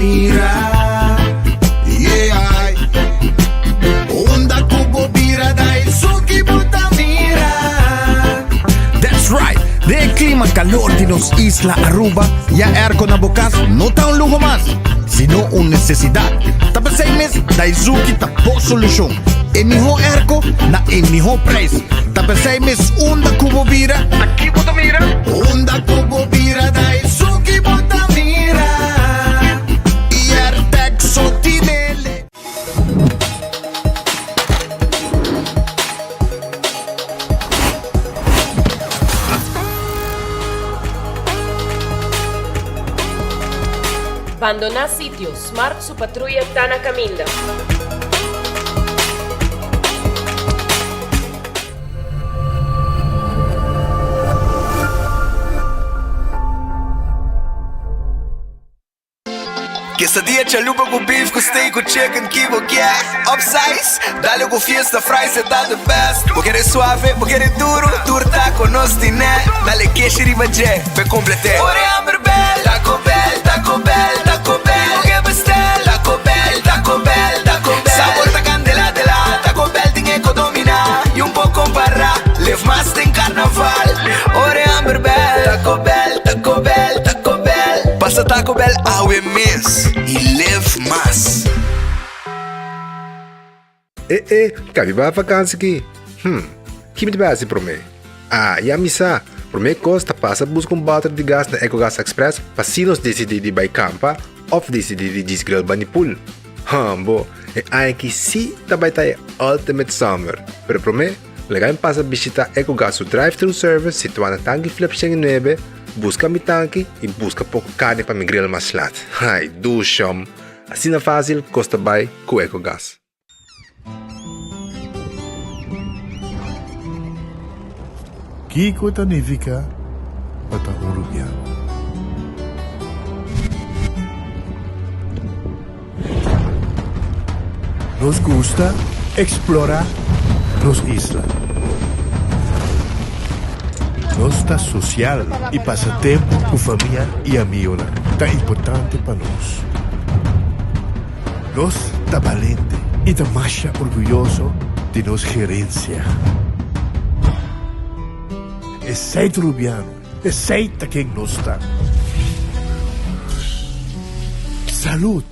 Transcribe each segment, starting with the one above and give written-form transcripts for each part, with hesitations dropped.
mira. Yeah. Unda ku bo bira Daisuki bo ta mira. That's right! Den e clima calor di nos isla Aruba, ya airco na bo cas no ta un luho mas, sino un necesidad. Ta p'esey mes Daizuki ta bo solucion. E miho airco na e miho prijs. Ta p'esey mes unda cu bo bira, ta ki bo ta mira? Unda cu bo bira Daizuki bo ta mira. Y Airtec so tinele. Bandoná sitio, Smart su patruya ta na kaminda. Quesadilla chalupa cu beef cu steak cu chicken ki bo kier Upsize, dale cu fiesta fries e ta the best Bo kere suave, bo kere duro, tur taco nos tine Dale keshi riba dje, p'e complete Ora e hamber bel, Taco Bell, Taco Bell, Taco Bell Ki bo ke bestel, Taco Bell, Taco Bell, Taco Bell Sabor ta candela de la, Taco Bell tin e co domina Y un por compara, live mas den carnaval Ora e hamber bel, Taco Bell, Taco Bell, Taco Bell Pasa Taco Bell awe mes y live mas. E e, ka mi bai vakansi ki? Hm, ki mi ta bai hasi promé? Ah, ya mi sa! Promé kos ta pasa buska un bòter di gas na Ecogas Express pa si nos disidí di bai kampa òf disidí di djis grill bani pool. Hambo, e aña aki sí ta bai ta e ultimate summer! Pero promé, laga mi pasa bishitá Ecogas su drive-thru service situá na Tanki Flip 109, buska mi tanki i buska poko karni pa mi grill mas lat. Ai, dushom! Asina fásil kos ta bai ku Ecogas. Kiko ta nifiká pa ta un rubiano? Nos gusta eksplorá nos isla. Nos ta sosial i pasa tempu ku famia i amigonan ta importante pa nos. Nos ta balente i ta masha orguyoso di nos gerensia. Esei ta Rubiano, esei ta ken nos ta. Salud!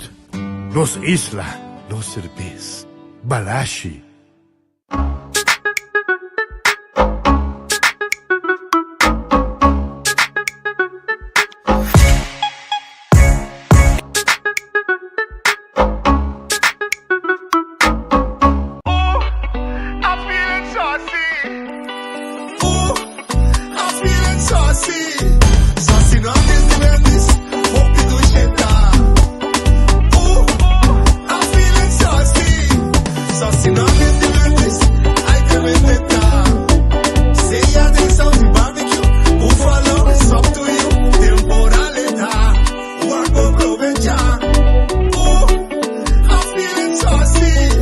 Nos isla, nos serbes. Balashi.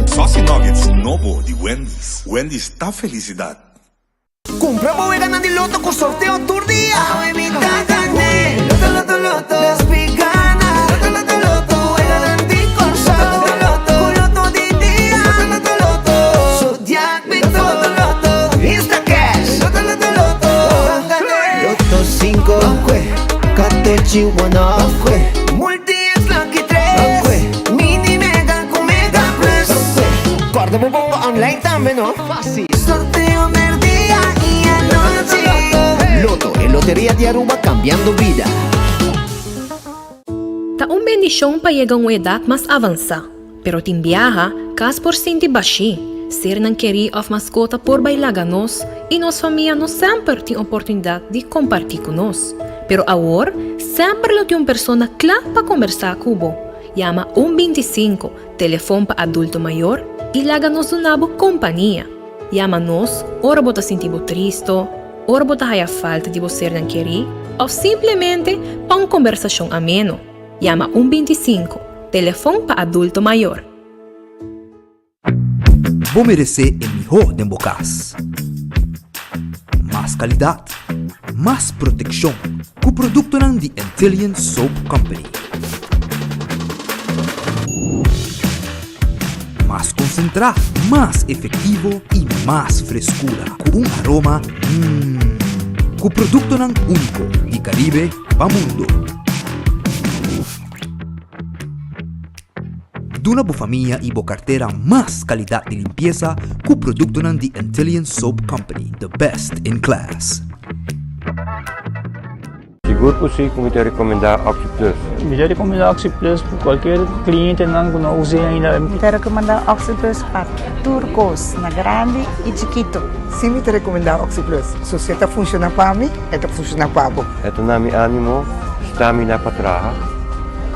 Saucy Nuggets nobo di Wendy's. Wendy's ta felicidad. Cumpra bo weganan di loto cu sorteo tur dia. Awe mi ta gané. Loto, loto, loto. Las pi gana. Loto, loto, loto. Weganan di Corsou. Loto, loto, Cu loto di dia. Loto, loto, loto. Zodiac Victor. Loto, loto, loto. Instacash. Loto, loto, loto. Gané. Loto cinco. Katochi one off. Multi X lucky tres. Mini mega cu mega plus. Corda bo bongo online tambe no. Fácil. Sorteo merdia y anochi. Lotto, e loteria di Aruba cambiando bida. Ta un bendicion pa yega un edad mas avansa, pero tin biaha, cas por sinti bashí, sernan kerí of mascota por bai laga nos y nos famia no semper tin oportunidad di compartí cu nos. Pero awor, semper lo tin un persona cla pa combersa cu bo. Yama un 25, telefon pa adulto mayor, y laga nos duna bo compania. Yama nos ora bo ta sinti bo tristo, ora bo ta haya falta di bo sernan kerí, of simplemente pa un combersacion ameno. Yama un 25, telefon pa adulto mayor. Bo meresé e mihó den bo kas. Mas kalidat, mas protekshon ku produktonan di Antillian Soap Company. konsentrá, mas efektivo i mas freskura ku un aroma mmm. Ku produktonan úniko di Karibe pa mundu. Duna bo famia i bo kartera mas kalidat di limpiesa ku produktonan di Antillian Soap Company, the best in class. Sigur ku si ku mi ta rekomendá Oxi Plus. Mi ta rekomendá Oxi Plus pa kualkier klientenan ku no us'é ainda. Mi ta rekomendá Oxi Plus pa tur kos, na grandi i chikitu. Si mi ta rekomendá Oxi Plus. So si e ta funshoná pa mi, e ta funshoná pa bo. E ta na mi ánimo, stamina pa traha,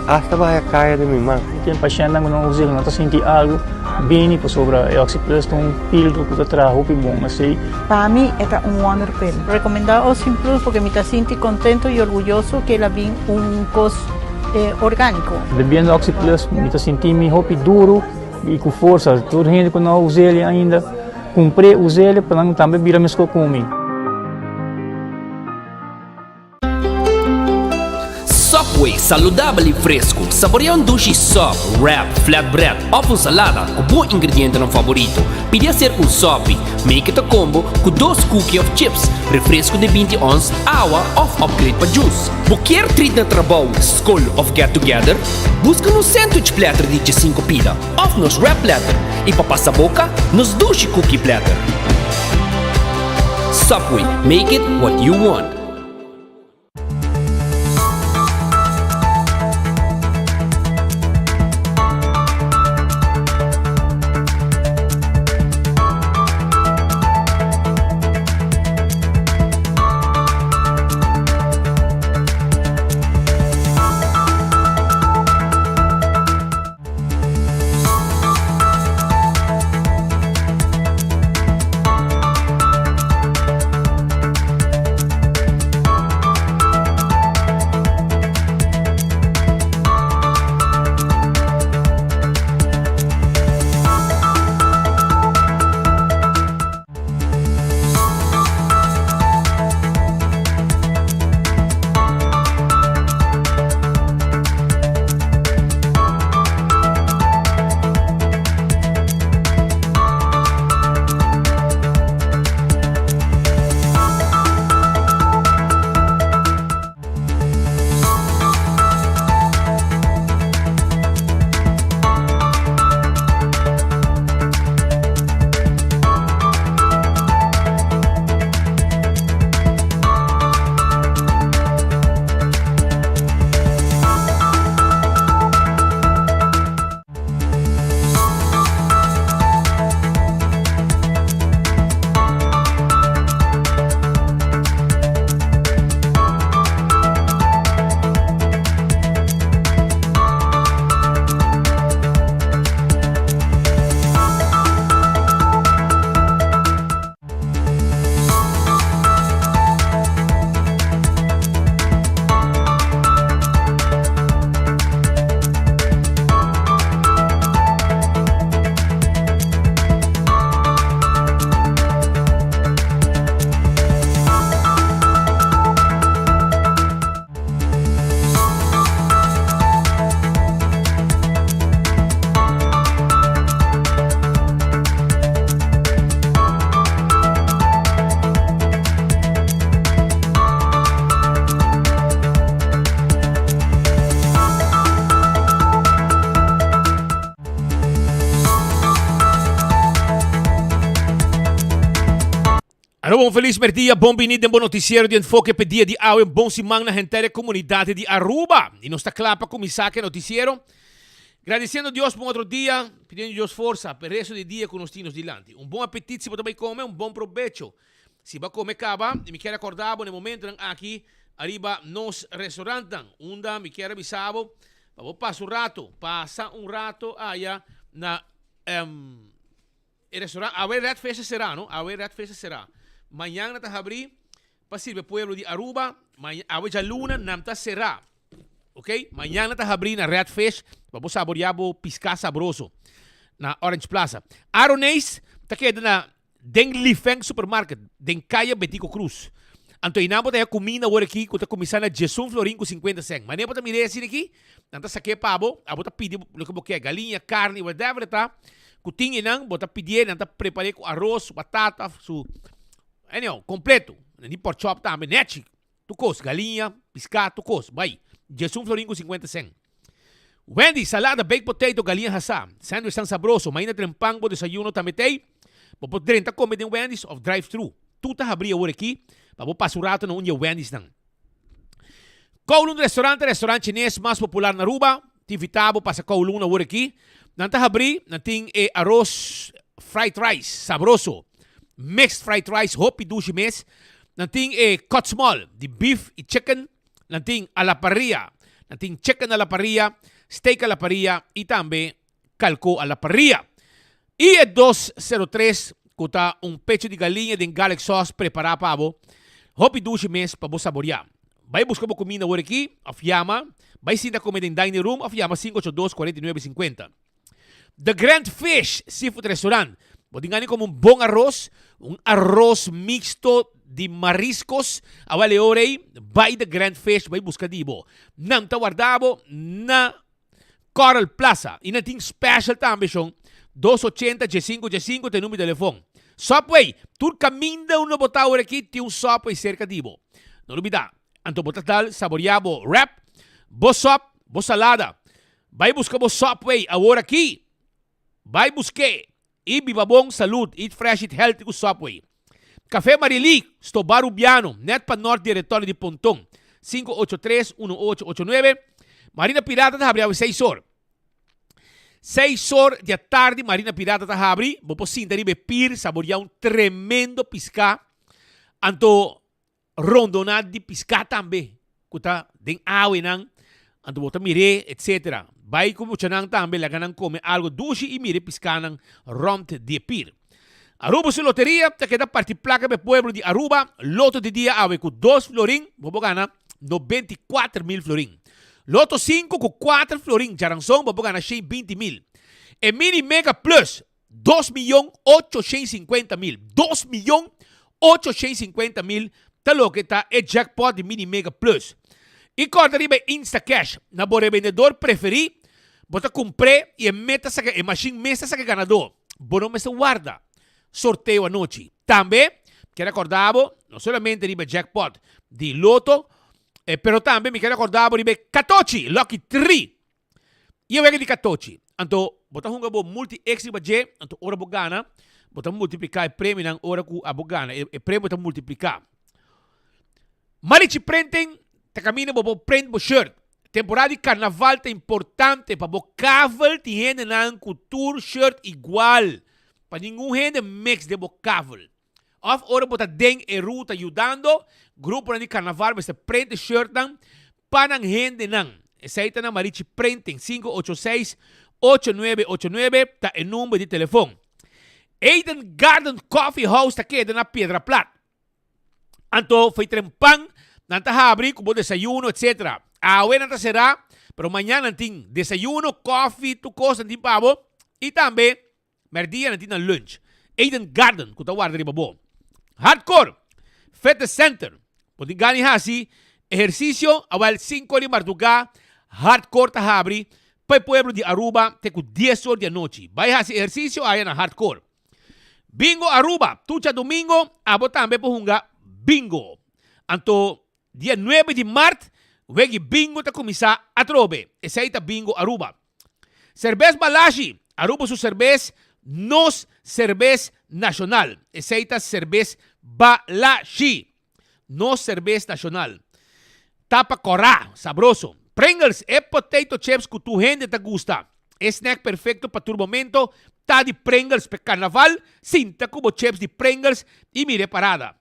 asta baha kaya den mi man. Tin pashèntnan ku no us'é, ku no ta sinti algu, bini pasobra e Oxi Plus ta un pildo ku ta traha hopi bon. Asei. Pa mi e ta un wonder pill. Recomenda Oxi Plus porque mi ta sinti contento y orguyoso que el a bin un cos orgánico. Bebiendo Oxi Plus mi ta sinti mi hopi duro y cu forsa. Tur hende cu no a us'el ainda, cumpr'é, us'el pa nan tambe bira mesco cu mi. Subway, saludabel i fresku. Saborea un dushi sub, wrap, flatbread òf un salada ku bo ingredientenan faborito. Pidi aser un sopi, make it a combo, ku dos cookie òf chips, refresku di 20 ons, awa òf upgrade pa juice. Bo kier treat na trabou, skol òf get together? Buska nos sandwich platter di 15 pida òf nos wrap platter i pa pasa boka, nos dushi cookie platter. Subway, make it what you want. Aruba un felis merdia, bon bini den bo noticiero di Enfoke p'e dia di awe. Un bon siman na henter e comunidad di Aruba. Y nos ta cla pa cuminsa cu e noticiero. Gradiciendo Dios pa un otro dia, pidiendo Dios forsa p'e resto di dia cu nos tin nos dilanti. Un bon apetit si bo ta bay come, un bon probecho si bo a come caba. Y mi kier a corda bo na e momentonan aki ariba nos restaurantnan, unda mi kier a bisa bo pa bo pasa un rato, pasa un rato aya na E restaurant awe Red Fish a será no, awe Red Fish a será. Mañan nan ta habrí pa sirbi e pueblo di Aruba, awe djaluna nan ta será. Ok, mañan nan ta habrí na Red Fish pa bo saboreá bo piská sabroso na Orange Plaza. Aroneis ta keda na den Lifeng Supermarket den Kaya Betico Cruz. Anto einan bo ta haña kuminda awor aki ku ta kuminsá na diesun florin ku sinkuenta sèn. Manera bo ta mir'é asina aki, nan ta sak'é pa bo, abo ta pidi loke bo ke, galiña, karni, whatever e ta. ku tin einan, bo ta pidié, nan ta prepar'é ku aros, batata, su, anyhow, kompleto. Nan tin pork chop tambe, nèchi, tur kos, galiña, piská, tur kos, bai. Diesun florin ku sinkuenta sèn. Wendy's, salada, baked potato, galiña hasá, sandwich tan sabroso, mainda tren pan bo desayuno tambe t'ei. Bo por drenta kome den Wendy's òf drive thru. Tur ta habrí awor aki pa bo pasa un rato na un di e Wendy'snan. Kowloon Restaurant ta e restaurant chines mas popular na Aruba. Ta invitá bo pasa Kowloon awor aki. Nan ta habrí, nan tin e aros fried rice sabroso, mixed fried rice hopi dushi mes. Nan tin e cut small di beef i chicken. Nan tin a la parrilla, nan tin chicken a la parrilla, steak a la parrilla i tambe kalko a la parrilla. I e 203 ku ta un pecho di galiña den garlic sauce prepará pa bo. Hopi dushi mes pa bo saboriá. Bai buska bo kuminda awor aki òf yama, bai sinta kome den dining room òf yama 582 49 50. The Grand Fish Seafood Restaurant. Bo tin gana di come un bon arroz, un arroz mixto di mariscos. Awel e ora ei, bai The Grand Fish, bai busca di bo. Nan ta warda bo na Coral Plaza. Y nan tin special tambe, shon. 280 15 15 ta e numero di telefon. Subway, tur caminda unda bo ta awor aki tin un Subway cerca di bo. No lubida, anto bo ta dal saborea bo wrap, bo sop, bo salada. Bai buska bo Subway awor aki! Bai busk'é i biba bon salud, eat fresh, eat healthy ku Subway. Café Marilí, Stoba Rubiano, net pa nort di e retorno di Ponton, 583 1889. Marina Pirata ta habri awe seis or. Seis or di atardi Marina Pirata ta habri, bo por sinta riba e pir, saboria un tremendo piská. Anto rondoná di piská tambe ku ta den awenan, anto bo ta mir'é, etsetera. Bai ku muchanan tambe, laga nan kome algu dushi i mira e piskanan rònt di e pir. Aruba su loteria ta keda parti plaka pa e pueblo di Aruba. Loto di dia awe ku dos florin bo por gana 94 mil florin. Loto sinku ku kuater florin djaranson bo por gana 120 mil. E Mini Mega Plus 2.850.000. 2.850.000 ta loke ta e jackpot di Mini Mega Plus. I kòrda riba e Instacash na bo rebendedor preferí, bo ta kumpr'é i e mes ta saka, e mashin mes ta saka e ganadó. Bo no mester warda sorteo anochi. Tambe, kier akòrda bo, no solamente riba e jackpot di Lotto, pero tambe mi kier akòrda bo riba e Katochi, Lucky Tree. I e wega di katochi. Anto bo ta hunga bo multi X riba dje, anto ora bo gana, bo ta multipliká e premionan ora ku abo gana, e premio ta multipliká. Marichi Printing ta kaminda bo por print bo shirt. Temporada di karnaval ta importante pa bo kavel tin hendenan ku tur shirt igual, pa ningun hende mix den bo kavel. Of ora bo ta den e ruta yudando gruponan di karnaval mester print e shirtnan pa nan hendenan. Esei ta na Marichi Printing, 586 8989 ta e number di telefon. Eden Garden Coffee House ta keda na Piedra Plat. Anto fo'i trempan nan ta habri ku bo desayuno etc. Awe nan ta será pero mañan nan tin desayuno, kofi, tur kos nan tin pa bo i tambe Merdia nan tin nan lunch. Eden Garden ku ta warda riba bo. Hardcore Fitness Center. Bo tin gana di hasi ehersisio? Awel sinku or di mardugá Hardcore ta habri pa e pueblo di Aruba te ku dies or di anochi. Bai hasi ehersisio aya na Hardcore. Bingo Aruba, Tur djadumingo abo tambe por hunga bingo. Anto dia nuebe di mart wegi bingo ta kuminsá atrobe. Esei ta Bingo Aruba. Serbes Balashi, Aruba su serbes, nos serbes nashonal. Esei ta serbes Balashi, nos serbes nashonal. Tapa kòrá, sabroso. Pringles, e potato chips ku tur hende ta gusta. E snack perfekto pa tur momento ta di Pringles. P'e karnaval, sinta ku bo chips di Pringles i mira e parada.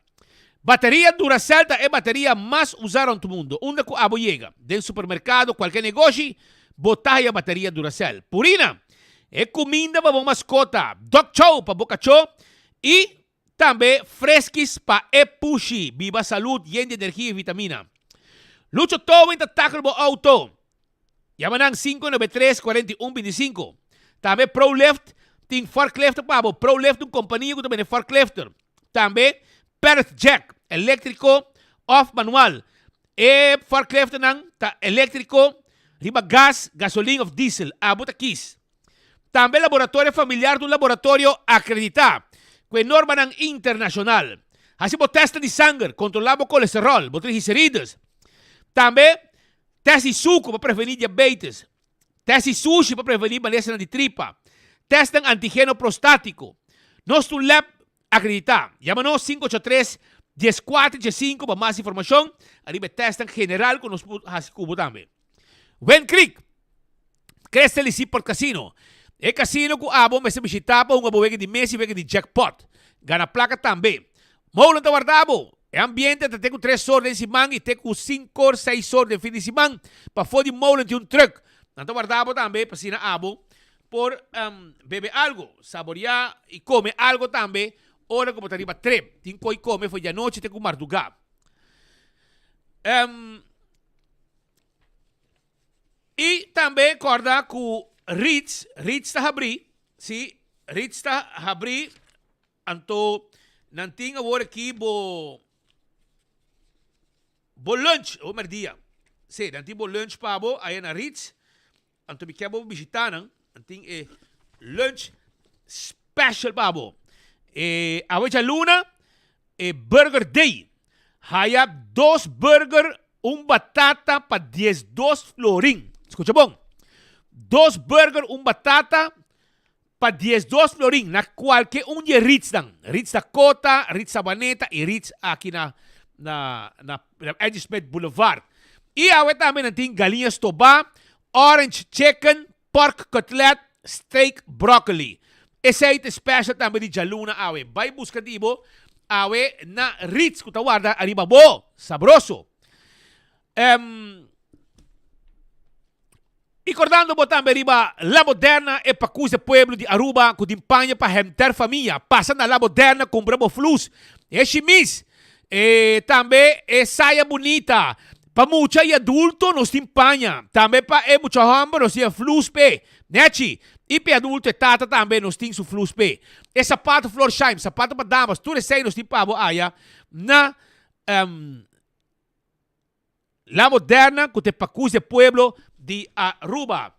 Bateria Duracell ta e bateria mas usa rond mundo. Unda cu abo yega, den supermercado, cualke negoshi, bo ta haya bateria Duracell. Purina, e cuminda pa bo mascota, Dog Chow pa bo cacho y tambe Friskies pa e pushi. Biba salud, yen di energia y vitamina. Lucho Towing ta tackle bo auto. Yama nan 593 41 25. Tambe ProLift tin forklifter pa bo. ProLift ta un kompania ku ta bende forklifter. Tambe Perth Jack, eléktriko òf manual. E forklifternan ta eléktriko riba gas, gasolin òf diesel. Abo ta kis. Tambe Laboratorio Familiar ta un laboratorio akreditá ku e normanan internashonal. Hasi bo tèstnan di sanger, kontrolá bo kolesteròl, bo triglicerides. Tambe tèst di suku pa prevení diabetes, tèst di sushi pa prevení malesanan di tripa, tèstnan antigeno prostátiko. Nos ta un lab akreditá. Yama nos 583 14 15 pa mas informashon ariba e tèstnan general ku nos por hasi ku bo tambe. Wind Creek, Crystal y Seaport Casino, E casino ku abo mester bishitá pa hunga bo wega di mesa y wega di jackpot. Gana plaka tambe. Molen ta warda bo. E ambiente ta te ku tres or den siman y te ku sinkor, seis or den fin di siman. Pafó di molen tin un truck. Nan ta warda bo tambe pa asina abo por bebe algo, saboreá y come algo tambe ora ku bo ta riba trip. Tin ko'i come for di anochi te ku mardugá. Y tambe corda cu Ritz, Ritz ta habri, si, Ritz ta habri, anto nan tin awor aki bo, bo lunch, bo merdia. Si, nan tin bo lunch pa bo aya na Ritz, anto mi kier bo bishita nan, nan tin e lunch special pa bo. E awe djaluna E Burger Day, Haya dos burger, un batata pa 12 florin. Scucha bon. Dos burger, un batata pa 12 florin na cualke un di e Ritz-nan. Ritz Dakota, Ritz Sabaneta y Ritz aki na na na Eddie Smith Boulevard. Y awe tambe nan tin galiña stobá, orange chicken, Pork cutlet, steak, broccoli. Esey ta special tambe di djaluna awe. Bay busca di bo awe na Ritz cu ta warda ariba bo. Sabroso. Em, y cordando bo tambe riba La Moderna e pacus de pueblo di Aruba cu tin paña pa henter famia. Pasa na La Moderna cumpra bo flus, e shimis, e tambe e saya bunita. Pa mucha y adulto nos tin paña. Tambe pa e mucha homber nos tin e flus p'e. Nechi. Y p'e adulto e tata tambe nos tin su flus p'e. E sapato Florsheim, sapato pa damas, tur esey nos tin pa bo aya na La Moderna cu ta e pacus di e pueblo di Aruba.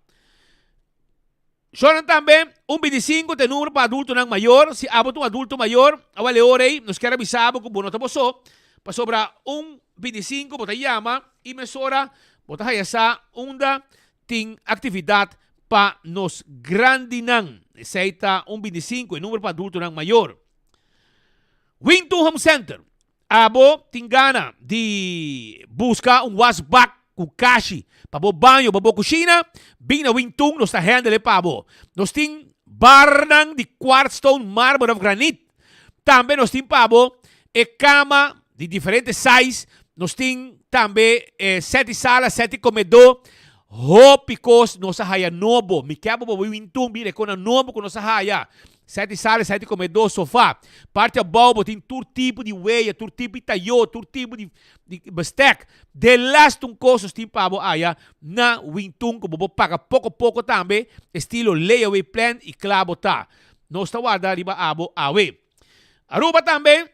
Shornan tambe, un bintisinco ta e numero pa adultonan mayor. Si abo ta un adulto mayor, awel e ora ei nos kier a bisa bo cu bo no ta bo so, pasobra un bintisinco bo ta yama y mesora bo ta haya sa unda tin actividad pa nos grandinan. Esey ta un bintisinco, e numero pa adultonan mayor. Wintu Home Center, Abo tin gana di buska un wasbak ku kashi pa bo baño, pa bo kushina? Bin na Wintun, nos ta handle e pa bo. Nos tin barnan di quartzstone, marmer of granit. Tambe nos tin pa bo e kama di diferente size. Nos tin tambe e set di sala, set di komedó. Hopi kos nos a haya nobo. Mi ke abo pa bo Wintun bira e kosnan nobo ku nos a haya. Sèt di sala, sèt di komedó, sofá. Parti abou bo tin tur tipo di weya, tur tipo di tayó, tur tipo di di bestek. De last un kos nos tin pa bo aya na Wintun ku bo por paga poko poko tambe, estilo layaway plan i kla bo ta. Nos ta warda riba abo awe. Aruba tambe.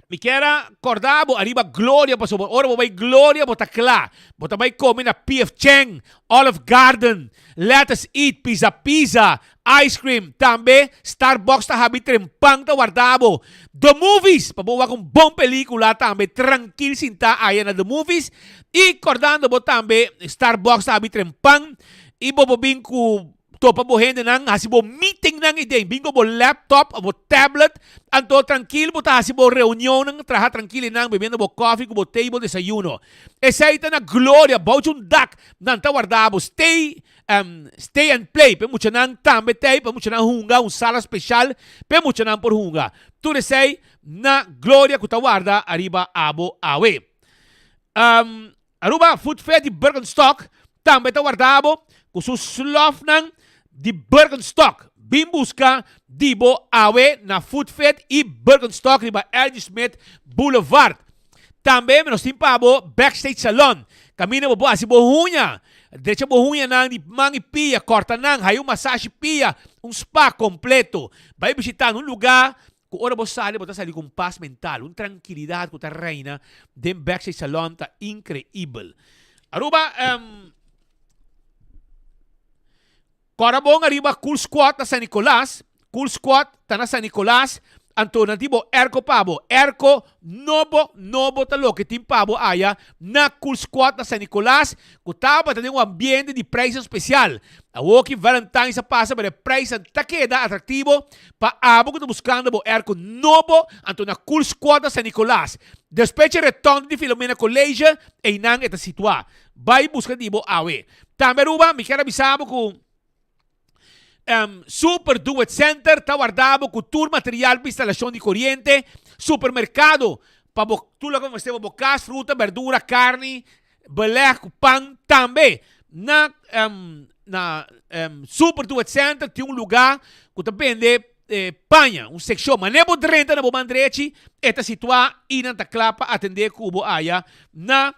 Mi kier a corda bo ariba Gloria pasobra ora bo bay Gloria bo ta cla. Bo ta bay come na PF Chang, Olive Garden, Let Us Eat, Pizza Pizza, Ice Cream. Tambe Starbucks ta habi trempan ta warda bo. The Movies pa bo wak un bon pelicula tambe trankil sinta aya na The Movies. Y cordando bo tambe Starbucks ta habi trempan y bo por bin cu Topa bo hendenan, hasi bo meetingnan i den. Bin ku bo laptop of bo tablet, anto trankil bo ta hasi bo reunionnan, traha trankil einan bebiendo bo kofi ku bo te i bo desayuno. Esei ta na gloria, bou dje un dak nan ta warda bo. Stay, stay and play pa e muchanan tambe t'ei, pa e muchanan hunga, un sala speshal pa e muchanan por hunga. Tur esei na gloria ku ta warda ariba abo awe. Aruba Food Fair di Birkenstock tambe ta warda bo ku su slòfnan di Birkenstock. Bin buska di bo awe na Food Fair i Birkenstock riba LG Smith Boulevard. Tambe nos tin pa bo Backstage Salon, kaminda bo por hasi bo huña, drecha bo huñanan di man i pia, kòrta nan, haya un masashi pia, un spa kompleto. Bai bishita un lugá Ku ora bo sali bo ta sali ku un pas mental, un trankilidat ku ta reina den Backstage Salon ta inkreibel. Aruba, Kòrda bon ariba Cool Squad na San Nicolas, Cool Squad ta na San Nicolas, anto nan tin bo airco pa bo. Airco nobo nobo ta loke tin pa bo aya na Cool Squad na San Nicolas ku tabata den un ambiente di prijsnan spesial. Awoki Valentine's a pasa pero e prijsnan ta keda atraktivo pa abo ku ta buskando bo airco nobo anto na Cool Squad na San Nicolas. Despues dje retonde di Filomena College einan e ta situá. Bai buska di bo awe. Tambe Aruba mi kier a bisa bo ku Super Do It Center ta warda bo ku tur material pa instalashon di koriente, supermerkado pa bo tur loke bo mester pa bo kas, fruta, berdura, karni, beleg ku pan. Tambe na na Super Do It Center tin un luga ku ta bende paña, un sekshon. Manera bo drenta na bo man drechi e ta situá i nan ta kla pa atendé ku bo aya na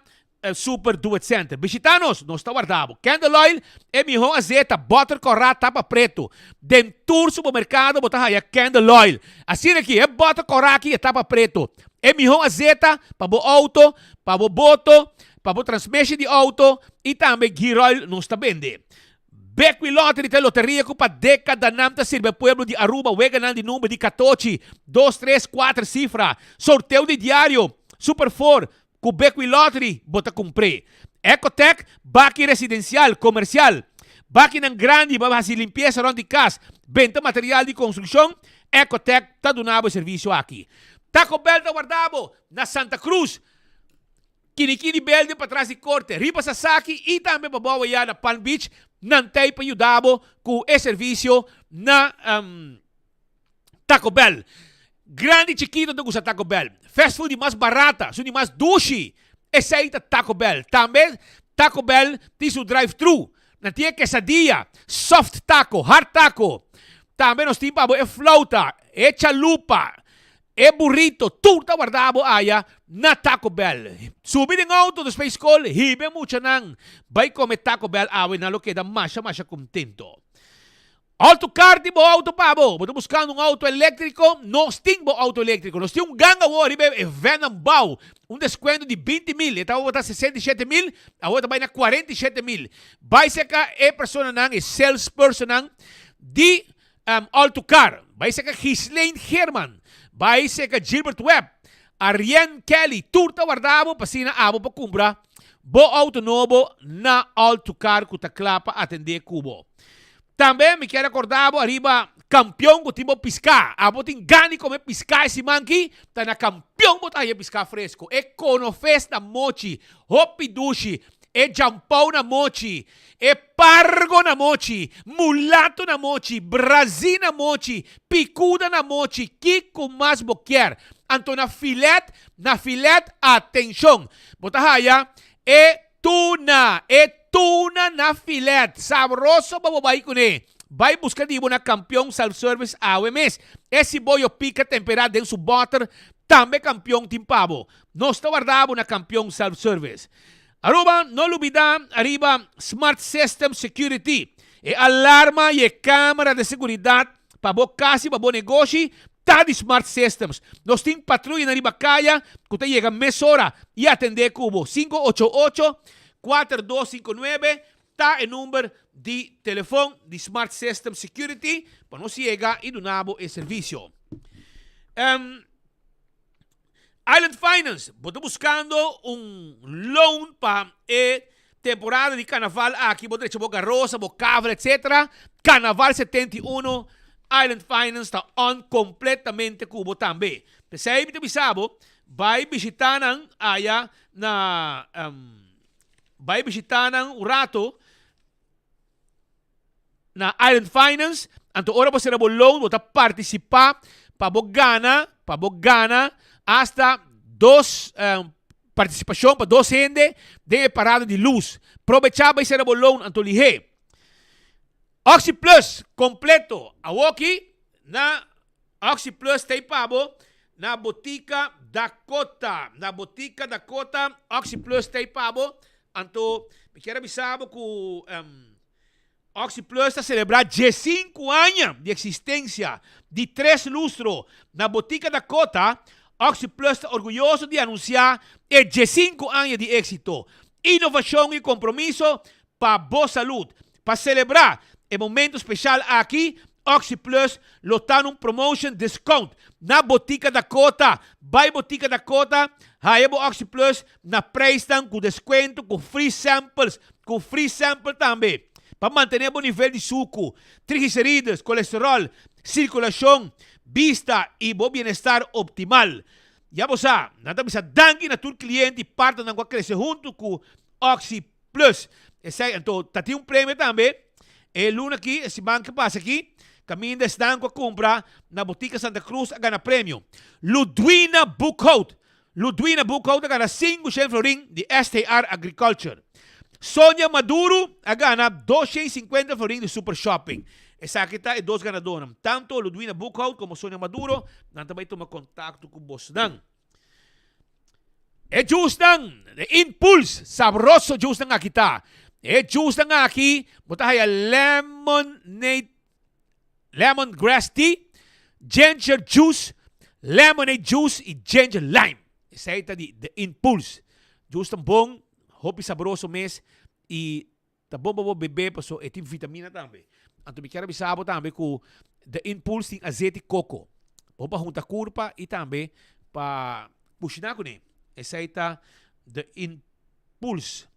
Super Do It Center. Bishita nos, nos ta warda bo. Candle Oil, e mihó azeta, butter kòrá, tapa pretu. Den tur supermerkado bo ta haya Candle Oil. Asina ki, e butter kòrá aki e tapa pretu. E mihó azeta pa bo outo, pa bo boto, pa bo transmission di outo i tambe gear oil nos ta bende. Bekwin Lottery ta e loteria ku pa dekadanan ta sirbi e pueblo di Aruba weganan di number di katochi, dos, tres, kuater sifra, sorteo di diario, Super Four, Ku Bekwin Lottery bo ta kumpr'é. Ecotec, baki residensial, komersial, bakinan grandi pa hasi limpiesa rònt di kas, benta material di konstrukshon, Ecotec ta duna bo e servisio aki. Taco Bell ta warda bo na Santa Cruz, Kinikini Building patras di Korte, riba Sasaki i tambe pa bou ayá na Palm Beach, nan t'ei pa yuda bo ku e servisio na. Taco Bell. Grandi chikito ta gusta Taco Bell. Fast food di mas barata, su di mas dushi, esei ta Taco Bell. Tambe Taco Bell tin su drive thru. Nan tin e quesadilla, soft taco, hard taco. Tambe nos tin pa bo e flauta, e chalupa, e burrito, tur ta warda bo aya na Taco Bell. Subi den auto despues skol, hiba e muchanan bai come Taco Bell awe, nan lo keda masha masha contento. Auto car tin bo auto pa bo. Bo ta buscando un auto electrico? Nos tin bo auto electrico. Nos tin un ganga awor riba e Venom Bouw. Un descuento di binti mil. E tabata 67 mil, awor ta bay na 47 mil. Bay cerca e personanan, e salespersonnan di Auto Car. Bay cerca Ghislaine Geerman. Bay cerca Gilbert Webb. Ariane Kelly. Tur ta warda bo pa asina abo pa cumpra bo auto nobo na Auto Car cu ta cla pa atende cu bo. Tambe mi kier acorda bo ariba Campeon cu tin bo pisca. Abo tin gana di come pisca e siman aki? Ta na Campeon bo ta haya pisca fresco. E conofes na mochi, hopi dushi, e jampou na mochi, e pargo na mochi, mulato na mochi, brazi na mochi, picuda na mochi, kico mas bo kier. Anto na filet, na filet, atencion! Bo ta haya e Tuna! E tuna na filet! Sabroso pa bo bai kuné! Bai buska di bo na Kampion Self Service awe mes. E siboyo pika temperá den su bòter tambe Kampion tin pa bo. Nos ta warda bo na Kampion Self Service. Aruba, no lubidá ariba Smart System Security, e alarma i e kamera de seguridat pa bo kas i pa bo negoshi ta di Smart Systems. Nos tin patruyanan riba kaya ku ta yega mesora i atendé ku bo. 588 4259 ta e number di telefon di Smart Systems Security pa nos yega i duna bo e servisio. Island Finance, bo ta buskando un loan pa e temporada di carnaval aki, bo drecha bo garosa, bo kavel etc. Carnaval 71, Island Finance ta on completamente ku bo tambe. P'esei mi ta bisa bo, bai bishita nan aya na, bai bishita nan un rato na Island Finance, anto ora bo sera bo loan bo ta participa pa bo gana, pa bo gana hasta dos participacion pa dos hende den e parada di luz. Probecha bai sera bo loan anto lihé. Oxi Plus completo awoki na Oxi Plus ta ei pa bo na Botica Dakota. Na Botica Dakota Oxi Plus ta ei pa bo. Anto mi kier a bisa bo ku Oxi Plus ta selebrá diesinku aña di eksistensia di tres lustro na Botica Dakota. Oxi Plus ta orguyoso di anunsiá e diesinku aña di éksito, inovashon i kompromiso pa bo salud. Pa selebrá. E momento special aki, Oxi Plus lo ta na un promotion discount na Botica Dakota. Bai Botica Dakota, haya bo Oxi Plus na prijsnan cu descuento, cu free samples, cu free sample tambe. Pa mantene bo nivel di sucu, triglicerides, colesterol, circulacion, bista y bo bienestar optimal. Ya bo sa, nan ta bisa danki na tur cliente y partnernan cu a crece hunto cu Oxi Plus. Esei anto ta tin un premio tambe e luna aki, e siman ke pasa aki, kaminda esnan ku a kumpra na Botica Santa Cruz a gana premio. Ludwina Boekhout Ludwina Boekhout a gana 500 florin di STR Agriculture. Sonia Maduro a gana 250 florin di Super Shopping. Esaki ta e dos ganadónan. Tanto Ludwina Boekhout komo Sonia Maduro, nan ta bai tuma kontakto ku bosnan. E juicenan, de Impulse, sabroso juicenan aki ta. E juicenan aki, bo ta haya lemonade, lemon grass tea, ginger juice, lemonade juice y ginger lime. Esei ta di de Impulse. Juice tan bon, hopi sabroso mes y Ta bon pa bo bebe paso e tin vitamina tambe. Anto mi kier a bisa bo tambe ku The Impulse tin azeti koko. Bon pa hunta kurpa i tambe pa kushiná kuné. Esei ta The Impulse.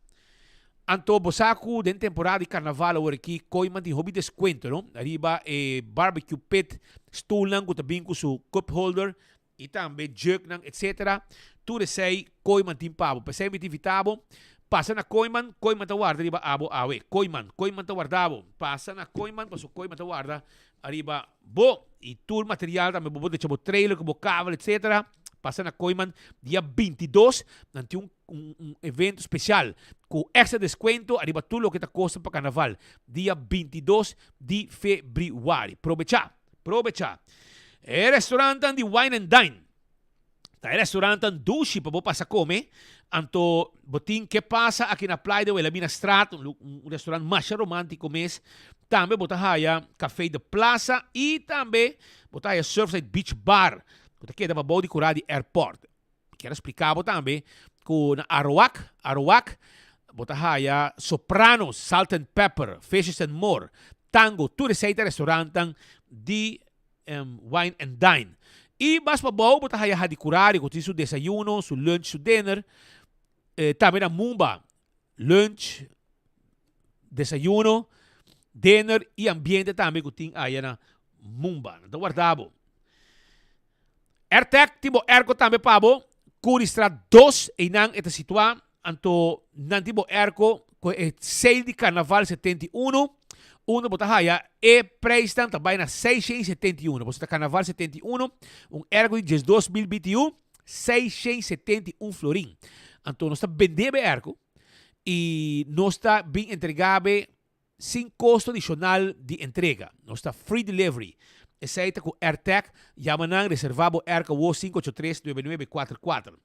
Anto bo sa ku den temporada di karnaval awor aki Kooiman tin hopi deskuento no riba e barbecue pit, stulnan ku ta bin ku su cup holder I tambe juknan etc. Tur esei Kooiman tin pa bo. P'esei mi ta invita bo, pasa na Kooiman, Kooiman ta warda riba abo awe. Kooiman, Kooiman ta warda bo. Pasa na Kooiman pasobra Kooiman ta warda ariba bo. I tur material tambe bo por decha bo trailer ku bo kabel etc. Pasa na Kooiman dia 22, nan tin un un un evento special ku extra descuento ariba tur loke ta kosta pa karnaval. Dia 22 di febrüari. Probecha! Probecha. E restaurantnan di Wine and Dine ta e restaurantnan dushi pa bo pasa come. Anto bo tin ke pasa aki na Playa de Wilhelmina Straat, un un restaurant masha romantico mes. Tambe bo ta haya Café de Plaza y tambe bo ta haya Surfside Beach Bar ku ta keda pabou di kura di airport. Mi kier a splica bo tambe cu na Aruac, Aruac, bo ta haya Sopranos, Salt and Pepper, Fishes and More, Tango, tur esey ta restaurantnan di Wine and Dine. Y mas pabou bo ta haya Hadicurari cu tin su desayuno, su lunch, su dinner. Tambe na Mumba, lunch, desayuno, dinner y ambiente tambe cu tin aya na Mumba. Nan ta warda bo. Airtec tin bo airco tambe pa bo, Curiestraat 2, einan e ta situa, anto nan tin bo airco cu e sale di Carnaval 71, unda bo ta haya e prijsnan ta bay na 671, pasobra ta Carnaval 71, un airco di 12000 BTU, 671 florin. Anto nos ta bende bo e airco y nos ta bin entrega bo Sin kosto adishonal di entrega. Nos ta free delivery. Esei ta ku AirTag. Yama nan, reservá bo airco awo 583 9944.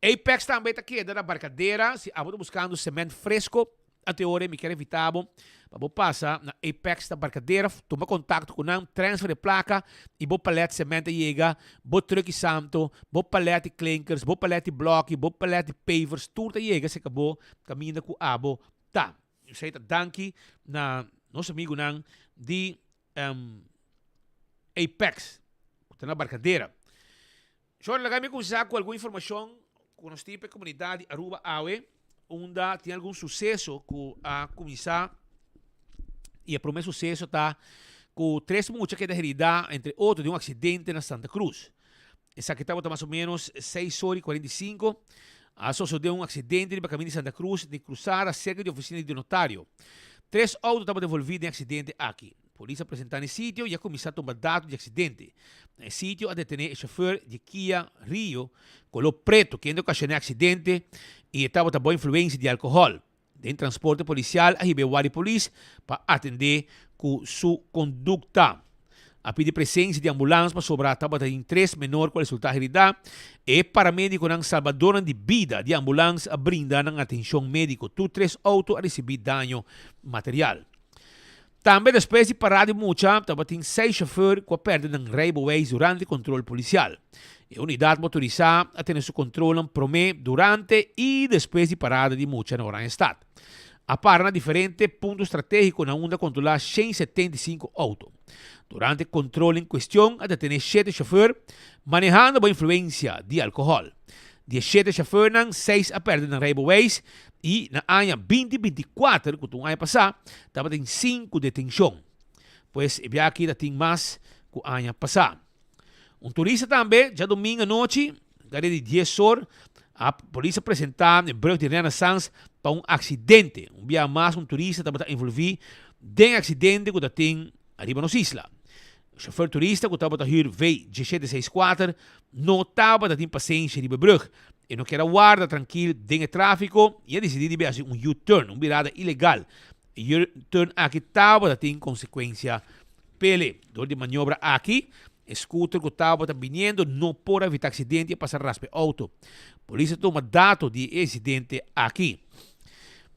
Apex tambe ta keda na Barcadera. Si abo ta buskando sement fresko anteore mi kier invitá bo pa bo pasa na Apex na Barcadera. Tuma kontakto ku nan, transfer e plaka i bo palet sement a yega, bo truck i santo, bo palet di klinkers, bo palet di bloki, bo palet di pavers, tur ta yega serka bo kaminda ku abo ta. Esei ta danki na nos amigunan di Apex ku ta na Barcadera. Shor, laga mi kuminsá ku algun informashon ku nos tin pa e komunidat di Aruba awe, unda tin algun suseso ku a kuminsá i e promé suseso ta ku tres mucha keda heridá entre otro den un aksidente na Santa Cruz. Esaki tabata mas o menos seis ora y 45. A sosode un accidente riba caminda di Santa Cruz den cruzada cerca di oficina di notario. Tres auto tabata envolvi den e accidente aki. Polis a presenta na e sitio y a cuminsa tuma dato di accidente. Na e sitio a detene e chauffeur di e Kia Rio color preto kende a ocasiona e accidente y e tabata bao influencia di alcohol. Den transporte policial a hiba e wari polis pa atende cu su conducta. A pidi presencia di ambulans pasobra tabata tin tres menor cu a resulta herida. E paramediconan salbadornan di bida di ambulans a brinda nan atencion medico. Tur tres auto a ricibi daño material. Tambe despues di pará di mucha tabatin seis chauffeur cu a perde nan rijbewijs durante control policial. E unidad motorisá a tene su controlnan prome, durante y despues di parada di mucha na Oranjestad. A para na diferente punto strategico na unda controla 175 auto. Durante e control en cuestion a detene shete chofer manehando bao influencia di alcohol. Di e shete chofernan, seis a perde nan rijbewijs y na aña 2024, cu ta un aña pasa, tabatin sinku detencion. Pues e biaha aki ta tin mas cu aña pasa. Un turista tambe djadomingo anochi, gare di dies or, a polis a presenta na e brug di Renaissance pa un accidente. Un biaha mas un turista tabata envolvi den e accidente cu ta tin ariba nos isla. Chauffeur turista cu tabata huur V 1764 no tabata tin pasenshi riba e brug. E no kier a warda trankil den e trafico y a dicidi di bay haci un U-turn, un birada ilegal. E U-turn aki tabata tin consecuencia Pele. Dor di maniobra aki, e scooter cu tabata biniendo no por a evita accidente y a pasa raspa e auto. Polis a tuma dato di e incidente aki.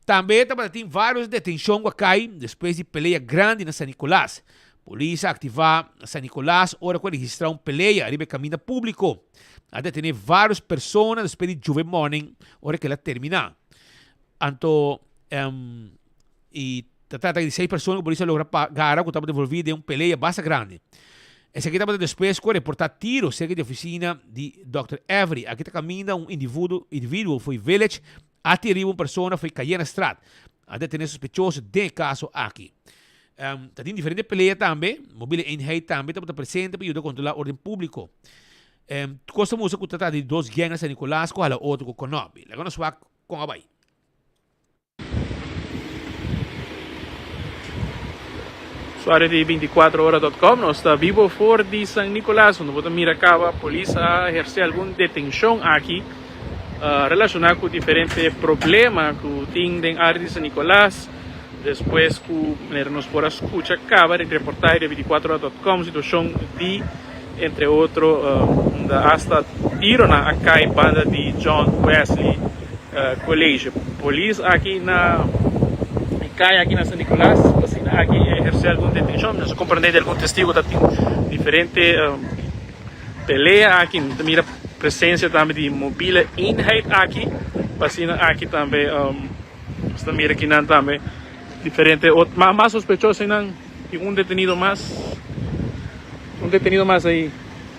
Tambe tabata tin varios detencion cu a cay despues di pelea grandi na San Nicolas. Polis a activa na San Nicolas ora cu a registra un pelea riba e caminda publico. A detene varios persona despues di Juve Morning ora cu el a termina. Anto y ta trata di seis persona cu polis a logra gara cu tabata envolvi den un pelea basta grandi. Esaki tabata despues cu a reporta tiro cerca di oficina di Dòkter Avery. Aki ta caminda un individuo fo'i Village a tira riba un persona fo'i Cayena Straat. A detene sospechoso den e caso aki. Ta tin diferente pelea tambe. Mobile Eenheid tambe tabata presente pa yuda controla orden publico. Cos ta mustra cu ta trata di dos gang na San Nicolas cu hala otro cu conobi. Laga nos wak con a bay. Usuario di 24 ora dot com, nos ta bibo for di San Nicolas, unda bo ta mira caba polis a eherce algun detencion aki relaciona cu diferente problema cu tin den area di San Nicolas, despues cu manera nos por a scucha caba den reportahe di 24 ora dot com situacion di entre otro unda hasta tironan a cay banda di John Wesley College. Polis aki na e caya aki na San Nicolas asina aki eherce algun detencion. Nos a comprende di algun testigo ta tin diferente pelea aki. Nos ta mira presencia tambe di mobile eenheid aki pa asina aki tambe nos ta mira kinan tambe diferente mas sospechosonan. Y un detenido mas, un detenido mas ahí,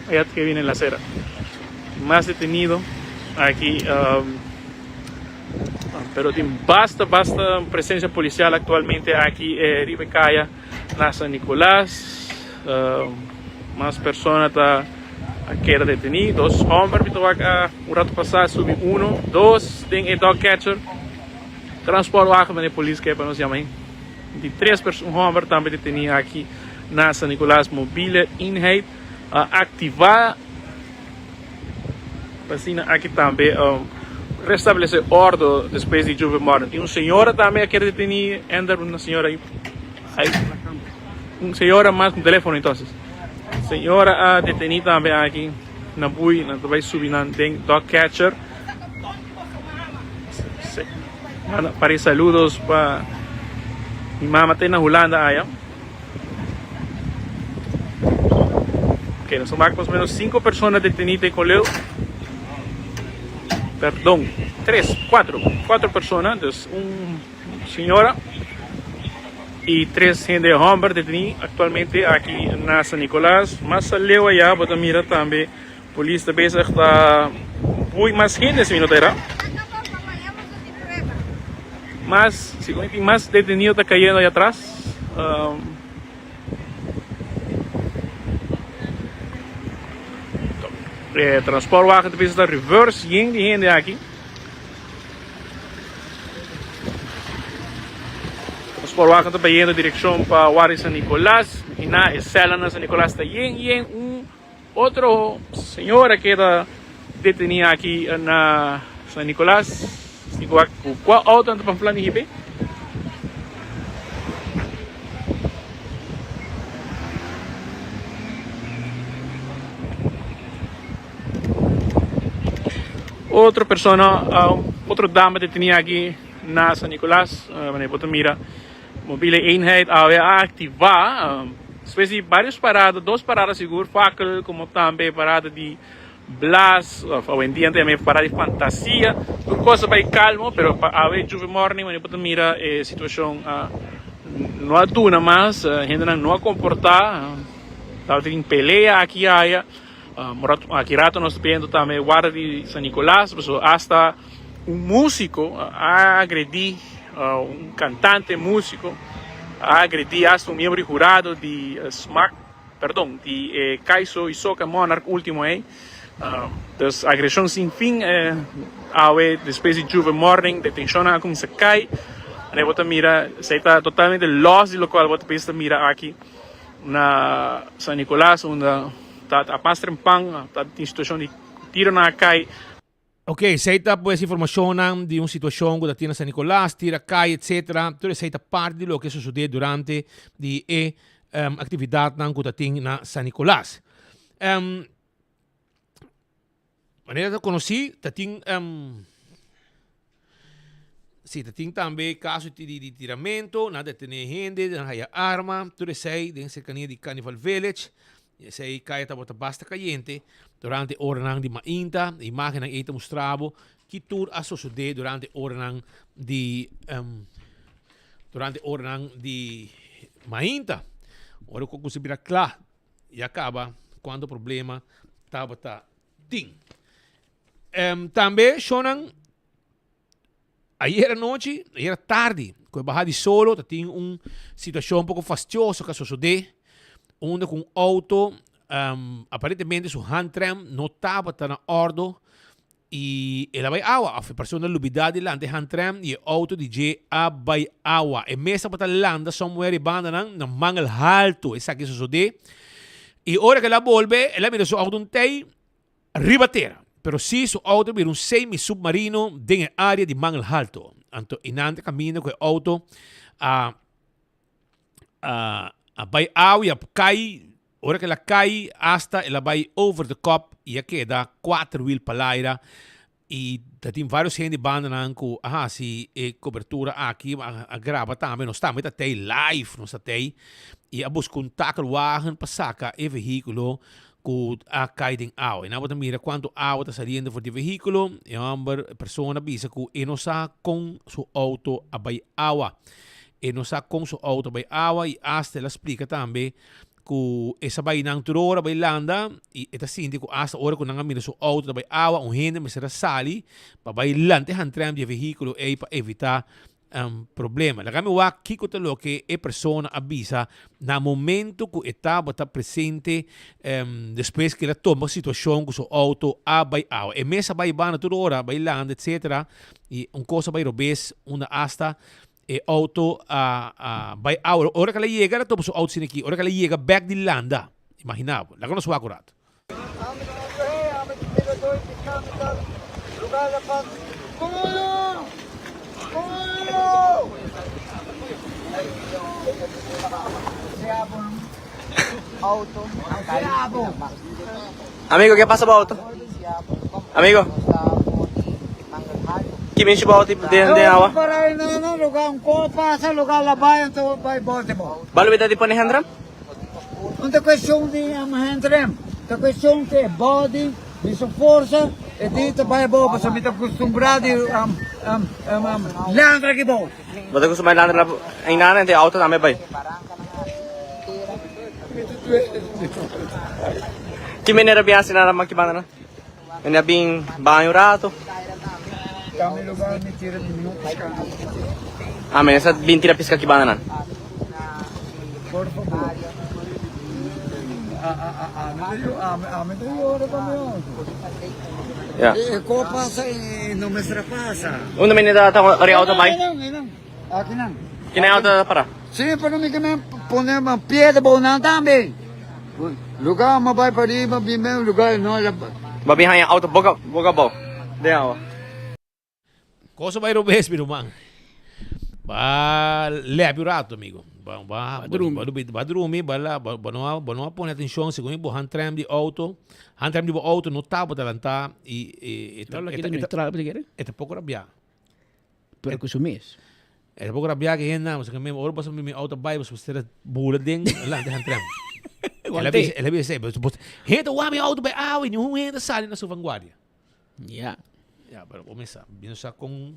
allá que viene en la acera. Mas detenido aquí, um, pero tin basta, basta presencia policial actualmente aquí eh, riba caya na San Nicolás. Um, mas persona ta a queda detenido. Dos homber, mi ta wak un rato pasá subi uno, dos den e dog catcher. Transportwagen meneer polis ke pa nos yama ahí. Di tres perso un homber tambe deteni aki na San Nicolas Mobiele Eenheid a activa pa asina aki tambe restablece ordo despues di Juve Morning. Tin un señora tambe a keda deteni ender una señora ahi un señora mas con telefono entonces señora a deteni tambe aki na bui nan ta bay subi nan den dog catcher. Manda pari saludos pa mi mama te na Hulanda aya. Ok, nos wak mas o menos 5 persona deteni te koleu. Perdon, 3, 4, 4 persona, dus un señora y 3 hende homber deteni actualmente aki na San Nicolas. Mas aleu aya bo ta mira tambe Polis ta bezig ta pui mas hende si mi no ta era. Mas, segun tin mas detenido ta cayendo ahí atras. Um, eh, transportwagen ta bezig ta reverse yen di hende aki. Transportwagen ta bayendo direccion pa Wari San Nicolas. Y na e cela na San Nicolas ta yen yen un Otro señora keda deteni aki na San Nicolas. Tin cu wak cu cua auto nan ta pan plan di hibe. Otro persona, otro dama deteni aki na San Nicolas. Manera bo ta mira. Mobiele eenheid awe a activa despues di varios parada, dos parada sigur, fakkel como tambe parada di. Blas, of awendia nan ta yama e parada di fantasia. Tur kos a bai kalmo, pero pa awe Juve Morning wanneer bo ta mira e situashon no a duna mas, hendenan no a komportá, tabatin pelea aki i aya. Aki rato nos ta pidiendo tambe warda di San Nicolas, pasobra asta un músiko a agredí, un kantante músiko a agredí asta un miembro di hurado di Smaak. Perdon, di e Kaiso y Soca Monarch ultimo ey. Dus agresion sin fin awe despues di Juve Morning detencionnan a cuminsa cay. Ane bo ta mira esey ta totalmente los di locual bo ta bisa mira aki na San Nicolas unda ta ta mas trempan ta tin situacion di tironan a cay. Ok, esey ta pues informacionnan di un situacion cu ta tin na San Nicolas, tira cay etc. Tur esey ta parti di loke a sucede durante di e actividadnan cu ta tin na San Nicolas. Manera ta conoci ta tin si ta tin tambe caso di tiramento, nan a detene hende, nan a haya arma, tur esey den cercania di Carnival Village. Esei kaya tabata basta kayente durante oranan di mainta. E imagennan ei ta mustra bo ki tur a sosodé durante oranan di durante oranan di mainta. Ora ku a bira kla ya kaba kuantu problema tabata tin. Tambe shownan. Ayer anochi, ayer tardi, cu e baha di solo ta tin un situacion poco fastioso cu a sosode, unda cu un auto um, aparentemente su handrem no tabata na ordo y el a bay awa, of e persona lubida di lanta e handrem y e auto di dje a bay awa. E mes tabata landa somewhere e bandanan na Mangel Halto, esaki a sosode. Y ora cu el a bolbe, el a mira su auto un tey, Riba tera, pero sí su auto a bira un semi-submarino den e área di Mangel Halto. Anto einan ta kaminda ku e auto a a a bai awa i a kai. Ora ku el a kai asta el a bai over de kop i a keda kuater wiel palaira. I ta tin varios hende bandanan ku a hasi e kobertura aki, a graba tambe. Nos tambe ta tei live, nos ta tei i a buska un takelwagen pa saka e vehíkulo ku a kai den awa. I nan bo ta mira kuantu awa ta saliendo for di e vehíkulo. E hòmber, e persona bisa ku e no sa kon su outo a bai awa. E no sa kon su outo a bai awa i asta el a splika tambe ku e sa bai nan tur ora bai landa i e ta sinti ku asta ora ku nan a mira su outo ta bai awa un hende mester a sali pa bai lanta e handrem di e vehíkulo ei pa evitá problema. Laga mi wak kiko ta loke e persona a bisa na momento ku e tabata presente despues ku el a tuma situashon ku su outo a bai awa. E mes a bai banda tur ora bai landa etcetera i un kos a bai robes unda asta E auto a a bai awa. Ora ku el a yega, el a topa su auto asina aki. Ora ku el a yega bèk di landa, imaginá bo. Laga nos wak un rato. Amigo, ke pasa bo auto? Amigo, ki mishi bo auto den den awa? Ba lubida di pone handrem? No ta cuestion di handrem, ta cuestion cu e body di su forsa e di ta bay abou pasobra mi ta acostumbra di landra aki abou. Bo ta acostumbra di landra ainda nan e auto tambe bay. Ki manera bin hasi nada maki banda nan? Manera bin baña un rato. Ah, manera sa bin tira pisca ki banda nan. Ya. Unda manera ta ori auto bai? Kina auto ta para? Sí, pero mi ke men pone un piedra bou nan tambe. Lugar ma bai pa riba, bin ben lugar no la. Ba bin haña auto boca boca bou den awa. Cosa bai robes mi ruman. Ba lepi un rato amigo. Ba ba ba ba drumi, ba la ba no ba no a pone atencion segun bo handrem di auto. Handrem di bo auto no tabata lanta y e ta e ta poco rabia. Pero ku su mes. E ta poco rabia ki hende nan, pasobra mi ora bo sa mi auto bai bo mester a bula den lanta handrem. El a bisa, el a bisa, hende wak mi auto bai awa y ningun hende sali na su vanguardia. Ja. Ja, pero bo mesa, mi no sa con,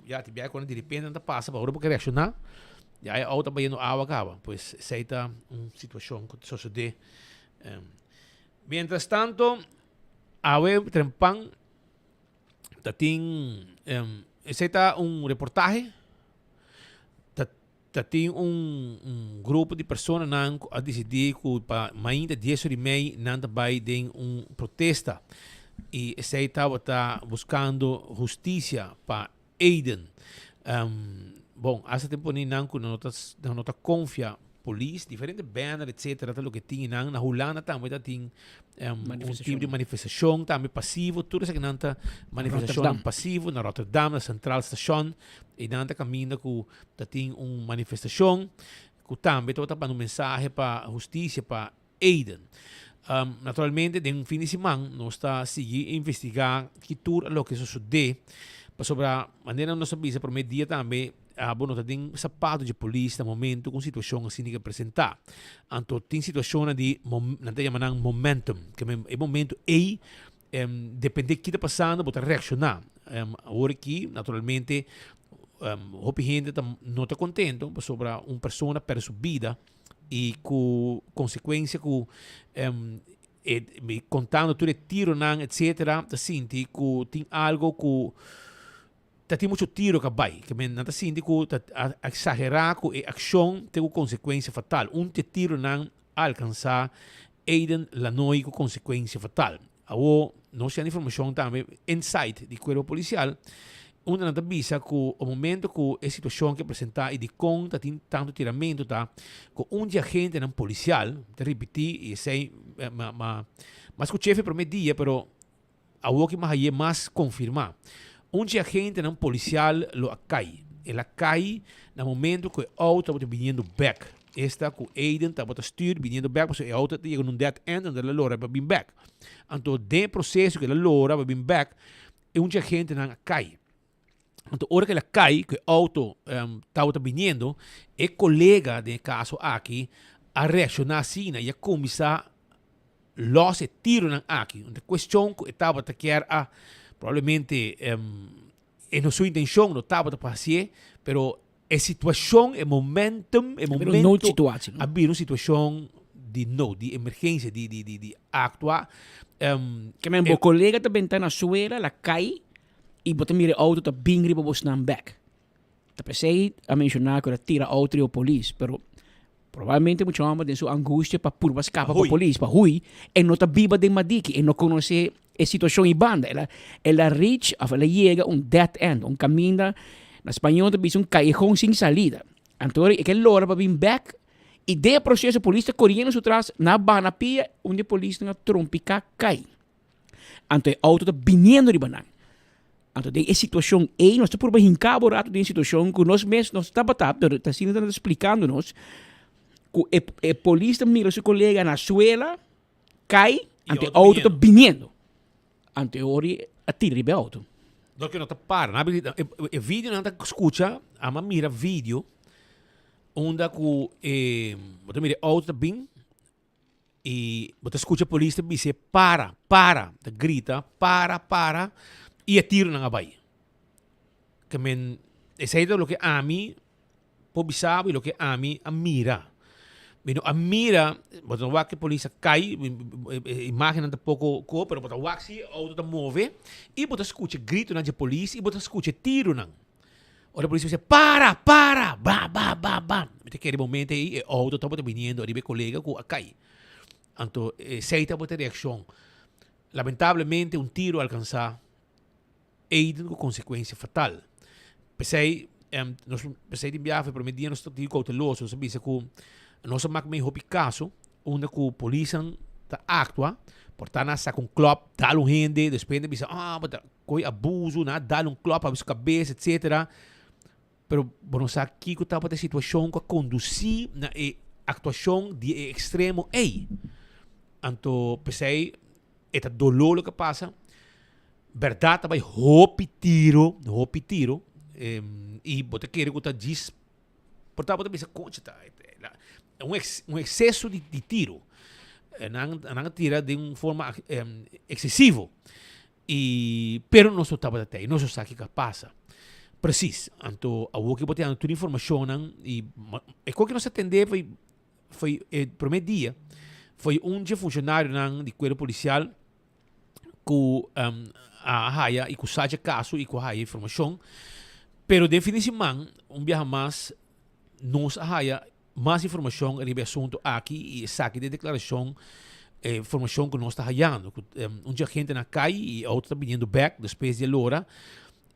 ya, ti biaha cuando di repente nan ta pasa, pa ora bo ke reacciona, ya e auto ta bayendo awa caba. Pues esey ta un situacion cu ta sosode. Mientras tanto, awe trempan ta tin, esey ta un reportahe, ta Ta tin un un grupo di personanan ku a disidí ku pa mainta dies ora i mei nan ta bai den un protesta i esei tabata buskando hustisia pa Aiden. Bon, asta tin pone nan ku nan no ta nan no ta konfia polis, diferente banner etcetera ta loke tin nan. Na Hulanda tambe ta tin un tipo di manifestashon tambe pasivo, tur esakinan ta manifestashonnan pasivo na Rotterdam, na Centraal Station. Einan ta kaminda ku ta tin un manifestashon ku tambe tabata manda un mensahe pa hustisia pa Aiden. Naturalmente den un fin di siman nos ta sigui investigá ki tur a loke sosodé pasobra manera nos a bisa promé dia tambe abo no ta den sapato dje polis na momento ku un situashon asina ke presentá. Anto tin situashonnan di nan ta yama nan momentum ke e momento ei Depende ki ta pasando bo ta reacciona. Awor aki naturalmente hopi hende ta no ta contento pasobra un persona a perde su bida y cu consecuencia cu e contando tur e tironan etcetera ta sinti cu tin algo cu ta tin mucho tiro ka bai. Ke men nan ta sinti cu ta a exagera cu e accion te cu consecuencia fatal. Un di e tironan a alcansa Aiden Lanoy cu consecuencia fatal. Awo nos tin informacion tambe inside di cuerpo policial unda nan ta bisa cu o momento cu e situacion ke presenta y dicon ta tin tanto tiramento ta cu un di agentenan policial, ta ripiti y esey ma ma ma scuche fi prome dia pero Awor ki Mahaye mas konfirmá. Un dje agentenan polisial lo a kai. El a kai na momento ku e outo tabata biniendo bèk. Esta ku Aiden tabata stür biniendo bèk pasobra e outo ta yega na un dead end anto el a lora pa bin bèk. Anto den e proseso ku el a lora pa bin bèk e un dje agentenan a kai. Anto ora ku el a kai ku e outo tabata biniendo e kolega den e kaso aki a reakshoná asina i a kuminsá Los e tironan aki. Un ta cuestion cu e tabata kier a probablemente e no su intencion no tabata pa hacié, pero e situacion, e momentum, e Pero no momento situatie, no? a bira un situacion di no, di emergencia, di di di di actua. Ke men bo colega ta benta na suela, la cay y bo ta mira e auto ta bin riba bosnan bek. Ta p'esei a menshoná ku el a tira outo riba polis, pero probablemente mucha hòmber den su angustia pa purba skapa pa polis, pa hui, e no ta biba den Madiki, e no konosé e situashon ei banda. El a el a reach òf el a yega un dead end, un kaminda, na spañó ta bisa un kayehon sin salida. Anto e ke lora pa bin bèk i den e proseso polis ta koriendo su tras, nan a baha na pia, un di e polisnan a trompiká kai. Anto e auto ta biniendo riba nan. Anto den e situacion ei nos ta purba hinca bo rato den e situacion cu nos mes nos tabata, pero ta asina ta explicando nos cu e e polis ta mira su colega na suela cay, anto e auto ta biniendo. Anto e ora a tira riba e auto. Dor cu no ta para. Nan a e e video nan ta scucha, ama mira video unda cu e bo ta mira e auto ta bin. Y bo ta scucha polis ta bis'é para, para, ta grita para, para y e tironan a bay. Ke men esey ta loke ami por bisa bo y loke ami a mira. Mi no a mira, bo ta wak e polis a cay, e imagennan ta poco ko, pero bo ta wak si e auto ta move y bo ta scucha gritonan dje polis y bo ta scucha e tironan. Ora polis bisa, para, para, ba, ba, ba, ba. Mi ta kere momento ei e auto tabata biniendo ariba e colega cu a cay. Anto esey tabata e reaccion. Lamentablemente un tiro a alcansa Aiden cu consecuencia fatal. Pesey, nos, pesey tin biaha, prome dia nos ta tin cauteloso, nos a bisa cu nos a mak mey hopi caso unda cu polisnan ta actua, por ta nan a saca un klop, dal un hende, despues hende bisa, ah, bo ta Koe abuso, nan a dal un klòp abi su kabes, etsetera. Pero bo no sa kiko tabata e situashon ku a kondusí na e aktuashon di e ekstremo ei. Anto p'esei e ta doló loke a pasa. Bèrdat ta bai hopi tiro, hopi tiro. I bo ta kere ku ta djis por ta bo ta bisa koncha ta un ekseso di tiro. Nan nan a tira den un forma excesivo. Y pero nos no tabata tei, nos no sa kiko a pasa. Precies. Anto awor ki bo ta yanda tur informacionnan y e koki nos a tende foi foi e prome dia foi un dje funcionarionan di cuerpo policial cu a haya y cu sa dje caso y cu a haya informacion. Pero den fin di siman un biaha mas nos a haya Mas informacion riba e asunto aki y esaki den declaracion e informacion cu nos ta hayando. Cu un dje agente na cay y e auto ta biniendo bek despues di e lora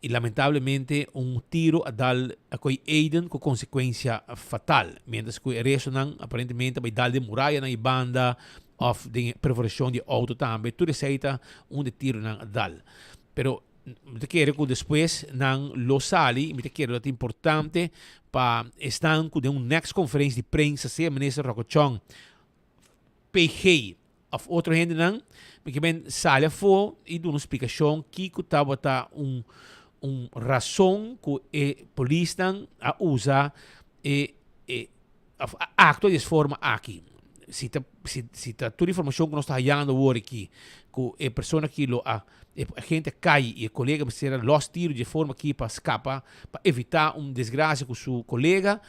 y lamentablemente un tiro a dal a coy Aiden cu consecuencia fatal. Mientras cu e restonan aparentemente a bay dal den murayanan y banda of den e perforacion di e auto tambe. Tur esey ta un de tironan a dal. Pero Mi ta kere ku despues nan lo sali i mi ta kere lo ta importante pa esnan ku den un next conferencia di prensa sea minister Rocco Chong, PG of otro hendenan mi ke ben sali afo i duna un splikashon kiko tabata un un rason ku e polisnan a usa e e Of a actua di es forma aki. Si ta, si, si ta tur informacion cu nos ta hayando awor aki, cu e persona aki lo a, e agente a cay y e colega mester a los tiro di e forma aki pa scapa, pa evita un desgracia cu su colega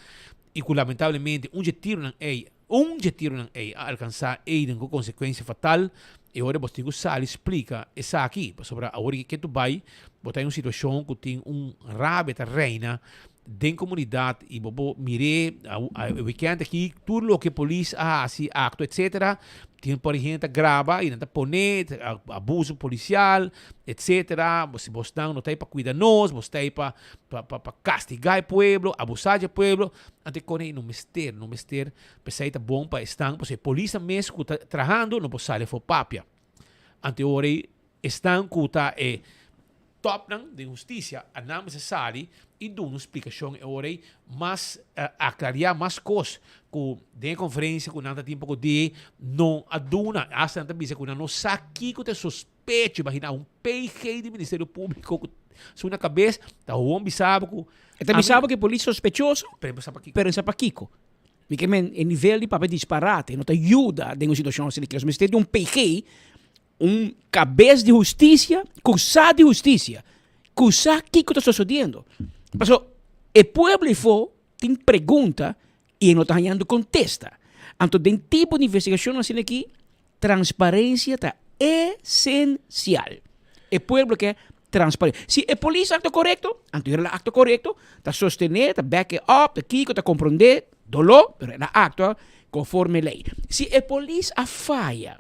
y cu lamentablemente un dje tironan ey, un dje tironan ey a alcansa Aiden cu consecuencia fatal, e ora bo tin cu sali splica esaki, pasobra awor aki ke tu bay, bo ta den un situacion cu tin un rabia ta reina den comunidad y bo por mir'é e weekend aki tur loke polis a haci, acto etcetera, tin por hende ta graba y nan ta pone abuso policial etcetera, si bosnan no ta ahí pa cuida nos, bos ta ahí pa pa castiga e pueblo, abusa dje pueblo, anto e cona no mester, no mester, p'esey ta bon pa esnan, pasobra e polisnan mes cu ta trahando no por sali afo papia, anto e ora ey esnan cu ta e topnan den husticia a nan mester sali y duna un splicacion e ora ey mas aclaria mas cos cu den e conferencia cu nan ta tin poco di no a duna hasta nan ta bisa cu nan no sa kico ta e sospecho imagina un PG di Ministerio Publico cu su na cabes ta howon bisa bo cu E ta bisa bo cu e polis sospechoso pero e sa pakico Mi ke men e nivel di papia disparate no ta yuda den un situacion asina ki nos mester di un PG Un kabes di hustisia ku sa di hustisia, ku sa kiko ta sosodiendo. Paso e pueblo ifo tin pregunta i e no ta hañando kontesta. Anto den tipo di investigashon asina aki, transparensia ta esensial. E pueblo ke transparensia. Si e polis aktua korekto, anto el a aktua korekto, ta sostené, ta back e up, ta kiko, ta komprondé, doló, pero el a aktua konforme lei. Si e polis a faya,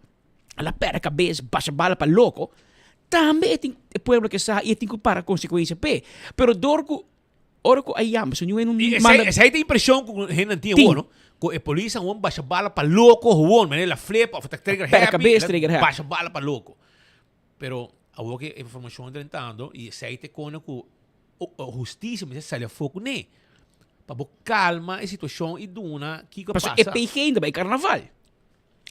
a la perde cabes, basha bala pa loco, tambe e tin e pueblo ke sa y e tin ku para consecuencia p'e. Pero dor ku ora ku a yama su niun hende Y manda esei, esei ta impresion ku hendenan tin Tin. awor, no? Ku e polis awor basha bala pa loco gewoon, manera la flip of ta trigger Perde happy, cabes, el a trigger happy. basha bala pa loco. Pero awor ke e informacion drentando y esei ta e kona ku Husticia mester sali afó kuné pa bo kalma e situashon i duna kiko a Pasobra e pasa. PG ta bai karnaval.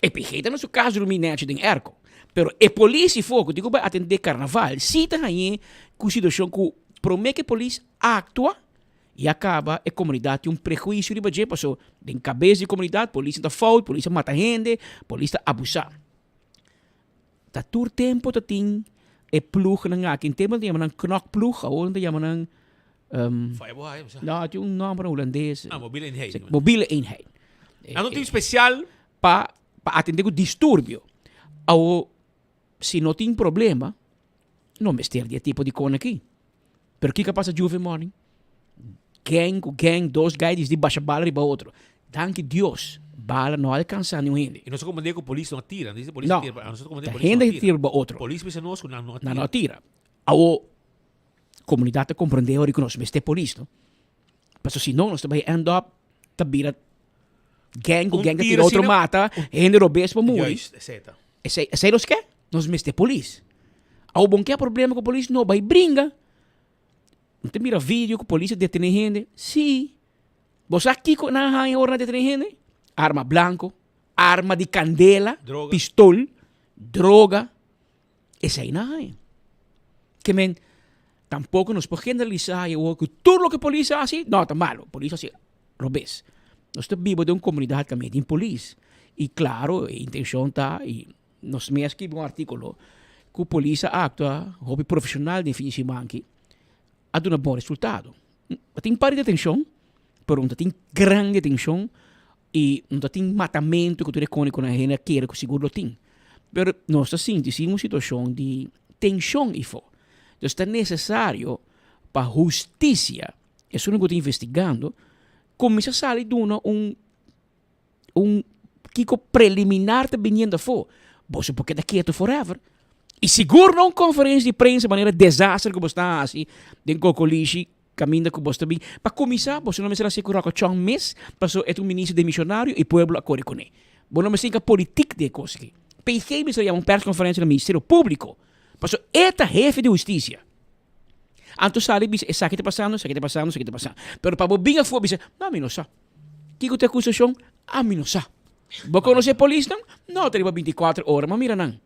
E PG ta na su kas drumí nèchi den èrko. Pero e polis ifó ku tin ku bai atendé karnaval sí ta hañ'é ku situashon ku promé ku e polis aktua ya kaba e komunidat tin un prehuisio riba dje pasobra den kabes di komunidat polis ta fout, polis a mata hende, polis ta abusá. Ta tur tempo ta tin e ploegnan aki. In tempo nan ta yama nan knokploeg, awor nan ta yama nan No, tin un nomber na hulandes. Ah, mobiele eenheid. Mobiele eenheid. Nan no tin special? Pa pa atende ku disturbio. Awor, si no tin problema, no mester di e tipo di kon aki. Pero kiko a pasa Juve morning? Gang ku gang, dos guy disdi basha bala riba otro. Danki Dios, bala no a alcansa niun hende. Y nos a comprende cu polis no a tira. Dice polis No, a tira, nos a comprende ta polis no a hende tira. tira riba otro. Polis bisa nos cu nan no a tira. Nan no a tira. Awo, comunidad ta comprende ora cu nos mester polis, no? Pasobra si no, nos ta bay end up ta bira gang cu Un gang ta tiro tira otro asina- mata, hende robes pa muri. Juist, esey ta. Esey, esey nos ke? Nos mester polis. Awo bon ke problema cu polis? No, bay bringa. No ta mira video cu polis a detene hende? Si. Bo sa kiko nan a haña ora nan a detene hende? Arma blanco, arma di candela, Droga. pistol, droga. Esey nan a haña. Ke men, tampoco nos por generalisa y awor cu tur loke polis a haci, no, ta malo. Polis a haci robes. Nos ta biba den un comunidad caminda tin polis. I klaro e intenshon ta i nos mes a skibi un artíkulo ku polis a aktua hopi profeshonal den fin di siman aki a duna bon resultado. Ta tin par di detenshon pero no ta tin gran detenshon i no ta tin matamentu ku tur e koni ku nan hende a kere ku sigur lo tin. Pero nos ta sinti si un situashon di tenshon ifo. Dus ta nesesario pa hustisia, esun ku ta investigando, kuminsá sali duna un un kiko preliminar ta biniendo afó. Boso por keda ketu forever. I sigur no un konferensia di prensa manera desaster ku bo sta hasi den Kokolishi kaminda ku bo sta bin. Pa kuminsá boso no mester hasi ku Rocco Chong mes pasobra e ta un minister demisionario i pueblo a kore kuné. Bo no mester hinka politik den e kos aki. PG mester yama un perskonferensia na Ministerio Públiko pasobra e ta hefe di hustisia. Anto sali bisa esaki ta pasando, esaki ta pasando, esaki ta pasando. Pero pa bo bin afó bisa, no mi no sa. Kiko ta e akusashon? Ami no sa. Bo konosé e polisnan? No, ta riba bintikuater ora m'a mira nan.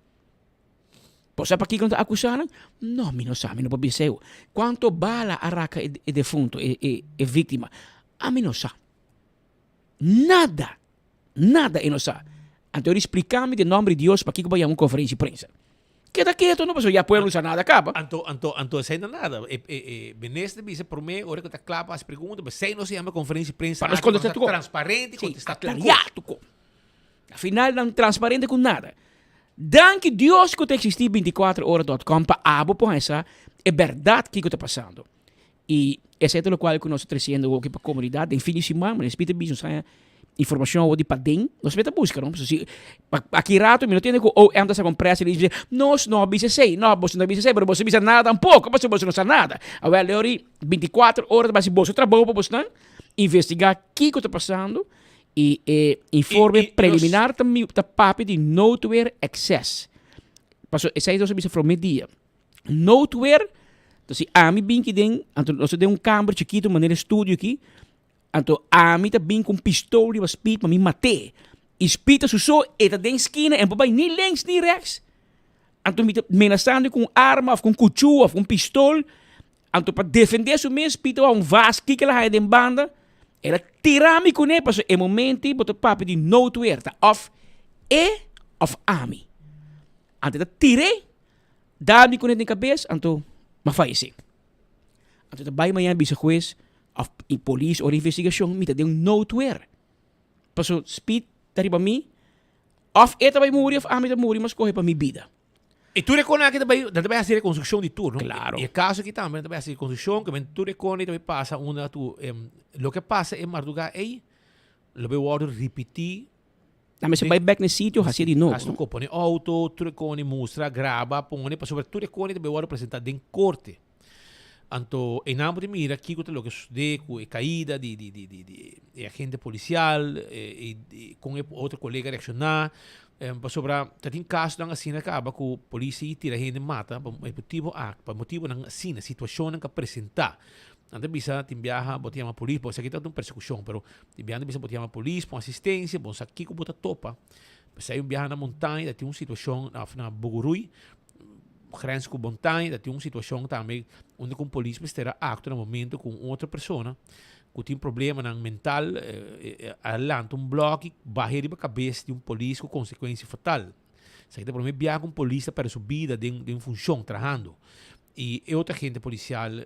Bo sa pakiko nan ta akusá nan? No, mi no sa, mi no por bisa eu. Kuantu bala a raka e defunto, e e e víktima? Ami no sa. Nada! Nada e no sa. Anto e splika mi den nòmber di Dios pakiko bo a yama un konferensia di prensa. Keda ketu no, pasobra ya pueblo no sa nada kaba. Anto, anto, anto esei no nada. E, e, e minister bisa promé ora ku ta kla pa hasi pregunta, p'esei nos a yama konferensia di prensa Pa nos kontestá tur kos. Transparente i Sí, kontestá tur kos. aklariá tur kos. Na final nan transparente ku nada. Danki Dios ku ta eksistí bintikuater ora dòt kòm pa abo por haña sa e bèrdat kiko ta pasando. I esei ta lokual ku nos ta tresiendo awoki pa komunidat den fin di siman, manera Spit a bisa nos haña informashon awo di paden, nos mester buska no, pasobra si aki rato mi no tende ku OM ta saka un press release bisa nos no a bisa esei, no boso no a bisa esei pero boso a bisa nada tampoko pasobra boso no sa nada. Awel lori bintikuater ora ta bai hasi boso trabou pa bosnan investigá kiko ta pasando i e informe preliminar ta papia di noodweer excess pasobra esei nos a bisa prome dia. Noodweer, entonces si ami bin ki den, anto nos ta den un kamber chikitu manera e studio aki, anto ami ta bin ku un pistol riba Speed pa mi mat'é. I Speed ta su so, e ta den skina, e no por bai ni links ni rechts. Anto mi ta menasando ku un arma òf ku un kuchú òf ku un pistol, anto pa defendé su mes Speed ta wou un vas kiko el a haña den banda, el a tira mi kuné pasobra e momento ei bo ta papia di noodweer, ta òf e òf ami. Anto e ta tir'é. Dal mi kuné den kabes, anto m'a fayesé. Anto ta bai mañana bisa hues òf polis ora investigashon mi ta den un noodweer. Paso speed ta riba mi, òf e ta bai muri òf ami ta muri, m'a skohe pa mi bida. E tur e kone aki ta bai, nan ta bai hasi rekonstrukshon di tur, no? Klaro. E kaso aki tambe nan ta bai hasi rekonstrukshon, ke men tur e kone ta bai pasa unda tu loke a pasa e mardugá ei lo bai wòrdu ripití. Nan mester bai bek na e sitio hasié di nobo. Hasi pone auto, tur e koni mustra, graba, pone, pasobra tur e koni ta bai wòrdu presentá den korte. Anto einan bo ta mira kiko ta loke sosodé ku e kaida di di di di di e agente polisial, e i kon e otro kolega reakshoná. Pasobra ta tin kasonan asina kaba ku polis a tira hende mata pa e motibu aki, pa motibunan asina, situashonnan ku a presentá. Nan ta bisa tin biaha bo ta yama polis, bo esaki ta un persekushon, pero tin biaha nan ta bisa bo ta yama polis pon asistensia, bo no sa kiko bo ta topa. P'esei un biaha na montaña ta tin un situashon òf na Bogorui, grens ku montaña, ta tin un situashon tambe unda ku un polis mester a aktua na momento ku un otro persona ku tin problemanan mental a lanta un blòki bahe riba kabes di un polis ku konsekuensia fatal. Esaki ta prome biaha ku un polis ta pèrdè su bida den den funshon trahando. I e otro agente polisial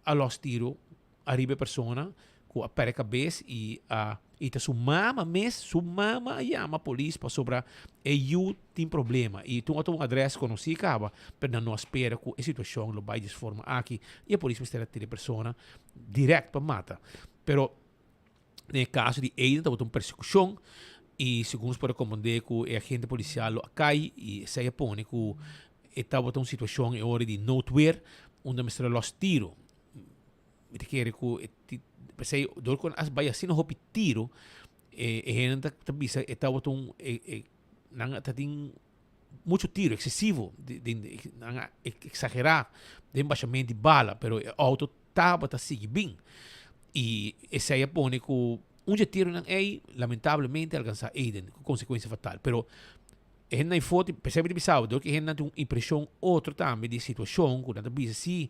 a lòs tiro ariba e persona ku a pèrdè kabes i a i ta su mama mes, su mama a yama polis pasobra e yu tin problema i tin otro un adrès konosí kaba pero nan no a spera ku e situashon lo bai di es forma aki i e polis mester a tira e persona dirèkt pa mata. Pero Den e kaso di Aiden tabata un persekushon i segun nos por a komprondé ku e agente polisial lo a kai i esei a pone ku e tabata un situashon e ora di noodweer unda mester a lòs tiro. Mi ta kere ku e p'esei dor ku nan a bai asina hopi tiro e e hendenan ta ta bisa e tabata un e e nan ta tin muchu tiro eksesivo den nan a eksagerá den bashament di bala pero e outo tabata sigui bin. I esei a pone ku un dje tironan ei lamentablemente a alkansá Aiden ku konsekuensia fatal. Pero e hendenan ei for, p'esei mi ta bisa bo, dor ku e hendenan tin un impreshon otro tambe di e situashon ku nan ta bisa si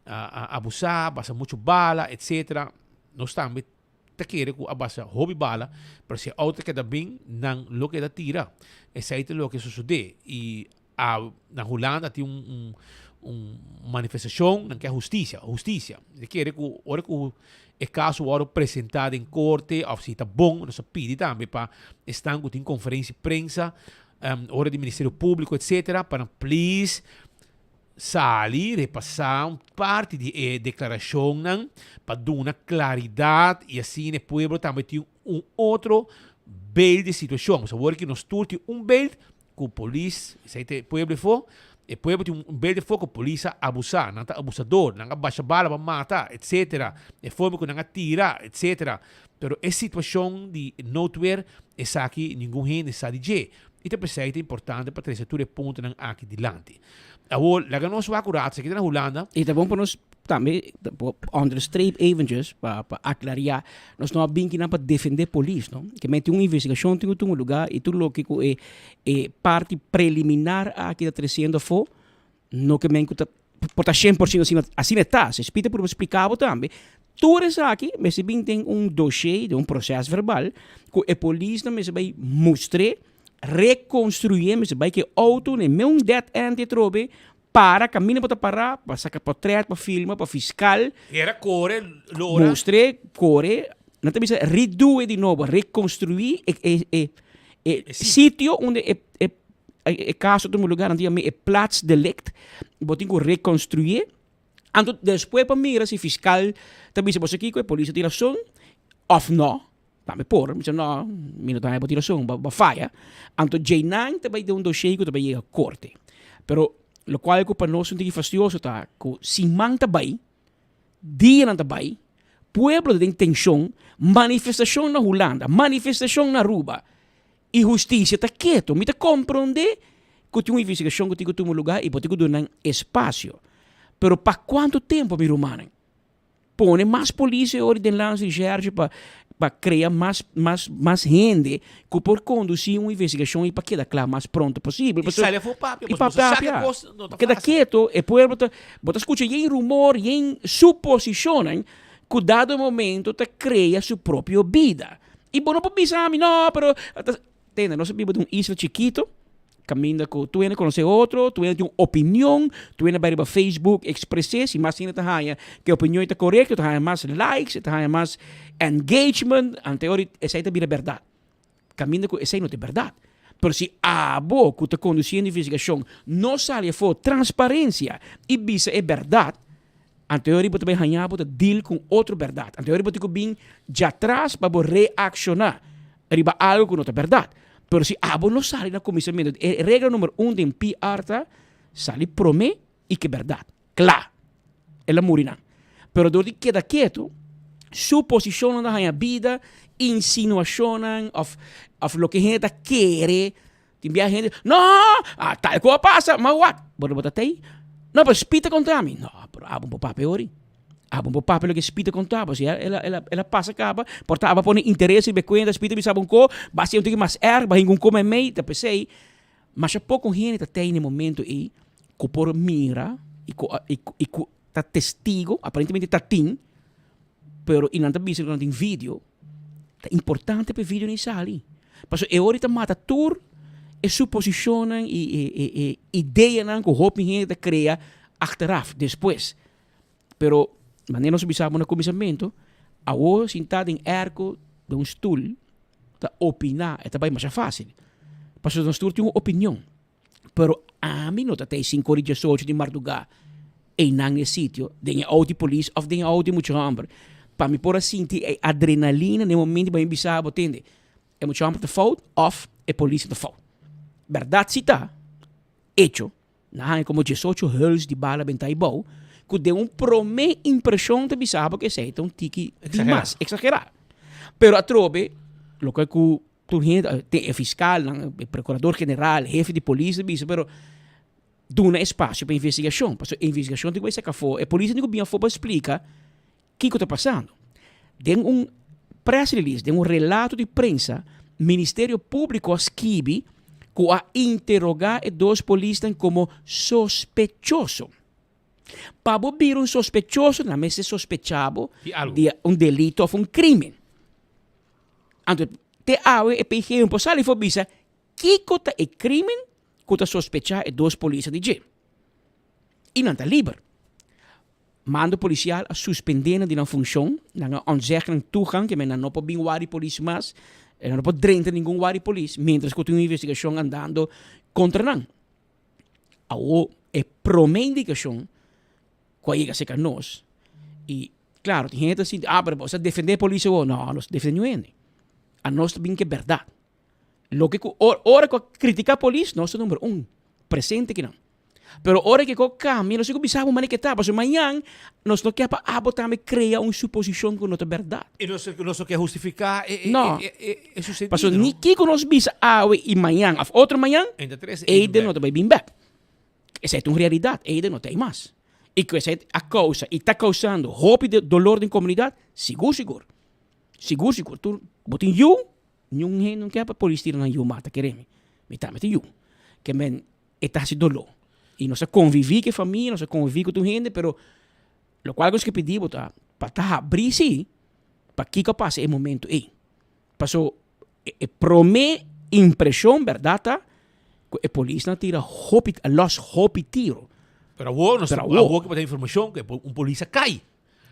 a abusá, basa muchu bala, etsetera, nos tambe. ta kere ku a basa hopi bala, pero si e outo keda bin, nan lo keda tira. Esei ta loke sosodé. I a na Hulanda tin un un un manifestashon, nan ke hustisia, hustisia. Mi ta kere ku ora ku e kaso wòrdu presentá den korte òf si ta bon, nos a pidi tambe pa esnan ku tin konferensia di prensa, ora di Ministerio Públiko etsetera, pa nan please sali repasá un parti di e deklarashonnan pa duna klaridat i asina e pueblo tambe tin un otro beeld di e situashon. Pasobra awor ki nos tur tin un beeld ku polis, esei ta e pueblo efo, e pueblo tin un beeld efo ku polis a abusá, nan ta abusador, nan a basha bala pa mata, etsetera, e forma ku nan a tira, etsetera. Pero e situashon di noodweer, esaki ningun hende sa di dje. I ta p'esei ta importante pa trese tur e puntonan aki dilanti. Awor, laga nos wak un rato, esaki ta na Hulanda. I ta bon pa nos tambe onderstreep eventjes pa pa aclaria, nos no a bin kinan pa defende polis no, ke men tin un investigacion tin ku tuma lugar i tur loke ku e e parti preliminar aki ta treciendo afo no ke men ku ta por ta 100% asina asina e ta, si Speed a purba splica bo tambe, tur esaki mester bin den un dossier, den un proces verbal ku e polisnan mester bai mustr'é, reconstruyé, mester bai ku e auto na e meun dead end atrobe, para kaminda bo ta para pa saka potret, pa filma, pa fiskal. Era kore lora. Mustr'é, kore, nan ta bisa redo-e di nobo, reconstruí e e e e sitio unda e e e kaso tuma lugar, nan ta yama e plaatsdelict, bo tin ku rekonstruyé, anto despues pa mira si fiskal ta bisa boso kiko e polis a tin rason òf nò, tambe por bisa nò mi no ta haña bo tin rason, bo a faya, anto djeinan ta bai den un doshé ku ta bai yega korte, pero lokual ku pa nos un tiki fastioso ta ku siman ta bai, dianan ta bai, pueblo ta den tenshon, manifestashon na Hulanda, manifestashon na Aruba, I hustisia ta keto. Mi ta komprondé ku tin un investigashon ku tin ku tuma lugá i bo tin ku duna nan espasio. Pero pa kuantu tempu, mi rumannan? Pone mas polis e ora den Landsrecherche pa pa krea mas mas mas hende ku por kondusí un investigashon i pa keda kla mas pronto posibel. I sali afó papia, I pa papia. Keda keto, e pueblo ta bo ta skucha yen rumor, yen suposishonnan ku dado momento ta krea su propio bida. I bo no por bisa ami, no, pero tende, nos a biba den un isla chikito, kaminda ku tur hende konosé otro, tur hende tin un opinion, tur hende bai riba Facebook ekspres'é, si mas hende ta haña ku e opinion ta korekto, ta haña mas likes, e ta haña mas engagement, anto ora esei ta bira bèrdat. Kaminda ku esei no ta e bèrdat. Pero si abo ku ta kondusiendo investigashon no sali afó transparensia i bisa e bèrdat, Anto e ora bo ta bai haña bo ta deal ku un otro bèrdat. Anto e ora bo tin ku bin djatrás pa bo reakshoná riba algu ku no ta bèrdat. Pero si abo no sali na kuminsamentu, e regla number un den PR ta sali promé i ke bèrdat. Kla! El a muri nan. Pero dor di keda ketu, suposishonnan ta haña bida, insinuashonnan òf òf loke hende ta kere. Tin bia hende, no, ah, tal ku a pasa, ma wak, bo no bo ta tei? No, pero Spita konta mi. No, pero abo bo papia ori. Abo bo papia loke Spita konta bo. Si el a, el a, el a pasa kaba, por ta abo a pone interes riba e kuenta, Spita bisa bo un ko, ba hasi un tiki mas erg, ba hinka un ko meimei, ta p'esei, masha poko hende ta tei na e momento ei ku por mira i ku a, i ku, i ku ta testigo, aparentemente ta tin, pero i nan ta bisa ku nan tin video. Ta importante pa e video ni sali. Pasobra e ora ta mata tur e suposicionnan y e, e, e ideanan cu hopi hende ta crea achteraf, despues. Pero, manera nos a bisa bo na cuminsamentu, awor sinta den airco, den un stoel, ta opina, e ta bay masha facil. Pasobra nos tur tin un opinion. Pero ami no ta tei sinku ora i diesocho di mardugá einan n'e sitio, den e auto di polis òf den e auto di mucha hòmber, pa mi por a sinti e adrenalina n'e momento pa mi bisa bo, tende, e mucha hòmber ta fout òf e polis ta fout. Bèrdat si ta, echo, nan haña komo diesocho huls di bala bentá ei bou, ku den un promé impreshon ta bisa bo ku esei ta un tiki dimas, eksagerá. Pero atrobe, loke ku Tur hende, te e fiskalnan, e prokurador general, hefe di polis ta bisa, pero duna espasio pa investigashon, pasobra e investigashon tin ku bai saka afó, e polis tin ku bin afó pa splika kiko ta pasando. Den un press release, den un relato di prensa, Ministerio Públiko a skibi ku a interogá e dos polisnan komo sospechoso. Pa bo bira un sospechoso, nan mester sospecha bo di un delito òf un krímen. Anto te awe e PG no por sali for bisa kiko ta e krimen ku ta sospechá e dos polisnan di dje. I nan ta liber. Mando polisial a suspendé nan di nan funshon, nan a ontzeg nan toegang, ke men nan no por bin wak di polis mas, nan no por drenta ningun wak di polis mientras ku tin un investigashon andando kontra nan. Awo e promé indikashon ku a yega serka nos i klaro tin hende ta sinti ah pero bo sa defendé polis awor, no nos ta defendé niun hende, anos ta bin ku e bèrdat. Loke ku ora ku a kritiká polis nos ta number un presente kinan. Pero ora ke ko kambia nos tin ku bisa bo manera ke ta pasobra mañan nos no ke pa abo tambe krea un suposishon ku no ta bèrdat. I nos nos no ke hustifiká e No. e e e susedido. Pasobra ni kiko nos bisa awe i mañan òf otro mañan, Eiden no ta bai bin bèk. Esei ta un realidat, Eiden no ta ei mas. I ku esei a kousa i ta kousando hopi dolor den komunidat, sigur sigur. Sigur sigur. Tur bo tin yu, Niun hende no ke pa polis tira nan yu mata, kere mi. Mi tambe tin yu. Ke men e ta hasi doló. I nos a konviví ku e famia, nos a konviví ku tur hende, pero lokual ku nos ke pidi bo ta pa ta habrí sí pa kiko a pasa e momento ei. Paso e promé impreshon bèrdat ta ku e polisnan a tira hopi, a lòs hopi tiro. Pero awor nos awor ke bo ta informashon ku un polis a kai.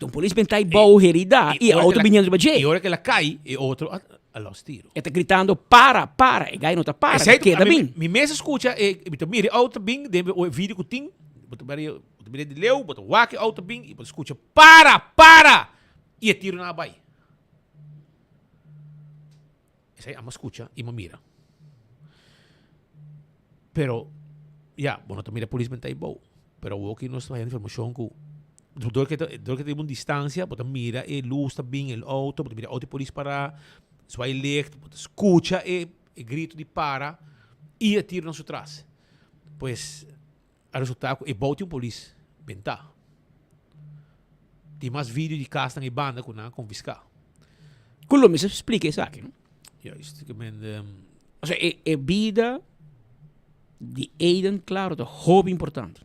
Un polis benta y bou herida y e auto biniendo riba dje. Y ora que el a cay, e otro a los tiro. E ta gritando para, para, e guy no ta para, ta keda bin. Mi mes a scucha, e mi ta mira e auto bin den e video cu tin, bo ta mira, bo ta mira di leu, bo ta wak e auto bin y bo ta scucha para, para! Y e tironan a bay. Esei amo scucha y mo mira. Pero, ya, bo no ta mira polis benta bou. Pero awor ki nos ta haya informacion cu door ke door ke ta un distancia, bo ta mira e luz ta bin, el auto, bo ta mira auto di polis para, zwaai licht, bo ta scucha e e grito di para y e tiro na su tras. Pues, a resulta cu e bou tin un polis benta. Tin mas video di casnan e banda cu nan a confisca. Cu lo mester splica esaki, no? Juist, ik ben, Osea, e e bida di Aiden, claro, ta hopi importante.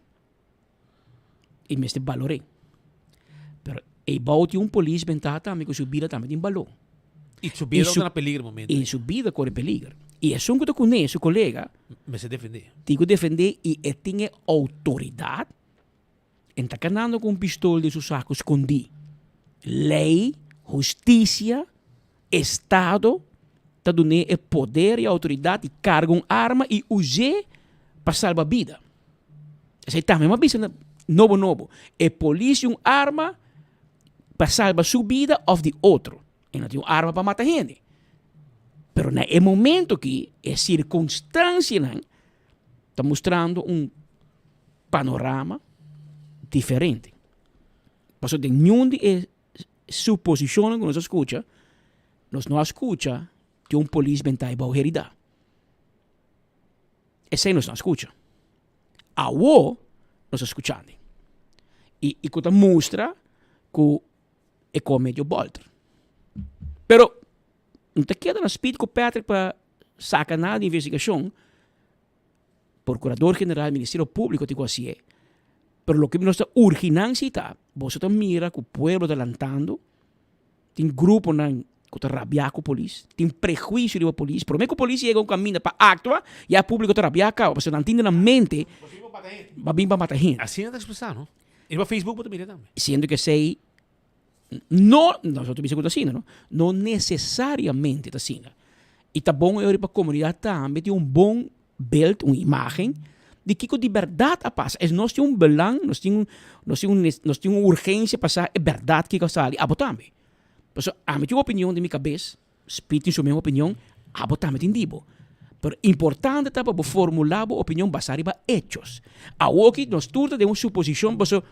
I mester balor'é. Pero e bou tin un polis benta tambe cu su bida tambe tin balor. I su bida ta na peligro momento. I su bida core peligro. I esun cu ta cune, su colega, Mester defendé. Tin cu defendé i e tin e autoridad. En ta canando cu un pistol den su saco scondí. Ley, husticia, Estado ta dun'é e poder i autoridad di carga un arma i us'é pa salba bida. Esei tambe mi a bisa na nobo nobo. E polis tin un arma pa salba su bida of di otro. E no tin un arma pa mata hende. Pero na e momento aki e circunstancianan ta mustrando un panorama diferente. Pasobra den niun di e suposicionnan cu nos a scucha, nos no a scucha di un polis benta e bou herida. Esei nos no a scucha. Awo nos a scuchandi. Y, y cu ta mustra cu e come medio bolter. Pero, no ta keda na Speed cu Patrick pa saca nada di investigacion. Procurador General, Ministerio Publico tin cu hacié. Pero loke nos ta urgi nan si ta, boso ta mira cu pueblo ta lantando, Tin gruponan ku ta rabiá ku polis, tin prehuisio riba polis. Promé ku polis yega un kaminda pa aktua, ya e públiko ta rabiá kaba, pasobra nan tin den nan mente ba bin pa mata hende. Asina ta ekspresá, no? I riba Facebook bo ta mira tambe. Siendo ku esei no, nos ta bisa ku ta asina, no? No nesesariamente ta asina. I ta bon e ora pa komunidat tambe tin un bon beeld, un imagen di kiko di berdad a pasa. Es nos tin un belang, nos tin un, nos tin un, nos tin un urgencia pa sa e berdad kiko a sali, abo tambe. Pasobra ami tin un opinion den mi cabes, Speed tin su mes opinion, abo tambe tin di bo. Pero importante ta pa bo formula bo opinion basa riba hechos. Awoki nos tur ta den un suposicion pasobra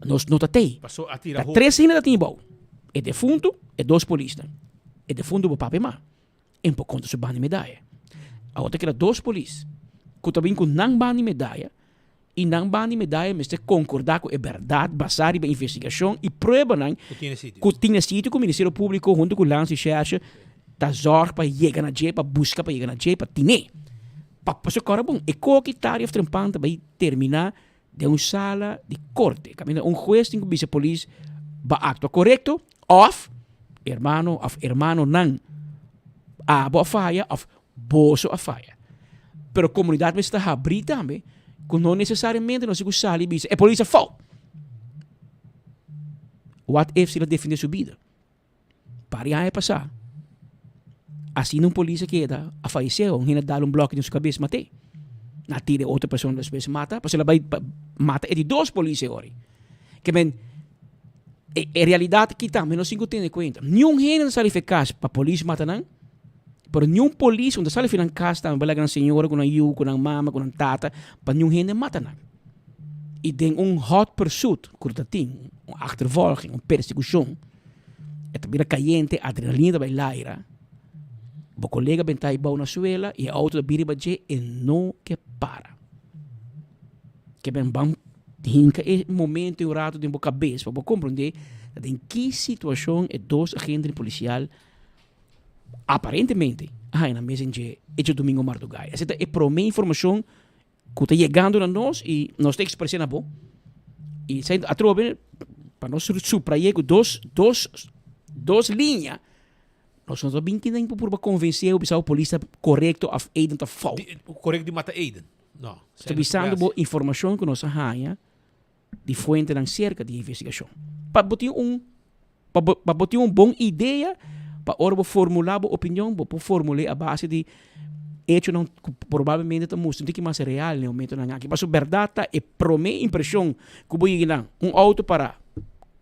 nos no ta tey. Pasobra a tira Ta tres hende ta tin bou, e defunto, e dos polisnan. E defunto bo papia mas. En por konta su banda di medaya. Awor ta keda dos polis ku ta bin ku nan banda di medaya i nan banda di medaya mester konkordá ku e bèrdat basá riba investigashon i pruebanan ku tin na sitio ku Ministerio Públiko huntu ku Landsrecherche ta zòrg pa yega na dje, pa buska pa yega na dje, pa tin'é. Pa pasobra kòrda bon, e koki tardi òf trempan ta bai terminá den un sala di korte kaminda un hues tin ku bisa polis bo a aktua korekto òf hermano òf hermanonan. Abo a faya of boso a faya. Pero comunidad mester ta habri tambe cu no necesariamente nos tin cu sali y bisa e polis a fout. What if si el a defende su bida? Par di aña pasá, asina un polis a keda a fayesé, un hende a dal un blòki den su kabes mat'é. Nan a tira e otro persona despues mata, pasobra el a bai pa mata e di dos polis e ora. Ke men, e e realidat aki tambe nos tin ku tene kuenta. Niun hende no sali for e kas pa polis mata nan, pero niun polis no ta sali for nan kas tambe pa laga nan señora ku nan yu, ku nan mama, ku nan tata, pa niun hende mata nan. I den un hot pursuit ku ta tin, un achtervolging, un persekushon, E ta bira kayente, adrenalina ta bai laira. Bo kolega benta ei bou na suela i e outo ta bira riba dje, e no ke para. Ke ben ban hinka e momento i un rato den bo kabes pa bo komprondé ta den ki situashon e dos agentenan polisial aparentemente a haña nan mes den dje e djadumingo mardugá. Esei ta e promé informashon ku ta yegando na nos i nos ta ekspres'é na bo. I esei atrobe pa nos suprayé ku dos dos dos liña nos no ta bin kinan pa purba konvensé bo bisa bo polis ta korekto òf Aiden ta fout. Korekto di mata Aiden? No. Ta bisando bo informashon ku nos a haña di fuentenan serka di e investigashon. Pa bo tin un pa bo pa bo tin un bon idea pa ora bo formulá bo opinion bo por formul'é a base di echonan ku probablemente ta mustra un tiki mas real na e momentonan aki. Pasobra bèrdat ta e promé impreshon ku bo yega nan, un outo pará,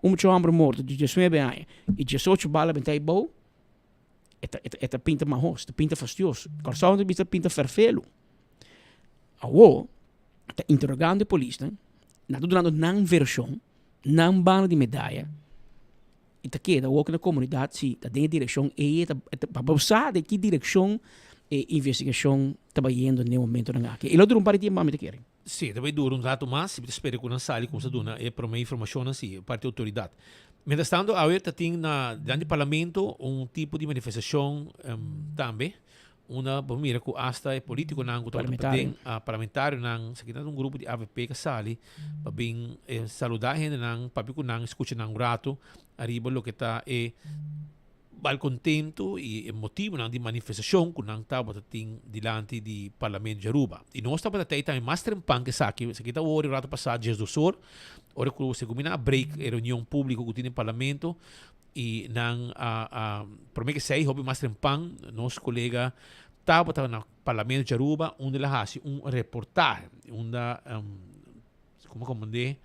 un mucha hòmber morto di diesnuebe aña i diesocho bala bentá ei bou, e ta e ta pinta mahos, ta pinta fastioso. Kòrsou nan ta bisa pinta fèrfelu. Awor ta interogando e polisnan, nan ta dunando nan vershon, nan banda di medaya i ta keda awor ku na komunidat si ta den e direkshon ei e ta pa bo sa den ki direkshon e investigashon ta bayendo den e momentonan aki. E lo dura un par di tiempo mas mi ta kere. Si, ta bay dura un rato mas, mi ta spera ku nan sali kumsa duna e prome informashonnan si parti outoridat. Mientras tanto awe ta tin na dilanti di parlamento un tipo di manifestashon tambe Unda bo mira cu hasta e politiconan cu tabata paden, parlamentarionan, esaki ta un grupo di avp cu a sali pa bin saluda e hendenan, papia cu nan, scucha nan un rato ariba loke ta e malcontento y e motibonan di manifestacion cu nan tabata tin dilanti di Parlamento di Aruba. Y nos tabata tey tambe mas trempan cu esaki, esaki ta ora un rato pasa diesdos or, ora cu segun mi nan a break e reunion publico cu tin den Parlamento, Y nan a a prome ke sei hopi mas trempan nos kolega tabata na Parlamento di Aruba unda el a hasi un reportahe unda como komandé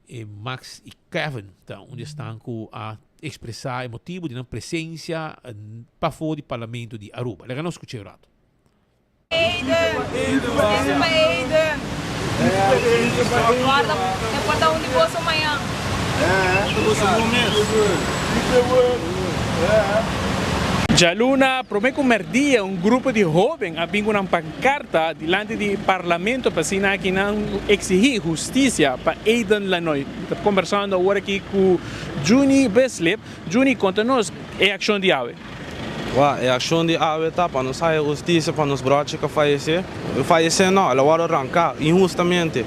e Max y Kevin ta un di esnan ku a ekspresá e motibu di nan presensia pafó di Parlamento di Aruba. Laga nos skuch'é un rato. Djaluna prome ku merdia un grupo di hoben a bin ku nan pankarta dilanti di parlamento pa asina aki nan eksihí hustisia pa Aiden Lanoy. Mi ta kombersando awor aki ku Juni Bislip. Juni, konta nos e akshon di awe. Wak, e akshon di awe ta pa nos haya hustisia pa nos brochi ku a fayesé. Fayesé no, el a wòrdu ranká inhustamente.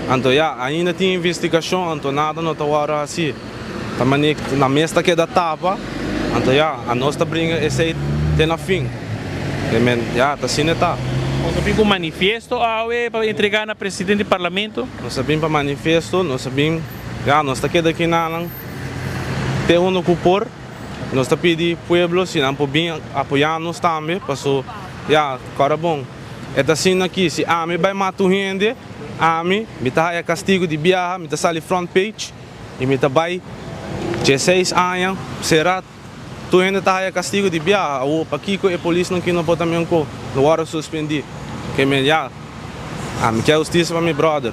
Anto ya, ainda tin investigashon, anto nada no ta wòrdu hasí. Ta manera ku nan mes ta keda tapa, anto ya, anos ta bringa esei te na fin. E men, ya, ta asina e ta. Nos a bin ku manifiesto awe pa entregá na presidente di parlamento. Nos a bin pa manifiesto, nos a bin, ya, nos ta keda kinanan te unda ku por. Nos ta pidi pueblo si nan por bin apoya nos tambe paso ya kòrda bon e ta asina aki si ami bai mata un hende ami mi ta haya kastigo di biaha mi ta sali front page y mi ta bai dieseis aña sera tur hende ta haya kastigo di biaha awor pakiko e polisnan ki no por ta menko no wòrdu suspendi ke men ya. Ami kier hustisia pa mi brother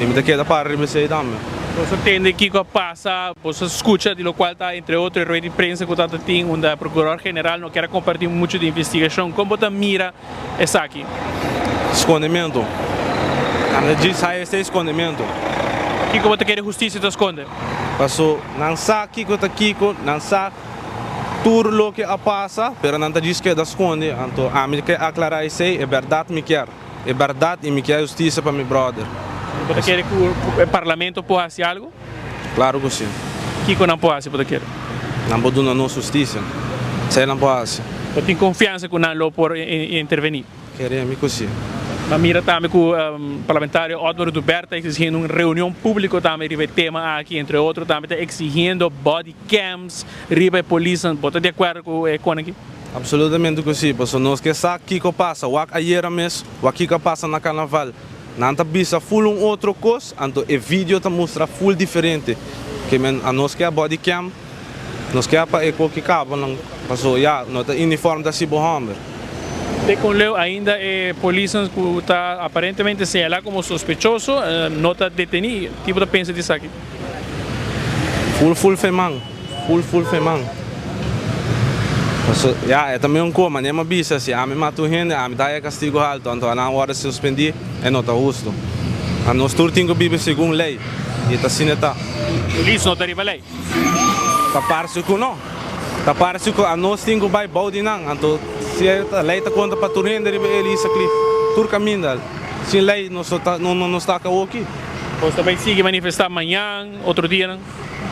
y mi ta keda para riba esey tambe. Boso tende kiko a pasa, boso skucha di lokual ta entre otro e rueda di prensa ku tabata tin unda e prokuror general no kier a komparti muchu di investigashon. Kon bo ta mira esaki? Skondementu. Ami ta djis haya esey skondementu. Kiko bo ta kere hustisia ta skonde? Paso nan sa kiko ta kiko, nan sa tur loke a pasa, pero nan ta djis keda skonde, anto ami ke aklará esei, e bèrdat mi kier, e bèrdat i mi kier hustisia pa mi bròder. Bo ta kere ku e parlamento por hasi algu? Klaru ku si. Kiko nan por hasi bo ta kere? Nan por duna nos hustisia, esei nan por hasi. Bo tin konfiansa ku nan lo por intervení? Kere mi ku si. M'a mira tambe ku parlamentario Otmar Oduber ta eksigiendo un reunion públiko tambe riba e tema aki, entre otro tambe ta eksigiendo body cams riba e polisnan. Bo ta di akuerdo ku e kon aki? Absolutamente ku si, pasobra nos ke sa kiko pasa. Wak ayera mes, wak kiko a pasa na karnaval. Nan ta bisa ful un otro kos, anto e video ta mustra ful diferente. Ke men anos ke a body cam. Nos ke pa e koki kaba nan paso ya no ta uniform ta si bo homber. Te con leu ainda e polisnan cu ta aparentemente señala como sospechoso no ta deteni. Ki bo ta pensa di esaki? Full full fe man, full full fe man. Paso ya e ta meun ko manera mi a bisa si ami mata un hende ami ta haya castigo halto anto anan wordo suspendi e no ta husto. Nos tur tin cu biba segun ley y ta asina ta. Polis no ta riba ley. Ta parse ku no. Ta parse ku anos tin ku bai bou di nan. Anto si e lei ta konta pa tur hende riba Elisa Cliff, tur kaminda. Sin lei nos no ta no no sta awoki. Bos ta bai sigui manifestá mañan, otro dianan?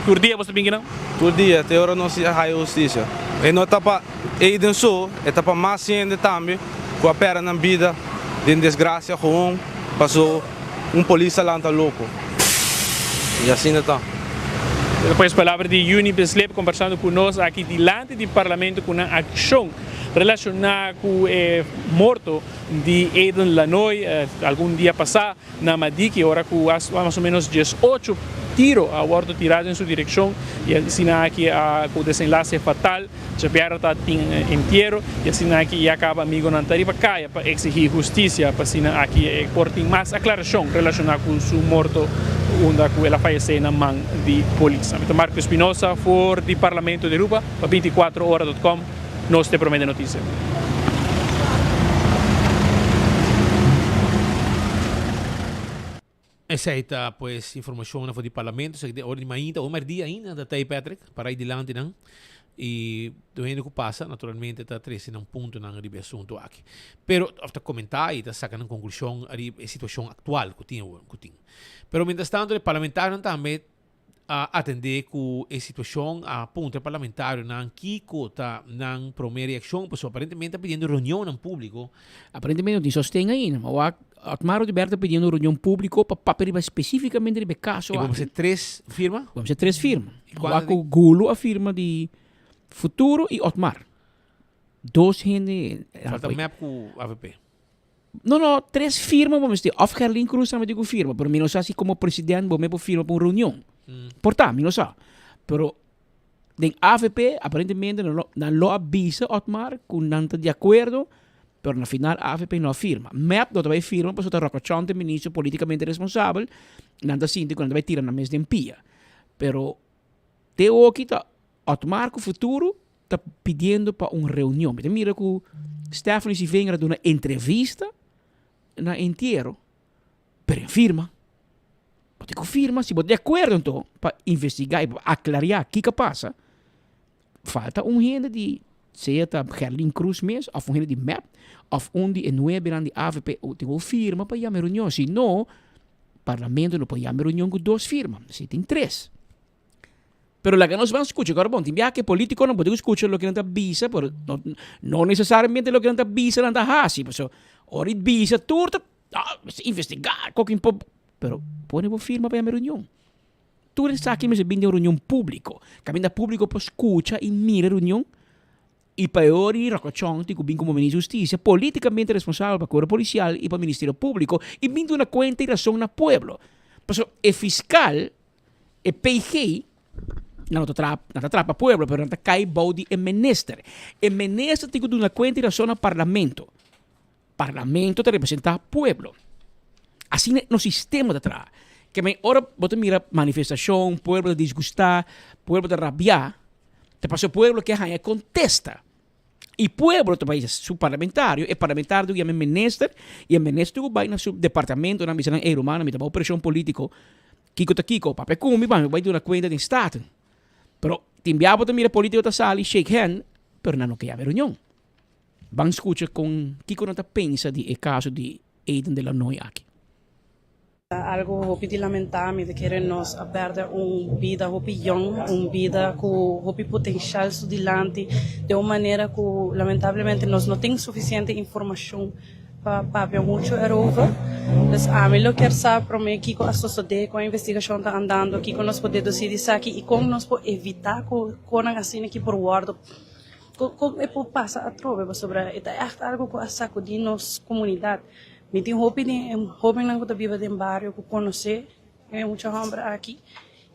Tur dia bos ta bin kinan? Tur dia, te ora nos haya hustisia. E no ta pa Aiden so, e ta pa mas hende tambe ku a pèrdè nan bida den desgrasia gewoon paso. Un polis a lanta loko y asina ta. Pues palabra di Juni Bislip kombersando ku nos aki dilanti di parlamento ku nan akshon relashoná ku e morto di Aiden Lanoy algun dia pasá na Madiki ora ku mas o menos 18 tiro a wòrdu tirá den su direkshon i asina aki a ku desenlase fatal. Djabièrnè ta tin entiero i asina aki ya kaba amigonan ta riba kaya pa eksihí hustisia pa asina aki e por tin mas aklarashon relashoná ku su morto unda ku el a fayesé na man di polis. Ami ta Marco Espinosa for di Parlamento di Aruba pa 24 ora dot com nos te promé den notisia. Esei ta pues informacionnan for di Parlamento. Esaki den ora di mainta o merdia ainda ta tei Patrick para i dilanti nan. I tur hende ku pasa naturalmente ta trese nan puntonan riba e asunto aki. Pero of ta comenta i ta saca nan conclusion riba e situacion actual ku tin awor ku tin. Pero mientras tanto e parlamentarionan tambe a atendé ku e situashon, a puntra e parlamentarionan kiko ta nan promé reakshon, pasobra aparentemente ta pidiendo reunionnan públiko. Aparentemente no tin sosten ainda, ma wak Otmar Oduber ta pidiendo un reunion públiko pa papia riba spesífikamente riba e kaso aki. I bo mester tres firma? Bo mester tres firma. Wak ku Gulo a firma di Futuro i Otmar. Dos hende. Falta mep ku avp. No, no, tres firma bo mester. Of Gerlin Cruz tambe tin ku firma, pero mi no sa si komo president bo me por firma pa un reunion. Por ta, mi no sa. Pero den avp aparentemente nan lo, nan lo a bisa Otmar ku nan ta di akuerdo, pero na final avp no a firma. Mep no ta bai firma pasobra ta Rocochon ta e ministro politikamente responsabel, nan ta sinti ku nan ta bai tira nan mes den pia. Pero te oki ta Otmar ku Futuro ta pidiendo pa un reunion. Mi ta mira ku Stephanie Sivenger a duna entrevista na entiero, pero e firma. Bo tin ku firma, si bo ta di akuerdo anto pa investigá i pa aklariá kiko a pasa, falta un hende di sea ta Gerlin Cruz mes òf un hende di mep òf un di e nuebenan di avp tin ku firma pa yama e reunion. Si no, parlamento no por yama e reunion ku dos firma, si tin tres. Pero laga nos ban skucha, kòrda bon, tin biaha ke politikonan bo tin ku skucha loke nan ta bisa, pero no no nesesariamente loke nan ta bisa nan ta hasi, pasobra ora di bisa tur ta ah mester investigá koke por, pero pone bo firma pa yama e reunion. Tur esaki mester bin den un reunion públiko, kaminda públiko por skucha i mira e reunion i pa e ora di Rocochon tin ku bin komo Minister di Hustisia polítikamente responsabel pa Kuerpo Polisial i pa Ministerio Públiko i bin duna kuenta i rason na pueblo, pasobra e fiskal E PG, nan no ta traha, nan ta traha pa pueblo, pero nan ta kai bou di e minister. E minister tin ku duna kuenta i rason na parlamento. Parlamento ta representá pueblo. Asina nos sistema ta traha. Ke men ora bo ta mira manifestashon, pueblo ta disgustá, pueblo ta rabiá, ta pasobra pueblo ke haña kontesta. I pueblo ta bai su parlamentario, e parlamentario tin ku yama e minister, i e minister tin ku bai na su departamentonan bisa nan, ey rumannan mi ta bou preshon politiko, kiko ta kiko, papia ku mi pa mi bai duna kuenta den Staten. Pero tin bia bo ta mira politiko ta sali shake hand, pero nan no ke yama e reunion. Ban skucha kon kiko nan ta pensa di e kaso di Aiden de Lanoy aki. Algo hopi di lamentá, mi ta kere nos a pèrdè un bida hopi yòn, un bida ku hopi potenshal su dilanti, den un manera ku lamentablemente nos no tin sufisiente informashon pa papia muchu erover. Dus ami lo kier sa promé kiko a sosodé, kon e investigashon ta andando, kiko nos por dedusí di esaki i kon nos por evitá ku konan asina ki por wòrdu, kon e por pasa atrobe, pasobra e ta ègt algu ku a sakudí nos komunidat. Mi tin hopi di e hobennan ku ta biba den bario ku konosé e mucha hòmber aki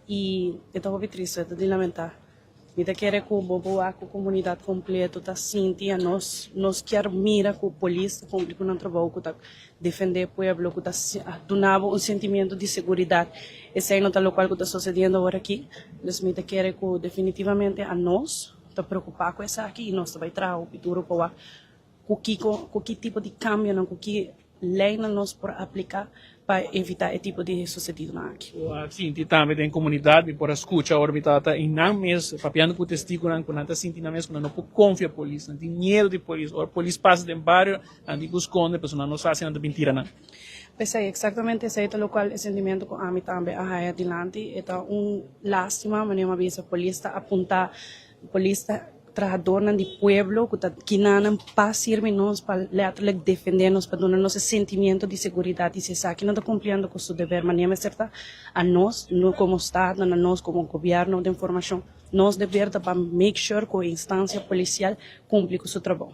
i e ta hopi tristu, e ta di lamentá. Mi ta kere ku bo por wak ku komunidat kompleto ta sinti anos nos kier mira ku polis ta kumpli ku nan trabou ku ta defendé pueblo, ku ta duna bo un sentimiento di seguridat. Esei no ta lokual ku ta sosediendo awor aki. Dus mi ta kere ku definitivamente anos ta preokupá ku esaki i nos ta bai traha hopi duro pa wak Ku kiko, ku ki tipo di kambionan, ku ki leinan nos por apliká pa evitá e tipo di susedidonan aki? Bo a sinti tambe den komunidat, mi por a skucha ora mi tabata einan mes papiando ku testigunan ku nan ta sinti nan mes ku nan no por konfia polis, nan tin miedu di polis, ora polis pasa den bario nan tin ku skonde pasobra nan no sa si nan ta bin tira nan. P'esei, eksaktamente esei ta lokual e sentimentu ku ami tambe a haya dilanti. E ta un lástima, manera mi a bisa, polis ta apuntá Polis ta trahadornan di pueblo cu ta kinanan pa sirbi nos, pa letterlijk defende nos, pa duna nos e sentimiento di seguridad y si esaki no ta cumpliendo cu su deber manera mester ta, a nos no como estado, na nos como gobierno den formacion, nos deber ta pa make sure cu e instancia policial cumpli cu su trabou.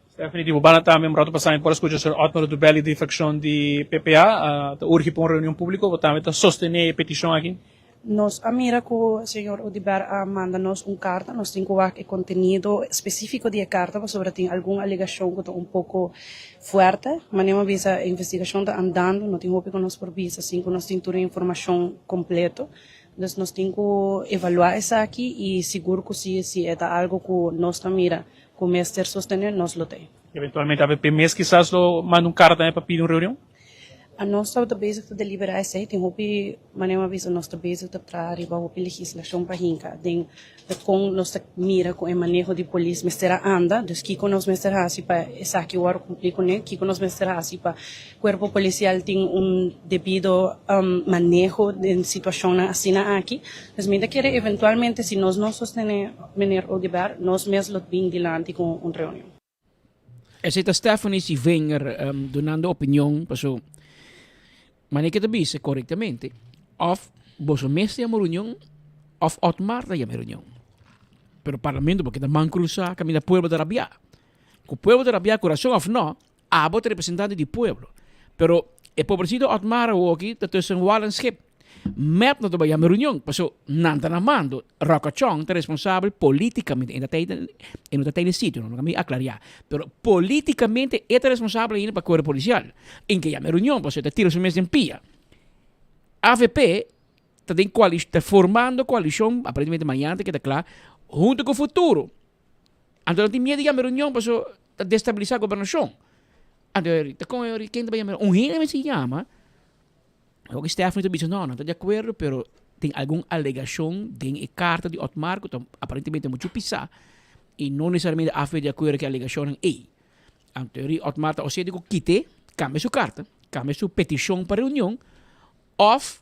Stephanie, di bo banda tambe un rato pasa mi por a scucha señor Otmar Oduber di fraccion di PPA ta urgi pa un reunion publico, bo tambe ta sostene e peticion aki? Nos a mira cu señor Oduber a manda nos un carta, nos tin cu wak e contenido specifico di e carta pasobra tin algun alegacion cu ta un poco fuerte. Manera mi a bisa e investigacion ta andando, no tin hopi cu nos por bisa sin cu nos tin tur e informacion completo. Dus nos tin cu evalua esaki y sigur cu si si e ta algo cu nos ta mira Cu mester sostene nos lo t'ey. Eventualmente avp mes kisas lo manda un carta tambe pa pidi un reunion? Anos tabata bezig ta delibera esey, tin hopi manera mi a bisa nos ta bezig ta traha riba hopi legislacion pa hinca den con nos ta mira cu e maneho di polis mester a anda, dus kico nos mester haci pa esaki worde cumpli cune, kico nos mester haci pa Cuerpo Policial tin un debido maneho den situacionnan asina aki. Dus mi ta kere eventualmente si nos no sostene meneer Oduber, nos mes lo bin dilanti cu un reunion. Esei ta Stephanie Sivinger dunando opinion paso manera ke ta bisa korektamente of boso mes ta yama reunion of Otmar ta yama reunion pero parlamento bo keda man krusa kaminda pueblo ta rabia ku pueblo ta rabia ku rason of no Abo ta representante di pueblo. Pero e pobrecito Otmar awoki ta tussen wal en schip. Mep no ta bai yama reunion, paso nan ta na mando. Rocca Chong ta responsabel politicamente, e no ta e no ta tei den sitio, no mi aclaria. Pero politicamente e ta responsabel ainda pa cuerpo policial. En ke yama reunion, paso e ta tira su mes den pia. Avp ta den coali ta formando coalicion, aparentemente mañana ta keda cla, hunto cu Futuro. Anto nan tin miedu yama reunion paso ta destabilisa gobernacion. Anto e ta con e ken ta bay yama reunion? Un hende mester yama. Awor Stephanie ta bisa no, nan ta di acuerdo pero tin algun alegacion den e carta di Otmar cu ta aparentemente mucho pisa y no necesariamente AFP di acuerdo cu e alegacionnan ey. Anto Otmar ta osea di cu kite, cambia su carta, cambia su peticion pa reunion of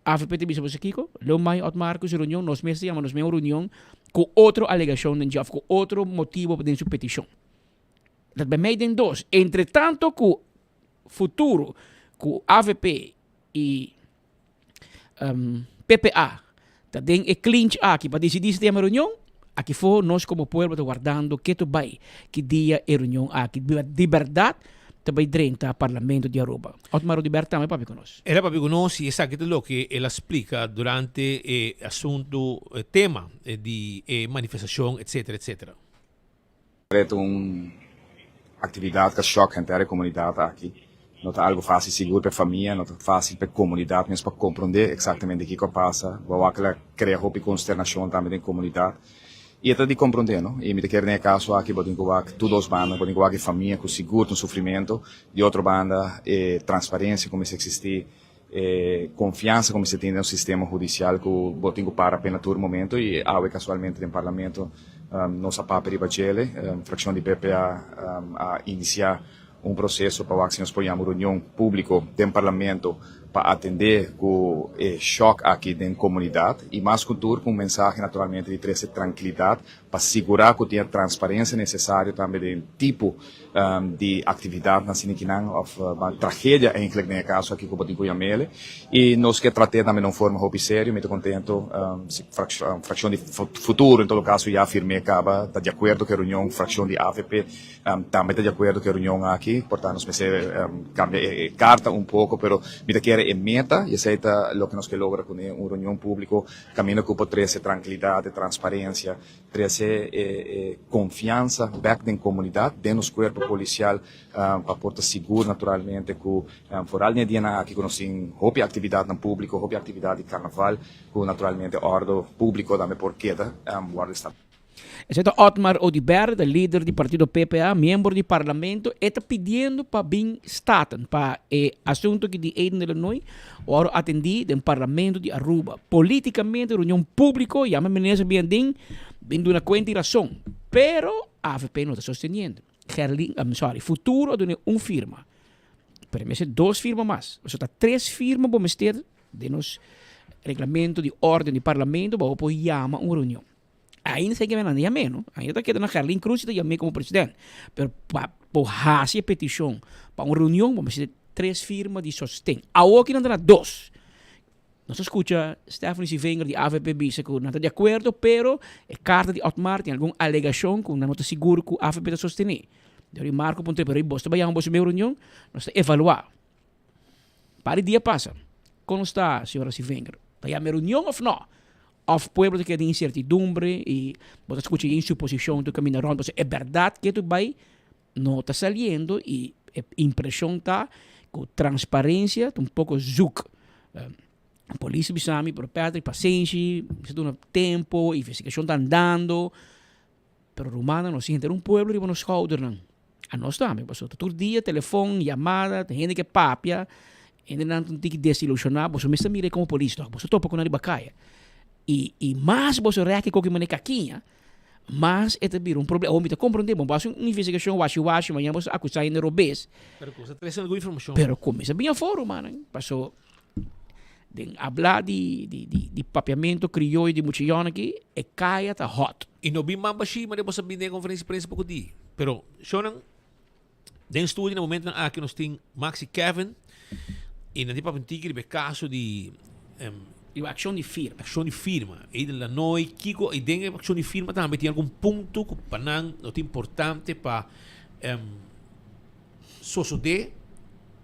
Avp ta bisa boso kiko? Lo mai Otmar ku su reunion, nos mes ta yama nos mes un reunion ku otro alegashon den dje òf ku otro motibo den su petishon. Dat bai mei den dos. Entre tanto ku futuro ku avp i PPA ta den e clinch aki pa disidí si ta yama reunion, aki for nos komo pueblo ta wardando ketu bai ki dia e reunion aki di bèrdat ta bai drenta Parlamento di Aruba. Otmar Oduber tambe papia ku nos. El a papia ku nos i esaki ta loke el a splika durante e asuntu, e tema di e manifestashon etcetera etcetera. Ta un actividad cu a shock henter e comunidad aki. No ta algo facil sigur pa e famia, no ta facil pa e comunidad mes pa comprende exactamente kico a pasa. Bo a wak el a crea hopi consternacion tambe den comunidad. Y e ta di comprende no. Y mi ta kere den e caso aki bo tin cu wak tur dos banda, bo tin cu wak e famia cu sigur ta un sufrimento, di otro banda e transparencia cu mester existi, e confiansa cu mester tin den un sistema hudicial cu bo tin cu para p'e na tur momento y awe casualmente den Parlamento nos a papia riba djele. Fraccion di PPA a inicia un proceso pa wak si nos por yama un reunion publico den Parlamento. pa atendé ku e shòk aki den komunidat i mas ku tur ku un mensahe naturalmente di trese trankilidat pa sigurá ku tin e transparensia nesesario tambe den tipo di aktividatnan asina kinan òf tragedia eigentlik den e kaso aki ku bo tin ku yam'ele i nos ke trat'é tambe na un forma hopi serio. Mi ta kontento si frakshon di Futuro en todo kaso ya firm'é kaba ta di akuerdo ku e reunion frakshon di avp Tambe ta di akuerdo ku e reunion aki, por ta nos mester kambia e karta un poko, pero mi ta kere e meta i esei ta loke nos ke logra kuné, un reunion públiko kaminda ku por trese trankilidat, e transparensia, trese e konfiansa bèk den komunidat, den nos kuerpo polisial, pa por ta sigur naturalmente ku foral den e dianan aki ku nos tin hopi aktividatnan públiko, hopi aktividat di karnaval, ku naturalmente òrdu públiko tambe por keda wòrdu establesí. Esei ta Otmar Oduber, de lider di partido PPA, miembro di parlamento, e ta pidiendo pa bin Staten pa e asunto aki di Eden de Lanoy wòrdu atendí den parlamento di Aruba. Polítikamente reunion públiko, yama minister bin aden, bin duna kuenta i rason. Pero avp no ta sosteniendo. Gerlin, I'm sorry, Futuro a duna un firma. Pero e mester dos firma mas. Pasobra ta tres firma bo mester den nos reglamento di orden di parlamento pa bo por yama un reunion. Ainda sa keme nan yam'é, no? Ainda ta keda na Gerlin Cruz ta yam'é komo president. Pero pa bo hasi e petishon pa un reunion bo mester tres firma di sosten. Awor ki nan ta na dos. Nos a skucha Stephanie Sievinger di avp bisa ku nan ta di akuerdo pero e karta di Otmar tin algun alegashon ku nan no ta sigur ku avp ta sostené. Dor i Marco puntra pero bos ta bai yama boso mes reunion? Nos ta evaluá. Par di dia pasa. Kon nos ta, señora Sievinger? Ta yama e reunion òf no? Of pueblo ta keda den insertidumbre i bo ta skucha yen suposishon tur kaminda rònt pasobra e bèrdat ke tur bai no ta saliendo i e impreshon ta ku transparensia ta un poko zuk. Polis a bisa mi pero Patrick pasenshi mi sa duna tempo investigashon ta andando pero rumannan nos tin henter un pueblo riba nos skoudernan. Anos tambe pasobra tur dia telefon, yamada, tin hende ke papia, hendenan ta un tiki desilushoná, boso mester mira komo polis tok, boso topa ku nan riba kaya. I i mas boso rèk e koki manera kakiña, mas e ta bira un problema. Awor mi ta komprondé, bo hasi un investigashon washi washi, mañana boso akusá hende robes. Pero ku sa trese algun informashon. Pero kuminsá bin afó rumannan, paso den habla di di di di papiamento krioyo di mucha yòn aki, e kaya ta hòt. I no bin man bashí manera bo sa bin den e konferensia di prensa poko di. Pero, shownan, den studio na momentonan aki nos tin Max i Kevin i nan tin papia un tiki riba e kaso di Riba akshon di firma. Akshon di firma. Eden Lanoy, kiko i den e akshon di firma tambe tin algun punto ku pa nan no ta importante pa sosodé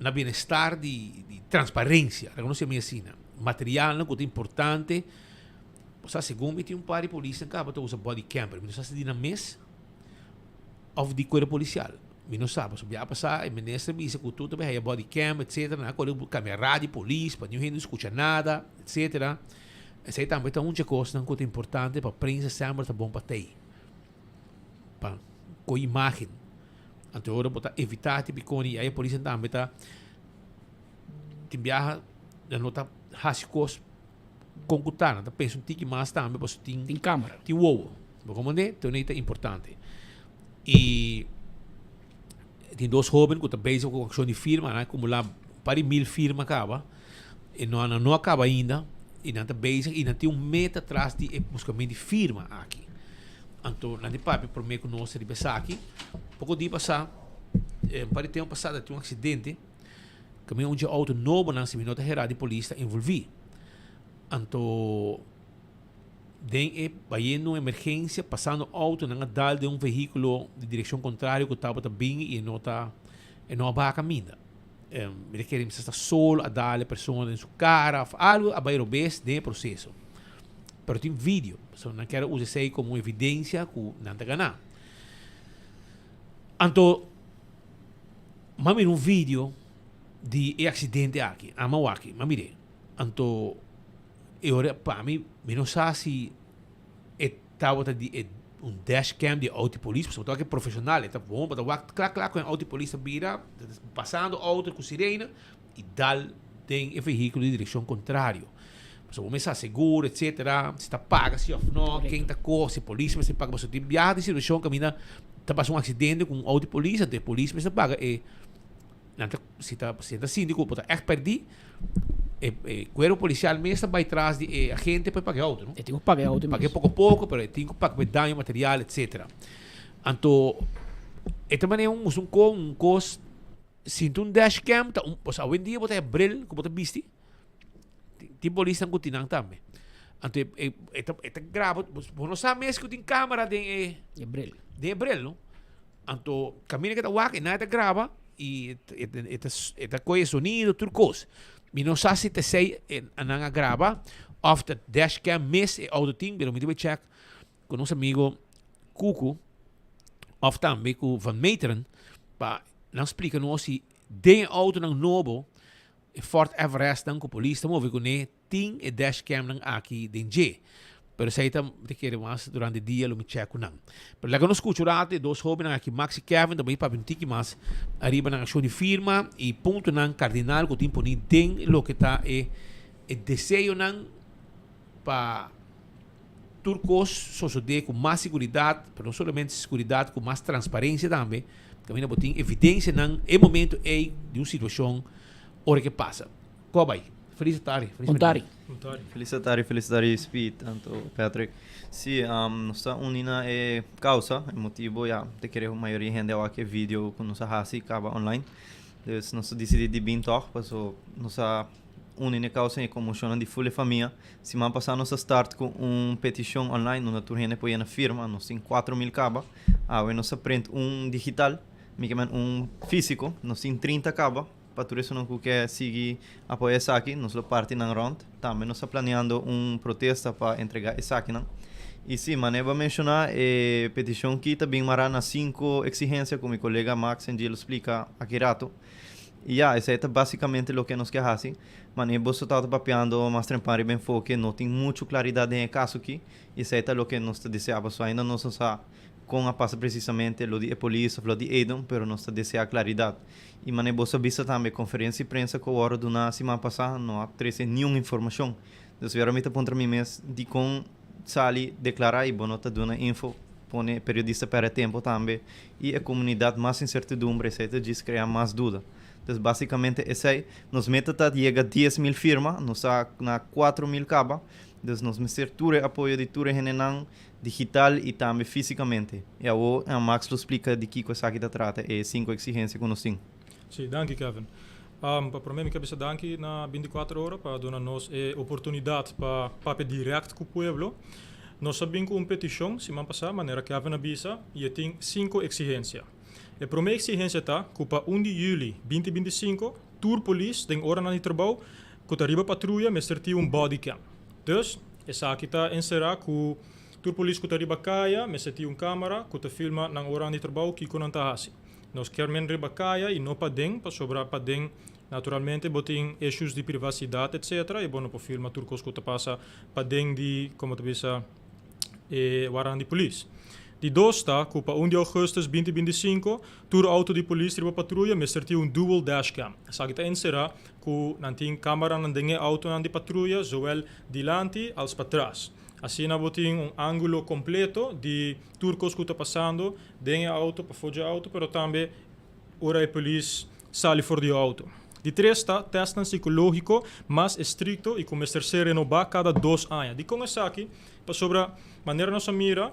na bienestar di di transparencia. Rekonosé mi asina. Materialnan ku ta importante. Bo sa segun mi tin un par di polisnan kaba ta usa body cam pero mi no sa si di nan mes of di cuerpo policial. Mi no sa pasobra bia pasa e minister bisa cu tur ta bay haya body cam etcetera nan a kore cambia radio polis pa niun hende no scucha nada etcetera. Esey tambe ta un dje cosnan cu ta importante pa prensa semper ta bon pa tey pa coy imagen. Anto ora bo ta evita ti biconi y ay e polisnan tambe ta tin biaha nan no ta haci cos. Kon ku ta, nan ta pensa un tiki mas tambe pasobra tin Tin kamera. Tin wowo. Bo komprende? Tony ta importante. I tin dos hoben ku ta bezig ku akshon di firma, nan a akumulá un par di mil firma kaba. I no nan no a kaba ainda i nan ta bezig i nan tin un meta tras di e buskamentu di firma aki. Anto nan di papia promé ku nos riba esaki. Poko dia pasá, un par di tempu pasá ta tin un aksidente. Kaminda un dje outo nobonan si mi no ta herá di polis ta envolví. Anto den e bayendo un emergensia pasando outonan a dal den un vehíkulo di direkshon kontrario ku tabata bini i e no ta e no a baha kaminda. Mi ta kere mi sa sta solo a dal e persona den su kara òf algu a bai robes den e proseso. Pero tin video, pasobra nan kier a usa esei komo evidensia ku nan ta gana. Anto. M'a mira un video di e accidente aki, ama wak, m'a mir'é. Anto e ora pa mi, mi no sa si e tabata di e un dashcam di e auto di polis, pasobra bo ta wak e profesional, e ta bon, bo ta wak kla kla con e auto di polis ta bira, pasando auto cu sirena y dal den e vehiculo di direccion contrario. Pasobra bo mester sa seguro etcetera, si ta paga si of no, ken ta koh, si polis mester paga, pasobra tin biaha di situacion caminda ta pasa un accidente cu un auto di polis, anto e polis mester paga e, nan ta, si ta, si nan ta sinti cu bo ta echt perdi. E e cuerpo policial mes ta bay tras di e agente pa e paga e auto, no? E tin cu paga e auto mes. Paga poco poco, pero e tin cu paga pa e daño material, etcetera. Anto, e ta manera un un co un cos, sinti un dashcam ta un, osea awendia bo ta e bril cu bo ta bisti, tin polisnan cu tin nan tambe. Anto e e e ta e ta graba, bo no sa mes cu tin camera den e. E bril. Den e bril, no? Anto caminda ke ta wak e nan e ta graba y e ta e ta coge sonido tur cos. Mi no sa si ta esey nan a graba of ta dashcam mes e auto tin pero mi ta bay check cu nos amigo Cucu of tambe cu Van Meteren pa nan splica nos si den e autonan nobo e Ford Everest nan cu polis ta move cune Tin e dashcamnan aki den dje. Pero esei ta mi ta kere mas durante dia lo mi check ku nan. Pero laga nos skucha un rato e dos hobennan aki Max i Kevin ta bai papia un tiki mas ariba nan akshon di firma i puntonan kardinal ku tin poni den loke ta e e deseonan pa tur kos sosode ku mas siguridat, pero no solamente siguridat ku mas transparensia tambe kaminda bo tin evidensianan e momento ei di un situashon ora ke pasa. Ko bai? Felis atari. Felis Bon tari. Felis atari, felis atari Speed, anto Patrick. Si, um, nos ta uni na e causa, e motibo, ya, te kere mayoria hende a wak e video ku nos a hasi kaba online. Dus nos a disidí di bin tòg, paso nos a uni na e causa i e konmoshonnan di ful e famia. Siman pasá nos a start ku un petishon online unda tur hende por yena firma, nos tin 4000 kaba. Awe nos a print un digital, mi ke men un físiko, nos tin 30 kaba. Pa tur esunnan ku ke sigui apoya esaki, nos lo parti nan rònt. Tambe nos ta planeando un protesta pa entregá esakinan. I sí, manera bo a menshoná, e petishon ki ta bin mará na sinku eksigensia ku mi kolega Max en dje lo splika aki ratu. I ya, esei ta básikamente loke nos ke hasi. Manera boso tabata papiando mas trempan riba enfoke, no tin muchu klaridat den e kaso ki, i esei ta loke nos ta deseá pasobra ainda nos no sa kon a pasa presisamente lo di e polis òf lo di Edom, pero nos ta deseá klaridat. I manera boso a bisa tambe, konferensia di prensa ku a wòrdu duná siman pasá no a trese niun informashon. Dus wèr mi ta puntra mi mes dikon sali deklará i bo no ta duna info, pone e periodista pèrdè tempu tambe i e komunidat mas insertidumbre, esei ta djis krea mas duda. Dus basikamente esei, nos meta ta yega 10.000 firma, nos ta na 4.000 kaba, dus nos mester tur e apoyo di tur e hendenan digital y tambe fisicamente. Y awo Max lo splica di kico esaki ta trata, e cinco exigencia cu nos tin. Sí, danki Kevin. Pa prome mi ke bisa danki na 24 ora pa duna nos e oportunidad pa papia direct cu pueblo. Nos a bin cu un peticion siman pasa, manera Kevin a bisa, y e tin cinco exigencia. E prome exigencia ta cu pa un di juli binti 25 tur polis den oranan di trabou cu ta riba patruya mester tin un bodycam. Dus, esaki ta enserá ku tur polis ku ta riba kaya mester tin un kamera ku ta filma nan oran di trabou kiko nan ta hasi. Nos kier men riba kaya i no paden pasobra paden naturalmente bo tin issues di privasidat etcetera i bo no por filma tur kos ku ta pasa paden di komo ta bisa e waran di polis. Di dos ta ku pa un di ougùstùs binti 25 tur outo di polis riba patruya mester tin un dual dashcam. Esaki ta enserá ku nan tin kameranan den e outonan di patruya zowel dilanti als patras. Asina bo tin un ángulo kompleto di tur kos ku ta pasando den e outo, pafó dje outo, pero tambe ora e polis sali for di e outo. Di tres ta tèstnan sikológiko mas estrikto i ku mester ser renobá kada dos aña. Dikon esaki? Pasobra manera nos a mira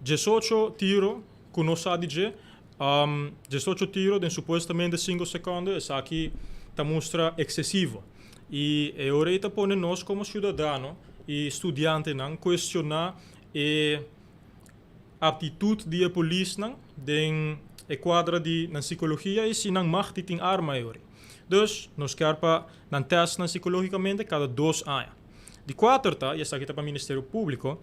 18 tiro ku nos sa di dje, 18 tiro den supuestamente 5 sekondo, esaki ta mustra eksesivo. I e ora ei ta pone nos komo siudadano i studiantenan kuestioná e aptitut di e polisnan den e kuadra di nan sikologia i si nan mag di tin arma e ora ei. Dus, nos kier pa nan tèst nan sikológikamente kada dos aña. Di kuater ta, i esaki ta pa Ministerio Públiko,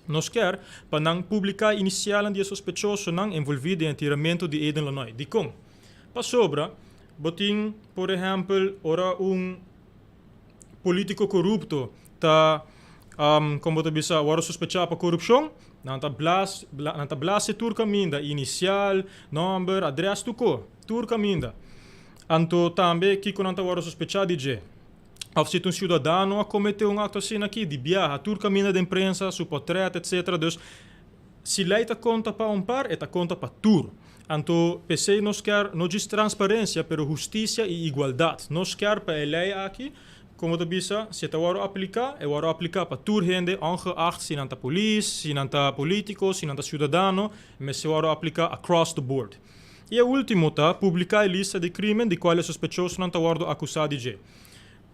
Nos kier pa nan publiká inisialnan di e sospechosonan envolví den e tiramentu di Eden Lanoy. Dikon? Pasobra bo tin, por ehèmpel, ora un polítiko korupto ta, kon bo ta bisa, wòrdu sospechá pa korupshon, nan ta blas, nan ta blase tur kaminda, inisial, nòmber, adrès, tur ko, tur kaminda. Anto tambe kiko nan ta wòrdu sospechá di dje? Of si ta un ciudadano a comete un acto asina aki, di biaha tur caminda den prensa, su potret, etc. Dus, si ley ta conta pa un par, e ta conta pa tur. Anto p'esei nos kier no djis transparencia pero husticia y igualdad. Nos kier pa e ley aki, como ta bisa, si e ta wòrdu aplica, e wòrdu aplica pa tur hende ongeacht si nan ta polis, si nan ta politico, si nan ta ciudadano, e mester wòrdu aplica across the board. Y e ultimo ta publica e lista di crimen di cual e sospechosonan ta wòrdu acusa di dje.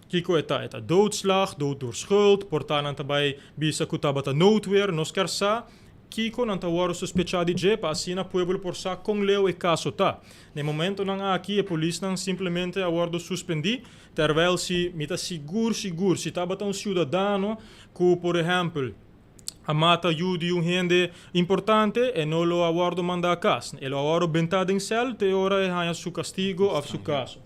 Kiko e ta? E ta doodslag, dood door schuld, por ta nan ta bai bisa ku tabata noodweer, nos kier sa kiko nan ta wòrdu sospechá di dje pa asina pueblo por sa kon leu e kaso ta. Na e momentonan aki e polisnan simplemente a wòrdu suspendí, terwijl si mi ta sigur sigur si tabata un siudadano ku por ehèmpel a mata yu di un hende importante e no lo a wòrdu mandá kas, e lo a wòrdu bentá den sèl te ora e haña su kastigo òf su kaso.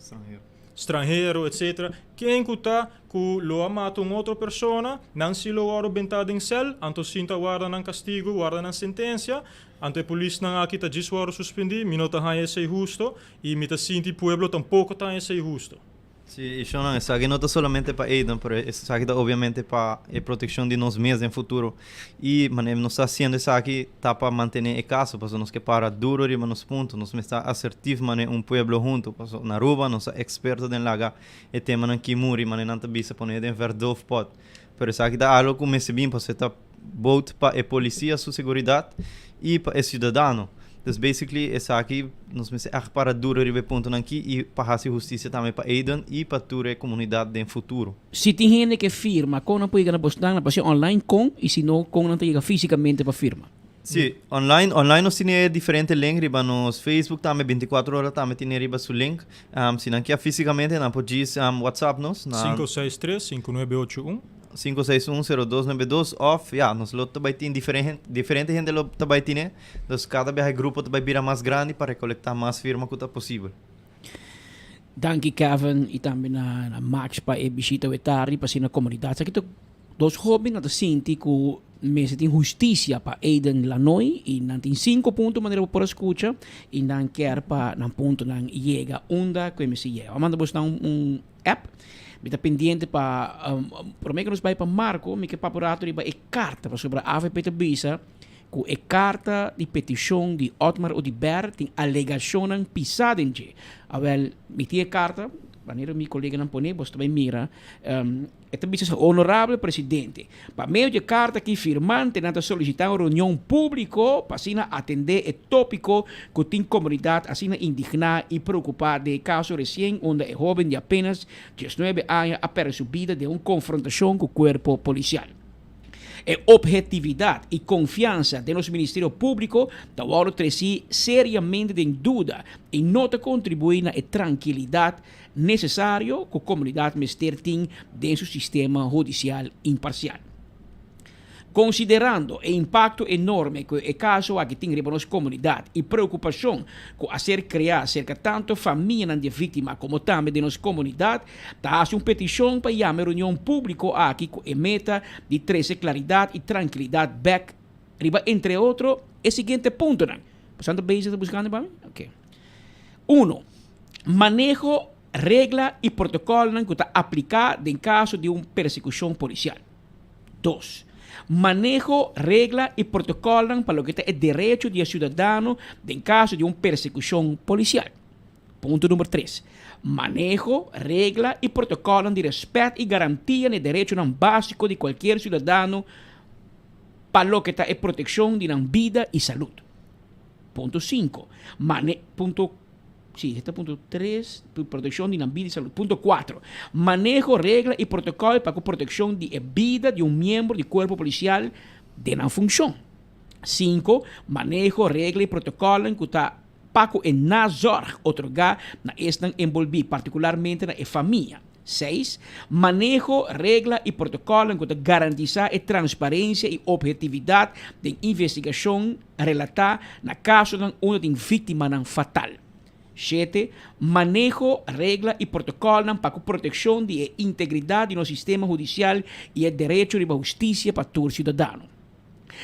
Stranhero, etc. Ken ku ta ku lo a mata un otro persona, nan si lo wòrdu bentá den sèl, anto sinta warda nan kastigu, warda nan sentensia, anto e polisnan aki ta djis wòrdu suspendí, mi no ta haña esei husto, i mi ta sinti pueblo tampoko ta haña esei husto. Sí, i shonnan, esaki no ta solamente pa Aiden, pero esaki ta obviamente pa e protekshon di nos mes den futuro. I manera nos ta hasiendo esaki ta pa mantené e kaso, pasobra nos ke para duro riba nos punto, nos mester ta asertif manera un pueblo huntu, pasobra na Aruba nos ta eksperto den laga e temanan ki muri, manera nan ta bisa pone den verdoofpot. Pero esaki ta algo ku mester bin pasobra e ta both pa e polisia su seguridat i pa e siudadano. Dus basically esaki nos mester ègt para duro riba e puntonan aki i pa hasi hustisia tambe pa Aiden i pa tur e komunidat den futuro. Si tin hende ke firma, kon nan por yega na bosnan? Nan por hasi online kon i si no kon nan ta yega físikamente pa firma? Si, online, online nos tine diferente link riba nos Facebook tambe, 24 ora tambe tine riba su link. Si nan kia físikamente nan por djis WhatsApp nos na. 563 5981. 561 0292 òf ya nos lo ta bai tin diferente diferente hende lo ta bai tine, dus kada biaha e grupo ta bai bira mas grandi pa rekolektá mas firma ku ta posibel. Danki Kevin y tambe na na Max pa e bishita awe tardi pa asina comunidad sa kito dos hoben a ta sinti cu mester tin husticia pa Aiden Lanoy y nan tin cinco punto manera bo por a scucha y nan kier pa nan puntonan yega unda cu e mester yega. A manda bosnan un un app mi ta pendiente pa prome cu nos bay pa Marco mi ke papia un rato riba e carta pasobra avp ta bisa Ku e karta di petishon di Otmar Oduber tin alegashonnan pisá den dje. Awèl, mi tin e karta, manera mi koleganan pone, boso ta bai mira. E ta bisa Honorabel Presidente, pa medio di e karta aki firmantenan ta solisitá un reunion públiko pa asina atendé e tópiko ku tin komunidat asina indigná i preokupá den e kaso resien unda e hóben di apenas diesnuebe aña a pèrdè su bida den un konfrontashon ku kuerpo polisial. E obhetividad y confiansa den nos Ministerio Publico ta wordo treci seriamente den duda y no ta contribui na e trankilidad necesario cu comunidad mester tin den su sistema hudicial imparcial. Considerando e impacto enorme cu e caso aki tin riba nos comunidad y preocupacion cu a ser crea cerca tanto famianan di e victima como tambe den nos comunidad, Ta hasi un petishon pa yama e reunion públiko aki ku e meta di trese klaridat i trankilidat bèk riba entre otro e siguiente puntonan. Boso ta bezig ta buskando pa mi? Oke. Uno, maneho, regla i protokòlnan ku ta apliká den kaso di un persekushon polisial. Dos, maneho, regla i protokòlnan pa loke ta e derecho di e siudadano den kaso di un persekushon polisial. Punto number tres, Maneho, regla i protokolnan di rèspèt i garantia na e derechonan básiko di kualkier siudadano pa loke ta e protekshon di nan bida i salud. Punto sinku, Mane, punto, si, esta punto tres, protekshon di nan bida i salud. Punto kuatro, Maneho, regla i protokòl pa ku protekshon di e bida di un miembro di kuerpo polisial den nan funshon. Sinku, Maneho, regla i protokolnan ku ta. Pa ku e nazorg otorgá na esnan enbolbí, partikularmente na e famia. Seis, Maneho, regla i protokòlnan ku ta garantisá e transparensia i ophetividat den investigashon relatá na kasonan unda tin víktimanan fatal. Shete, Maneho, regla i protokòlnan pa ku protekshon di e integridat di nos sistema hudisial i e derecho riba hustisia pa tur siudadano.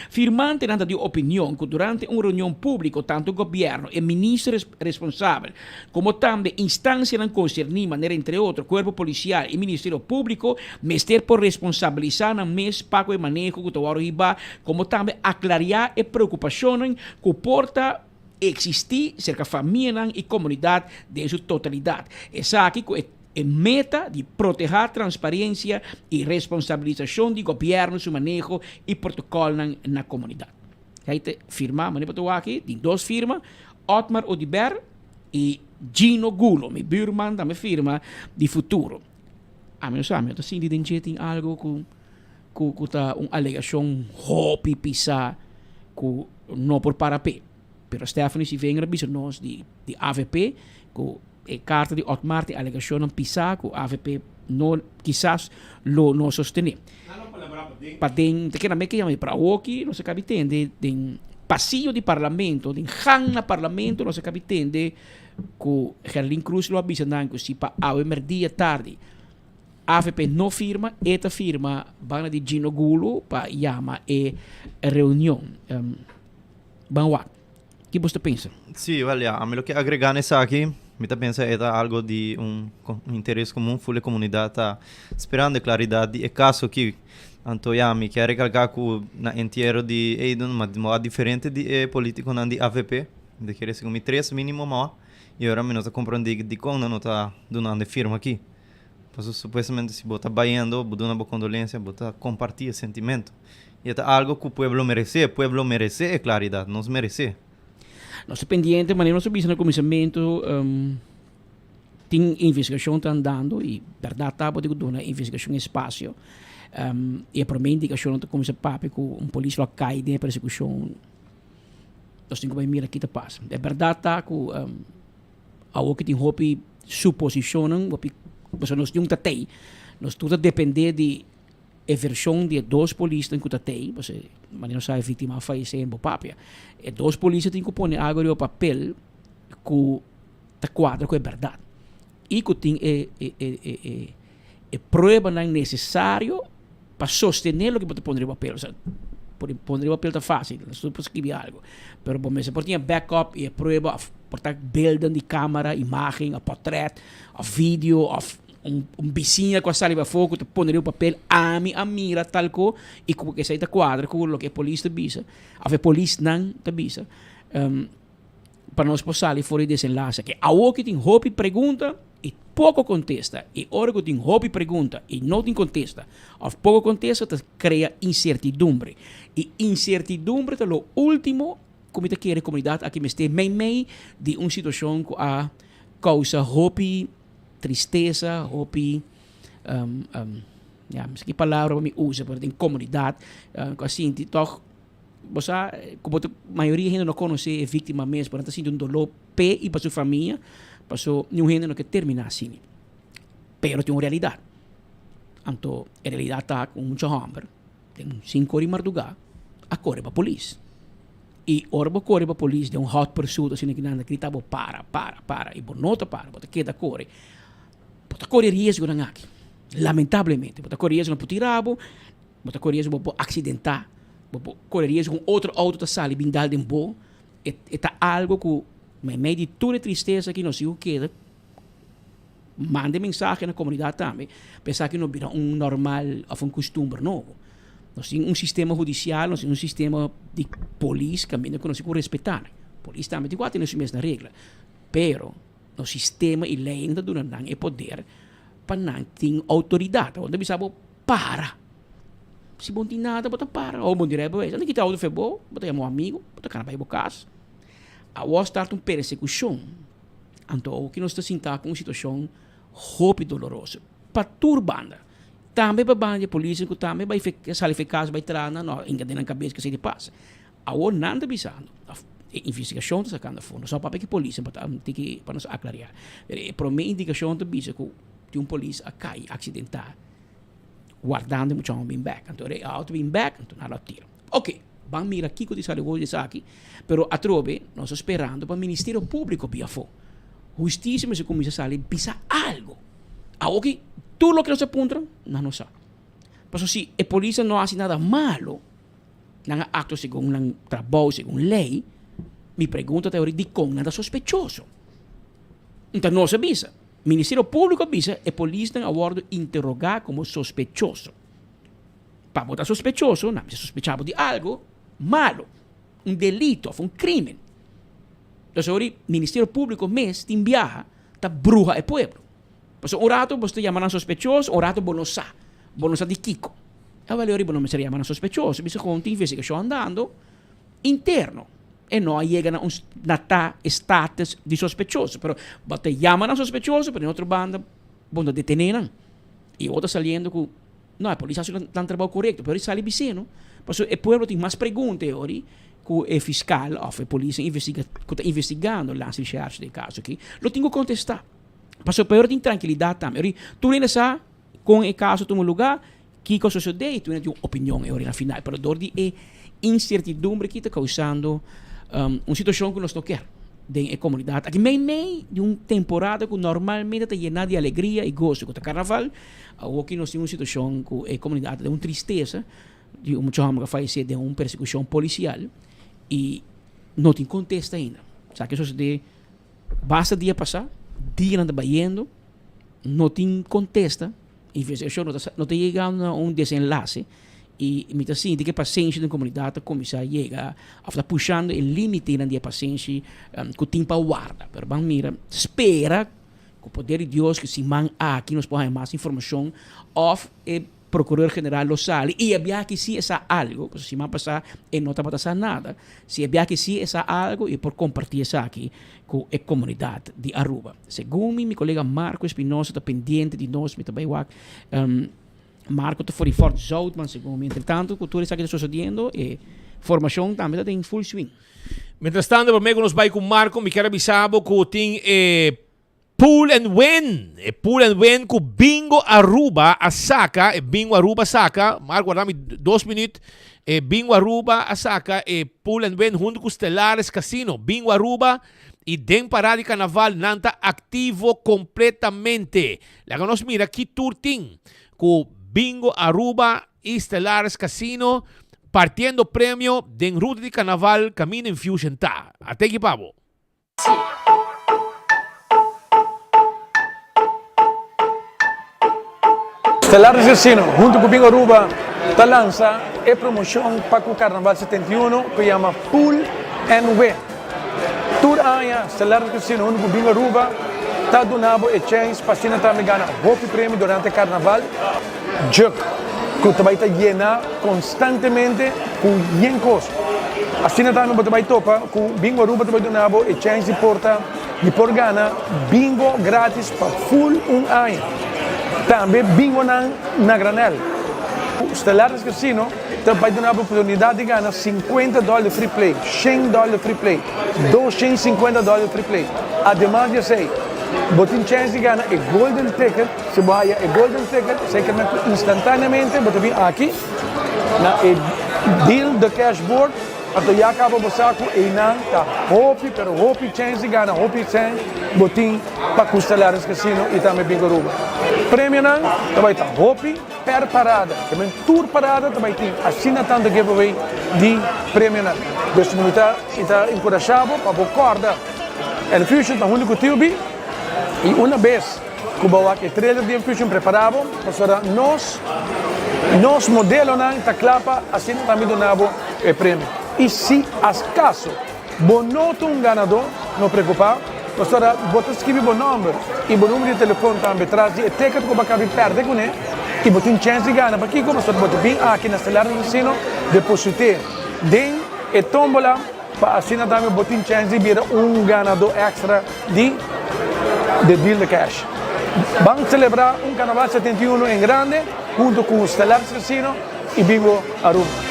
Firmantenan ta di opinion ku durante un reunion públiko tantu gobièrnu, e minister responsabel, komo tambe instansianan konserní manera entre otro kuerpo polisial i Ministerio Públiko mester por responsabilisá nan mes pa ku e maneho ku ta wòrdu hibá komo tambe aklariá e preokupashonnan ku por ta. eksistí serka famianan i komunidat den su totalidat. Esaki ku e e meta di protehá transparensia i responsabilisashon di gobièrnu su maneho i protokòlnan na komunidat. Hij ta firma, manera bo ta wak aki, tin dos firma, Otmar Oduber i Gino Gulo, mi buurman tambe firma di Futuro. Ami no sa, mi no ta sinti den dje tin algo ku ku ku ta un alegashon hopi pisá ku no por para p'e. Pero Stephanie Sivenger a bisa nos di di avp ku e karta di Otmar tin alegashonnan pisá ku avp no kisas lo no sostené. Paden ta keda meke yama pero awoki nos a kabi tende den pasillo di parlamento, den gang na parlamento nos a kabi tende ku Gerlin Cruz lo a bisa nan ku si pa awe merdia tardi Avp no firma, e ta firma banda di Gino Gulo pa yama e reunion. Ban wak. Ki bos ta pensa? Sí, wel ya, ami lo ke agrega na esaki, mi ta pensa e ta algo di un interes komun, ful e komunidat ta sperando e klaridat di e kaso aki. Anto ya, mi ke rekalká ku na entiero di Eiden, ma moa diferente di e politikonan di avp, mi ta kere segun mi tres minimo moa, i ora mi no ta komprondé dikon nan no ta dunando e firma aki. Pasobra supuestamente si bo ta bayendo, bo duna bo kondolensia, bo ta kompartí e sentimentu. I e ta algo ku pueblo meresé, pueblo meresé e klaridat, nos meresé. Nos ta pendiente, manera nos a bisa na kuminsamentu, tin investigashon ta andando i bèrdat ta bo tin ku duna e investigashon espasio. I e promé indikashonnan ta kuminsá papia ku un polis lo a kai den e persekushon. Nos tin ku bai mira ki ta pasa. E bèrdat ta ku Awor ki tin hopi suposishonnan, hopi, pasobra nos tin un tatei, nos tur ta dependé di e vershon di e dos polisnan ku ta tei, pasobra manera nos sa e víktima a fayesé en bo papia. E dos polisnan tin ku pone algu riba papel ku ta kuadra ku e bèrdat i ku tin e e e e e pruebanan nesesario pa sostené loke bo ta pone riba papel. Osea, por pone riba papel ta fácil, nos tur por skibi algu, pero bo mester por tin e backup i e prueba òf por ta beelden di kámara, imágen òf pòtrèt òf video òf un un bisiña ku a sali pafó ku ta pone riba papel ami a mira tal ko i ku esei ta kuadra ku loke e polis ta bisa òf e polisnan ta bisa. Pa nos por sali for di desenlase aki. Awor ki tin hopi pregunta i poko kontesta. I ora ku tin hopi pregunta i no tin kontesta òf poko kontesta ta krea insertidumbre. I insertidumbre ta lo último ku mi ta kere komunidat aki mester meimei di un situashon ku a kousa hopi tristesa, hopi ya mi sa ki palabra pa mi usa pero den komunidat ku a sinti tòg Bo sa ku bo ta mayoria hende no konosé e víktima mes, pero nan ta sinti un doló p'e i pa su famia, paso niun hende no ke terminá asina. Pero tin un realidat. Anto e realidat ta ku un mucha hòmber den sinku ora di mardugá a kore pa polis. I ora bo kore pa polis den un hòt pursuit asina ki nan ta grita bo para, para, para i bo no ta para, bo ta keda kore, bo ta kore riesgonan aki. Lamentablemente bo ta kore riesgonan por tira bo. Bo ta kore riesgo bo por aksidentá, bo por kore riesgo un otro outo ta sali bin dal den bo. E e ta algo ku meimei di tur e tristesa aki nos tin ku keda manda e mensahe na komunidat tambe pa esaki no bira un normal òf un kustumber nobo. Nos tin un sistema hudisial, nos tin un sistema di polis kaminda ku nos tin ku respetá nan. Polis tambe tin ku atene su mes na regla, pero nos sistema i leynan ta duna nan e poder pa nan tin outoridat. Awor nan ta bisa bo. Para. Si bo no tin nada bo ta para. O bo no tin rijbewijs. Anda kita auto fe bo, bo ta yama un amigo, bo ta kana bai bo kas. Awor start un persekushon. Anto awoki nos ta sinta ku un situashon hopi doloroso pa tur banda. Tambe pa banda di e polisnan ku tambe bai fe sali fe kas bai traha nan no hinka den nan kabes ke esei ta pasa. Awor nan ta bisando of e investigashon ta sakando afó. Nos no papia ku e polisnan pa ta tiki pa nos aklareá. Pero e promé indikashon ta bisa ku tin un polis a kai aksidentá. Wardando e muchanan bin bek. Anto e auto bin bek, anto nan lo tira. Ok, ban mira kiko di sali wou di esaki, pero atrobe nos ta sperando pa Ministerio Publico bia afo. Husticia mester cuminsa sali bisa algo. Awoki tur loke nos a puntra, nan no sa. Pasobra si e polisnan no a haci nada malo, nan a actua segun nan trabou, segun ley, mi pregunta ta ori dicon nan ta sospechoso. Nta nos a bisa. Ministerio Públiko a bisa e polisnan a wòrdu interogá komo sospechoso. Pa bo ta sospechoso, nan mester sospechá bo di algu malu, un delito òf un krímen. Entonces ori Ministerio Público mes tin biaha ta bruha e pueblo. Pasobra un rato bo ta yama nan sospechoso, un rato bo no sa. Bo no sa di kiko. Awel ori bo no mester yama nan sospechoso, bisa kon tin investigashon andando interno. E no a yega na un na ta e status di sospechoso, pero bo ta yama nan sospechoso, pero den otro banda bo no detene nan. I awor ta saliendo ku no e polis hasi nan trabou korekto, pero e sali biseno pasobra e pueblo tin mas pregunta e ori ku e fiskal òf e polis investiga ku ta investigando Landsrecherche den e kaso aki lo tin ku kontestá. Pasobra pa e ora tin trankilidat tambe. Ori tur hende sa kon e kaso tuma lugá, kiko a sosodé i tur hende tin un opinion e ora na final. Pero dor di e insertidumbre aki ta kousando un situashon ku nos no kier den e komunidat aki. Meimei di un temporada ku normalmente ta yená di alegria i goso ku ta karnaval, awoki nos tin un situashon ku e komunidat ta den un tristesa di un mucha hòmber ku a fayesé den un persekushon polisial i no tin kontesta ainda. Esaki a sosodé. Basta dia pasá, dianan ta bayendo, no tin kontesta, investigashon no ta no ta yegando na un desenlase i mi ta sinti ku e pasenshi den komunidat ta kuminsá yega òf ta pushando e límitenan di e pasenshi ku tin pa warda. Pero ban mira, spera ku poder di Dios ku siman aki nos por haña mas informashon òf e Procureur General lo sali y e biaha ki si e sa algo, pasobra siman pasá e no tabata sa nada, si e biaha ki si e sa algo y e por comparti esaki cu e comunidad di Aruba. Segun mi, mi colega Marco Espinosa ta pendiente di nos, mi ta bay wak, Marco ta for di Fort Zoutman segun mi. Entretanto cu tur esaki ta sucediendo e formacion tambe ta den full swing. Mientras tanto prome cu nos bay cu Marco mi kier a bisa bo cu tin e Pool and Win! E Pool and Win ku Bingo Aruba a saka, e Bingo Aruba a saka, Mark warda mi dos minuut, e Bingo Aruba a saka e Pool and Win huntu ku Stellaris Casino. Bingo Aruba i den parada di Carnaval nan ta aktivo kompletamente. Laga nos mira ki tur tin ku Bingo Aruba i Stellaris Casino partiendo premio den ruta di Carnaval kaminda Infusion ta. Ateki pa bo. Stellaris Casino hunto cu Bingo Aruba ta lansa e promocion pa cu Carnaval 71 cu yama Pool and Win. Tur aña Stellaris Casino hunto cu Bingo Aruba ta duna bo e chens pa asina tambe gana hopi premio durante Carnaval. Juk cu ta bay ta yena constantemente cu yen cos. Asina tambe bo ta bay topa cu Bingo Aruba ta bay duna bo e chance di por ta di por gana bingo gratis pa full un aña. Tambe bingonan na granel. Stellaris Casino ta bay duna bo oportunidad di gana 50 dollar free play, shen dollar free play, 250 dollar free play. Ademas di esey bo tin chance di gana e golden ticket. Si bo haya e golden ticket, esei men ku instantaneamente bo ta bin aki na e deal the cash board, anto ya kaba bo sa ku einan ta hopi pero hopi chens di gana hopi sèn bo tin pa ku Stellaris Casino i tambe Bingo Aruba. Premionan ta bai ta hopi per parada, ke men tur parada ta bai tin asina tantu giveaway di premionan. Dus mi ta mi ta enkurashá bo pa bo kòrda Enfusion ta huntu ku TUB i una bes. Ku bo wak e trailer di Enfusion prepara bo, pasobra nos nos modelonan ta kla pa asina tambe duna bo e premio. I si askaso bo no ta un ganadó, no preokupa, pasobra bo ta skibi bo nòmber i bo numero di telefon tambe tras di e ticket ku bo a kabi pèrdè kuné i bo tin chèns di gana. Pakiko? Pasobra bo ta bin aki na Stellaris Casino deposit'é den e tómbola pa asina tambe bo tin chèns di bira un ganadó èkstra di The Deal The Cash. Ban celebra un Carnaval 71 en grande hunto cu Stellaris Casino y Bingo Aruba.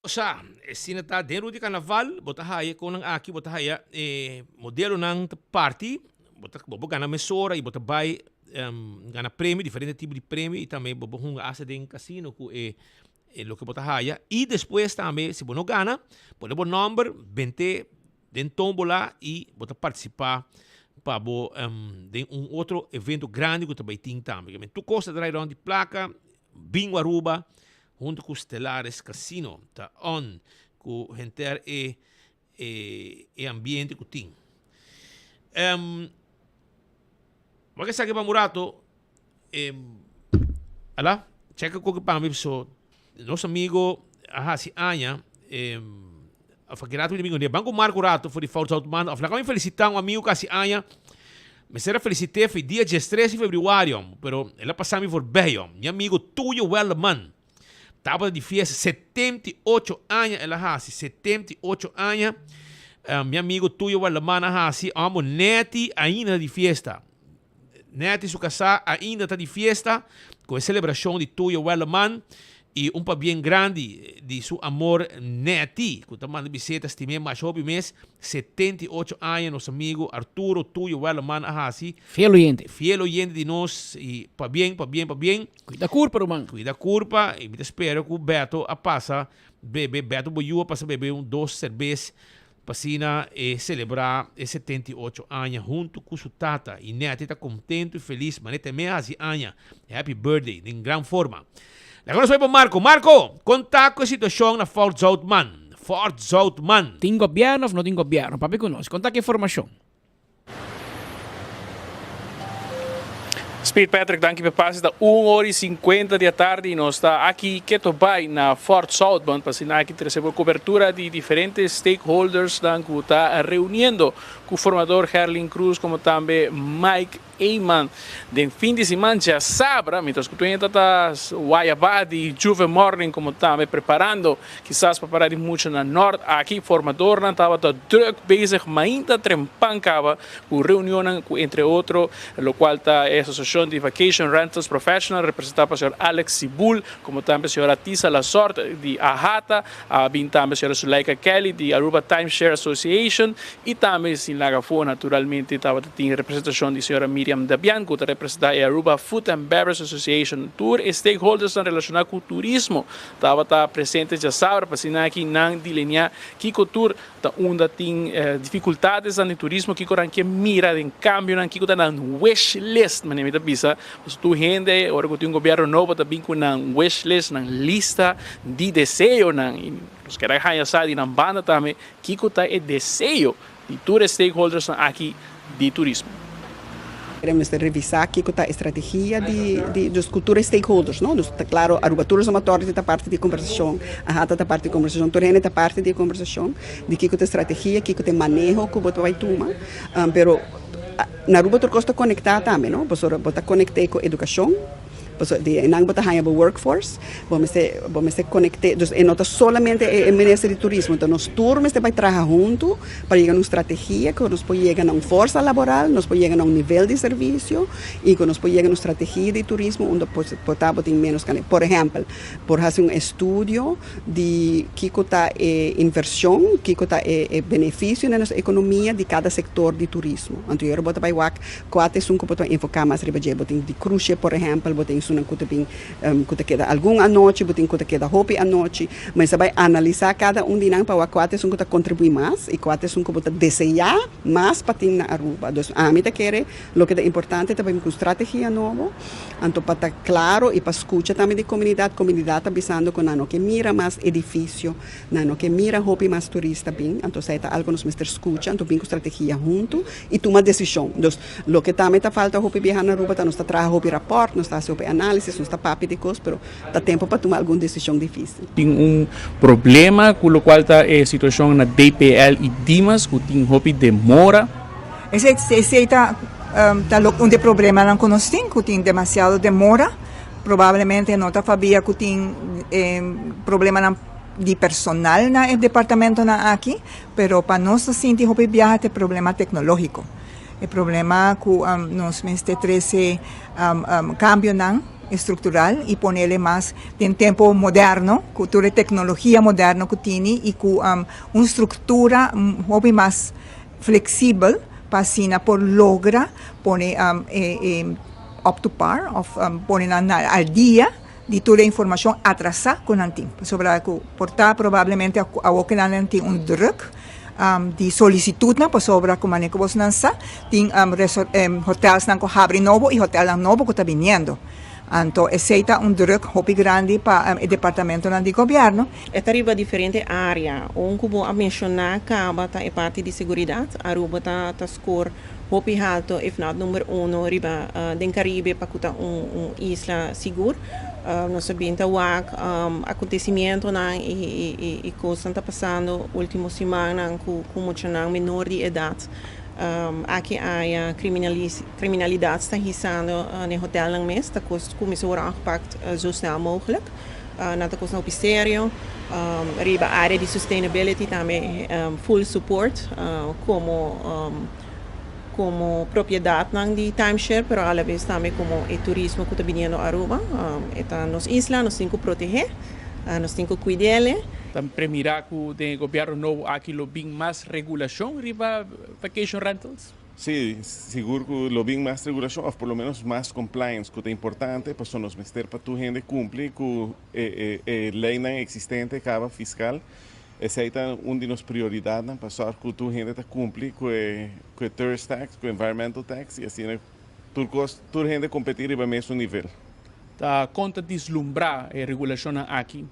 Sa, e sina ta den Ruta di Carnaval, bo ta haya con nan aki, bo ta haya e modelonan ta parti, bo ta bo por gana mesora y bo ta bay gana premio, diferente tipo di premio y tambe bo por hunga hasta den casino cu e loke bo ta haya. Y despues tambe si bo no gana, pone bo nomber, bente den tombola y bo ta participa pa bo den un otro evento grandi cu ta bay tin tambe. Tur cos ta draai rond di placa, Bingo Aruba hunto cu Stellaris Casino ta on cu henter e e ambiente cu tin. Um, wak esaki pa un rato. Um, ala, check koke pa mi so. Nos amigo a hasi aña. Um, of aki rato domingo dia. Banco Marco rato voor die Fort Zoutman. Of laat me felicitá un amigo que hasi aña. Me será felicité foi dia 13 de februario, pero el a pasá mi voorbij. Mi amigo Tuyo Welleman. Tabata di fiesta 78 aña el a hasi, 78 aña. Mi amigo Tuyo Welleman a hasi, amo neti ainda di fiesta. Neti su casá ainda ta di fiesta cu e celebracion di Tuyo Welleman y un pabien grandi di su amor Neti cu ta manda biseta stim'é masha hopi mes. 78 aña nos amigo Arturo Tuyo Welleman a hasi. Fiel oyente. Fiel oyente di nos y pabien, pabien, pabien. Cuida curpa ruman. Cuida curpa y mi ta spera cu Beto a pasa bebe, Beto Boyu a pasa bebe un dos cerbes pa asina e celebra e 78 aña hunto cu su tata y Netty ta contento y feliz manera ta me haci aña. Happy birthday den gran forma. Laga nos bai pa Marco. Marco, con ta cu e situacion na Fort Zoutman? Fort Zoutman. Tin gobierno of no tin gobierno? Papia cu nos. Con ta cu e formacion? Speed Patrick, danki p'e pase. Ta un ora y cincuenta di atardi y nos ta aki keto bay na Fort Zoutman pa asina aki trece bo cobertura di diferente stakeholdersnan cu ta reuniendo cu formador Gerlin Cruz como tambe Mike Eman den fin di siman djasabra, mientras cu tur hende ta wayaba di Juve Morning como tambe preparando kisas pa para di mucha na Nort aki, formadornan tabata druk bezig mainta trempan caba cu reunionnan cu entre otro locual ta e Asociacion di Vacation Rentals Professional representa pa señor Alex Sibul como tambe señora Tisa Lasort di AHATA, A bin tambe señora Zuleika Kelly di Aruba Timeshare Association y tambe sin laga afo naturalmente tabata tin representacion di señora Miriam Dabian cu ta representa e Aruba Food and Beverage Association. Tur e stakeholdersnan relaciona cu turismo tabata presente djasabra pa asina aki nan dilinea kico tur ta unda tin dificultadesnan den turismo, kico nan ke mira den cambionan, kico ta nan wish list manera mi ta bisa. Pasobra tur hende ora ku tin un gobièrnu nobo ta bin ku nan wish list, nan lista di deseonan. I nos kere haña sa di nan banda tambe kiko ta e deseo di tur e stakeholdersnan aki di turismo. Mester revisá kiko ta e strategia di di dus ku tur e stakeholders no. Dus ta klaro Aruba Tourism Authority ta parti di e kombersashon, AHATA ta parti di e kombersashon, tur hende ta parti di e kombersashon di kiko ta e strategia, kiko ta e maneho ku bo ta bai tuma. Pero Na Aruba tur kos ta konektá tambe, no? Pasobra bo ta konekt'é ku edukashon, pasobra di einan bo ta haña bo workforce, bo mester bo mester konekt'é, dus e no ta solamente e minister di turismo, ta nos tur mester bai traha huntu pa yega na un strategia ku nos por yega na un forsa laboral, nos por yega na un nivel di servisio i ku nos por yega na un strategia di turismo unda por ta bo tin ménos kane. Por ehèmpel, por hasi un estudio di kiko ta e inversion, kiko ta e beneficio na nos economia di cada sector di turismo. Anto yora bo ta bay wak cua ta esun cu bo ta enfoca mas riba dje. Bo tin di cruise ship por ehempel, bo tin esunnan cu ta bin cu ta keda algun anochi, bo tin cu ta keda hopi anochi. Mester bay analisa cada un di nan pa wak cua ta esun cu ta contribui mas y cua ta esun cu bo ta desea mas pa tin na Aruba. Dus ami ta kere Loke ta importante ta pa bin ku un strategia nobo, anto pa ta klaro i pa skucha tambe di komunidat. Komunidat ta bisando ku nan no ke mira mas edifisio, nan no ke mira hopi mas turista bin, anto esei ta algu nos mester skucha, anto bin ku strategia huntu i tuma desishon. Dus, loke tambe ta falta hopi biaha na Aruba ta nos ta traha hopi rapòrt, nos ta hasi hopi análisis, nos ta papia di kos, pero ta tempu pa tuma algun desishon difísil. Tin un problema ku lokual ta e situashon na DPL i Dimas ku tin hopi demora. Esei esei ta ta lo un di e problemanan ku nos tin, ku tin demasiado demora. Probablemente no ta pabia ku tin problemanan di personal na e departamentonan aki, pero pa nos ta sinti hopi biaha ta e problema teknológiko. E problema ku nos mester trese kambionan estruktural i ponele mas den tempo moderno, ku tur e teknologia moderno ku tini i ku un struktura hopi mas Flexibel pa asina por logra pone e up to par of pone nan al dia di tur e informacion atrasa cu nan tin. Pasobra cu por ta probablemente awo cu nan tin un druk di solicitudnan pasobra cu manera cu bosnan sa tin hotelsnan cu habri nobo y hotelnan nobo cu ta biniendo. Anto esei ta un druk hopi grandi pa e departamentonan di gobierno. E ta riba diferente area. Un cu bo a menciona caba ta e parti di seguridad. Aruba ta ta score hopi halto, if not number uno riba den Caribe pa cu ta un un isla sigur. Nos a bin ta wak acontecimientonan y y y cosnan ta pasando ultimo simannan cu cu muchanan menor di edad. Aki aya criminalidad sta hisando den hotelnan mes, ta cos cu mester worde aangepakt zo snel mogelijk. Nan ta cosnan hopi serio. Riba area di sustainability tambe full support como como propiedadnan di timeshare pero alabes tambe como e turismo cu ta biniendo Aruba. E ta nos isla, nos tin cu protehe, nos tin cu cuidele. Ta premira cu den e gobierno nobo aki lo bin mas Regulacion riba vacation rentals? Sí, sigur cu lo bin mas regulacion of por lo menos mas compliance cu ta importante pasobra nos mester pa tur hende cumpli cu e e leynan existente caba fiscal. Esey ta un di nos prioridadnan pa zorg cu tur hende ta cumpli cu e cu e tourist tax, cu e environmental tax y asina tur cos tur hende competi riba mesun nivel. Ta con ta dislumbra e regulacionnan aki?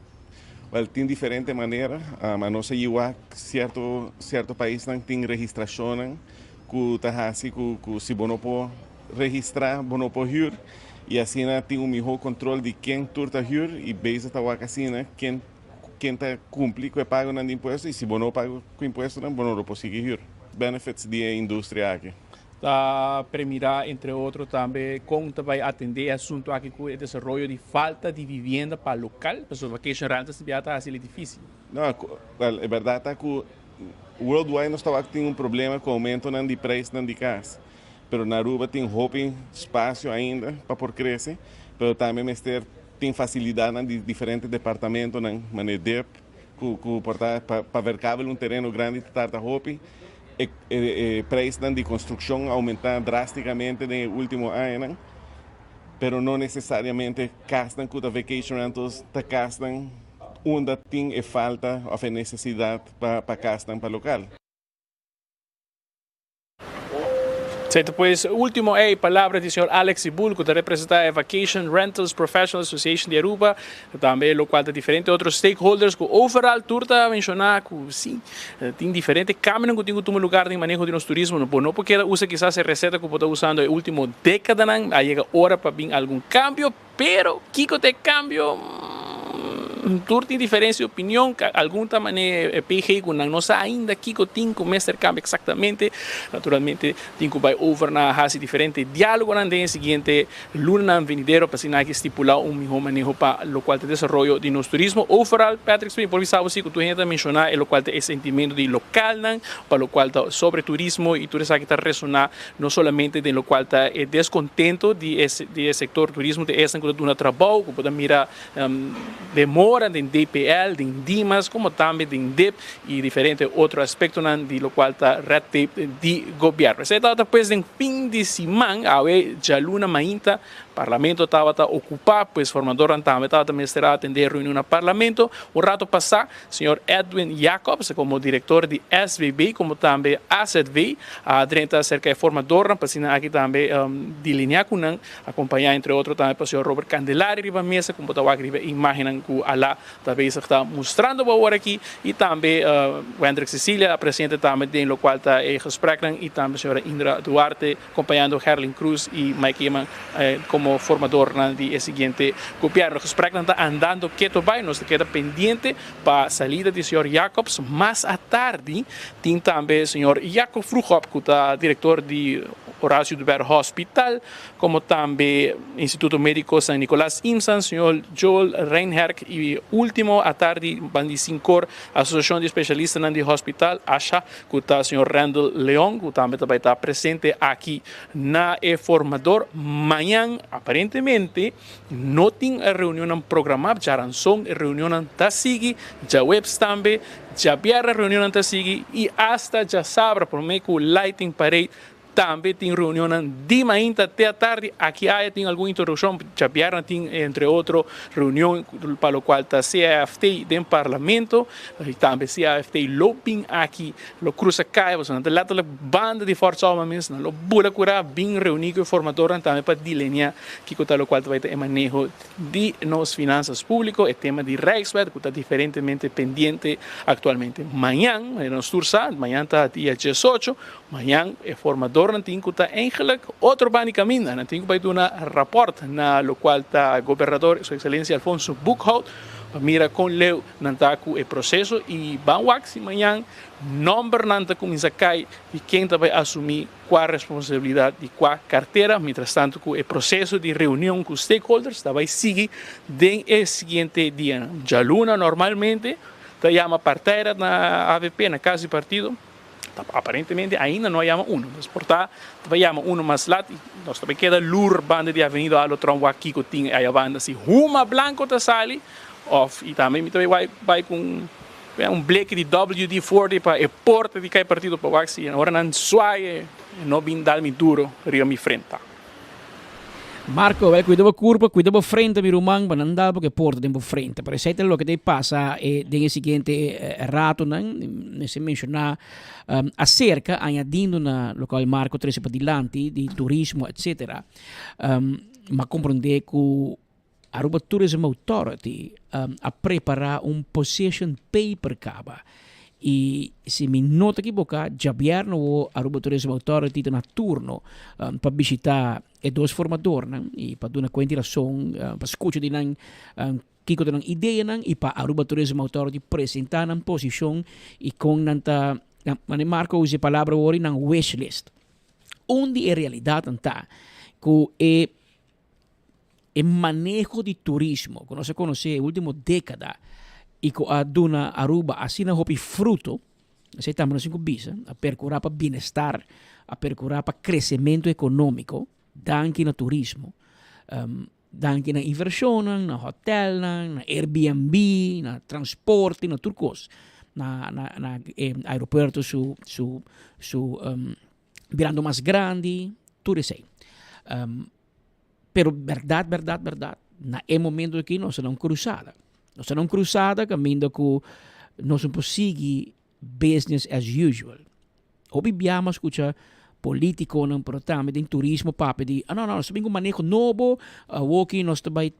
Wel, tin diferente manera. Ma nos a yiwa cierto cierto paisnan tin registracionnan cu ta haci cu cu si bo no por registra bo no por huur y asina tin un miho control di ken tur ta huur y bezig ta wak asina ken ken ta cumpli cu e pagonan di impuesto y si bo no paga cu impuestonan bo no lo por sigui huur. Benefits di e industria aki. Ta premira entre otro tambe con ta bay atende e asunto aki cu e desaroyo di falta di vivienda pa local, pasobra vacation rentals ta bia ta haci dificil. No, wel, e berdad ta cu worldwide nos ta wak tin un problema cu aumentonan di prijsnan di cas, pero na Aruba tin hopi spacio ainda pa por crece, pero tambe mester tin facilidadnan di diferente departamentonan, manera dip, cu cu por ta pa verkabel un tereno grandi ta tarda hopi. E e prijsnan di construccion a aumenta drasticamente den e ultimo añanan, pero no necesariamente casnan cu ta vacation rentals ta casnan unda tin e falta of e necesidad pa pa casnan pa local. Esei ta pues ultimo ey palabra di señor Alex Sibul cu ta representa e Vacation Rentals Professional Association di Aruba, tambe locual ta diferente otro stakeholders cu overal tur ta menciona cu si tin diferente cambionan cu tin cu tuma lugar den maneho di nos turismo. No por no por keda usa kisas e receta cu bo ta usando e ultimo decadanan, a yega ora pa bin algun cambio. Pero kiko ta e cambio? Tur tin diferencia di opinion, algun ta mane e PG cu nan no sa ainda kiko tin cu mester cambia exactamente. Naturalmente tin cu bay over na haci diferente dialogonan den e siguiente lunanan venidero pa asina aki stipula un miho maneho pa locual ta desaroyo di nos turismo. Overal Patrick Smith por bisa bo si cu tur hende ta menciona e locual ta e sentimento di localnan pa locual ta sobre turismo y tur esaki ta resona No solamente den locual ta e descontento di e di e sector turismo ta esnan cu ta duna trabou, cu bo ta mira demora den DPL, den Dimas, como tambe den dip y diferente otro aspectonan di locual ta red tape di gobierno. Esey tabata pues den fin di siman, awe djaluna mainta Parlamento tabata ocupa, pues formadornan tambe tabata mester a atende e reunion na Parlamento. Un rato pasa, Señor Edwin Jacobs como director di SVB como tambe AZV a drenta acerca e formadornan pa asina aki tambe delinea cu nan, acompaña entre otro tambe pa señor Robert Candelaria riba mesa como ta wak riba e imagennan cu Ala ta bezig ta mustrando bo awor aki y tambe Wendrick Cecilia presente tambe den locual ta e gespreknan y tambe señora Indra Duarte. Compañando Gerlin Cruz y Mike Eman como formadornan di e siguiente gobierno. Gespreknan ta andando keto bay, nos ta keda pendiente pa salida di señor Jacobs. Mas atardi tin tambe señor Jacob Vroegop cu ta director di Horacio Oduber Hospital, como tambe Instituto Medico San Nicolas IMSAN, señor Joel Reinherk y ultimo atardi bandi sincor Asociacion di Specialistanan di Hospital, ASHA, cu ta señor Randall Leon, cu tambe ta bay ta presente aki na e formador. Mañan aparentemente no tin reunionnan programa, djaranson e reunionnan ta sigui, djaweps tambe, djabièrnè reunionnan ta sigui y hasta djasabra prome cu Lighting Parade. Tambe tin reunionnan di mainta te atardi. Aki aya tin algun interupshon. Djabièrnè tin entre otro reunion pa lokual ta CAFT den parlamento. I tambe CAFT lo bin aki, lo krusa kaya pasobra nan ta letterlijk banda di Fort Saulman mes. Nan lo bula kura bin reuní ku e formadornan tambe pa dileniá kiko ta lokual ta bai ta e maneho di nos finansas públiko, e tema di Rijkswet ku ta diferentemente pendiente aktualmente. Mañan, manera nos tur sa, mañan ta dia diesocho, Mañan e formadornan tin ku ta eigenlik otro banda di kaminda. Nan tin ku bai duna rapòrt na lokual ta gobernador su ekselensia Alfonso Boekhoudt pa mira kon leu nan ta ku e proseso i ban wak si mañan nòmbernan ta kuminsá kai di ken ta bai asumí kua responsabilidat di kua kartera. Mientrastanto ku e proseso di reunion ku stakeholders ta bai sigui den e siguiente dianan. Djaluna normalmente ta yama partijraad na avp, na kas di partido. Aparentemente ainda no a yama uno. Nos por ta ta yama uno mas lat y nos ta bay keda lur banda di Avenida Alo Tromp wak kico tin aya banda si huma blanco ta sali of y tambe mi ta bay bay cu un bleki di WD 40 pa e porta di cay partido pa wak si ora nan suaye e no bin dal mi duro riba mi frenta. Marco, wel cuida bo curpa, cuida bo frente mi ruman, pa nan dal bo ke porta den bo frente. Pero esei ta loke ta pasa eh, den e siguiente eh, ratonan. Mester menciona um, acerca, añadiendo na locual Marco trece pa dilanti, di turismo, etc. Um, ma comprende cu Aruba Tourism Authority um, a prepara un position paper caba. Y si mi no ta equivoca, djabierno wo Aruba Tourism Authority ta na turno um, pa bishita e dos formadornan y pa duna cuenta y razon, um, pa scucha di nan um, kiko ta nan ideanan y pa Aruba Tourism Authority presenta nan posicion y con nan ta, nan, mane Marco usa e palabra wori, nan wish list. Un di e realidadnan ta cu e E maneho di turismo ku nos a konosé e último dékada i ku a duna Aruba asina hopi fruto, esei tambe nos tin ku bisa, a perkurá pa bienestar, a perkurá pa kresementu ekonómiko danki na turismo, danki na invershonnan, na hotèlnan, na Airbnb, na transporte, na tur kos, na na na e aeropuerto su su su birando mas grandi, tur esei. Pero berdad, berdad, berdad, na e momento aki nos ta na un cruzada. Nos ta na un cruzada caminda cu nos no por sigui business as usual. Hopi bia mi a scucha politiconan, pero tambe den turismo papia di, ah no, no, nos ta bin cu maneho nobo, awoki nos ta bay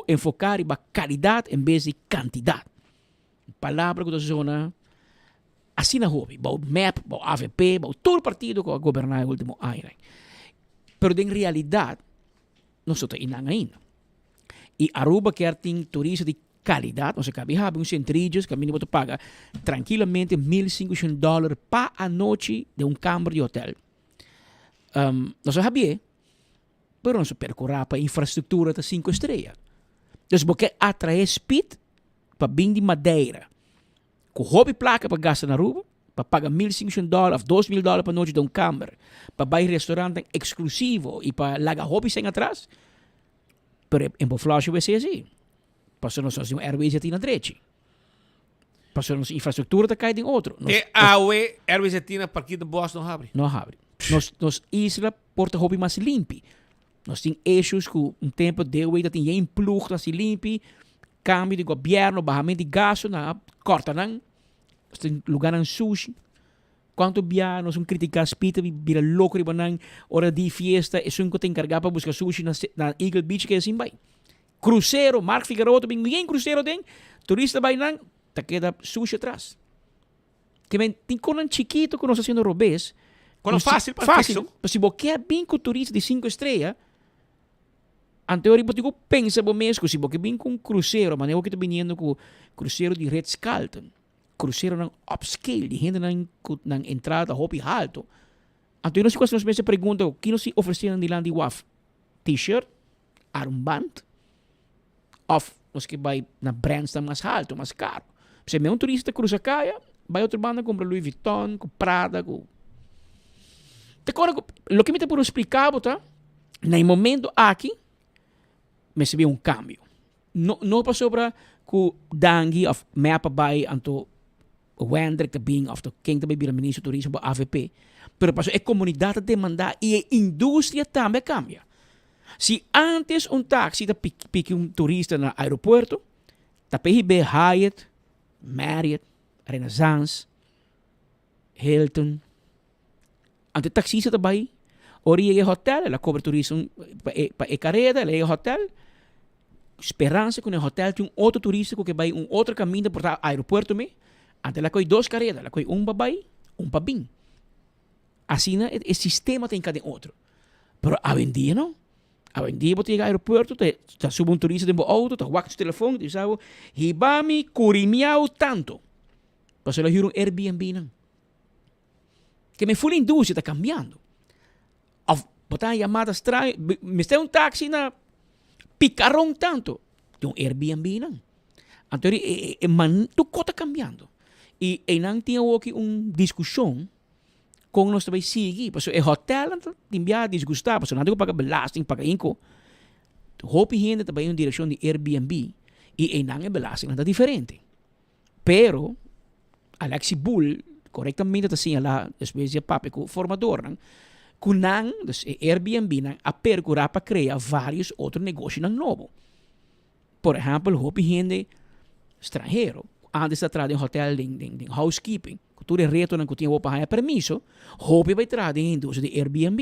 enfoca riba calidad en bes di cantidad. Palabra cu ta zona asina hopi, bou mep, bou avp, bou tur partido cu a goberna e ultimo añanan. Pero den realidad nos no ta einan ainda. Y Aruba kier tin turista di calidad, nos a cabi habi un St. Regis caminda bo ta paga trankilamente 1500 dollar pa anochi den un kamber di hotel. Nos a habié, pero nos a percura pa infrastructura ta cinco estrella. Dus bo ke atrae speed pa bin di Madeira ku hopi plaka pa gasta na Aruba, pa paga 1500 dòler òf 2000 dòler pa nochi den un kamber, pa bai restaurantnan eksklusivo i pa laga hopi sèn atras, pero e por flòshi wc si, pasobra nos no tin un RWC atin na drechi, pasobra nos infrastruktura ta kai den otro. Nos, Te awe RWC atin na parkit den bòs no habri. No habri. Nos, nos isla por ta hopi mas limpi. Nos tin issues ku un tempo DOW ta tin yen ploeg ta hasi limpi, Cambio di gobierno, bahamento di gasto, nan a corta nan. Nos tin lugarnan sushi. Cuanto bia nos un critica Speed ta bira loco riba nan ora di fiesta, esun cu ta encarga pa busca sushi na na Eagle Beach keda sin bay. Crucero, Mark Figueroa ta bin bien crucero den, turista bay nan, ta keda sushi atras. Ke men tin konan chikito ku nos ta haciendo robes. Konan facil pa Facil. Pero si bo kier bin cu turista di cinco estrella, Anto ora bo tin ku pensa bo mes ku si bo ke bin ku un krusero, manera bo ke ta biniendo ku krusero di Ritz Carlton, kruseronan upscale di hendenan ku nan entrada ta hopi halto, anto nos tin ku hasi nos mes e pregunta ku ki nos tin ofresé nan dilanti waf? T-shirt? Armband? Òf nos ke bai na brandsnan mas halto, mas karo? P'esei mi un turista krusa kaya, bai otro banda kumpra Louis Vuitton, ku Prada, ku. Te kore ku loke mi ta puru splika bo ta. Na e momento aki mester bin un cambio. No, no pasobra cu Dangui of Mep a bay anto Wendrick ta bin of ta ken ta bay bira ministro di turismo pa avp, pero pasobra e comunidad ta demanda y e industria tambe a cambia. Si antes un taxi ta piki un turista na aeropuerto, ta PGB Hyatt, Marriott, Renaissance, Hilton, anto e taxista ta bay, ora e yega e hotel, el a cobra turista pa e pa e careda, el a yega e hotel, speransa cu na e hotel tin un otro turista cu ke bay un otro caminda por ta aeropuerto me, anto el a coge dos careda, el a coge un pa bay, un pa bin. Asina e sistema ta hinca den otro. Pero awendia no. Awendia bo ta yega aeropuerto, ta ta subi un turista den bo auto, ta wak su telefon, ta bisa bo, hiba mi Curimiao tanto. Pasobra el a hür un Airbnb nan. Ke men ful industria ta cambiando. Of bo ta haña yamada straño, mester un taxi na Picaron tanto. Tin un Airbnb nan. Anto e e e man tur kos ta cambiando. Y eynan tin awoki un discusion kon nos ta bai sigui, pasobra e hotelnan ta tin biaha disgustá, pasobra nan tin ku paga belasting, paga inko. Hopi hende ta bai un direkshon di Airbnb i einan e belastingnan ta diferente. Pero Alexi Bull korektamente ta señalá despues di a papia ku formadornan ku nan, dus e Airbnbnan, a perkurá pa krea vários otro negoshonan nobo. Por ehèmpel, hopi hende stranhero ku ántes ta traha den hotèl den den den housekeeping, ku tur e retonan ku tin awor pa haña permiso, hopi bai traha den e industria di Airbnb.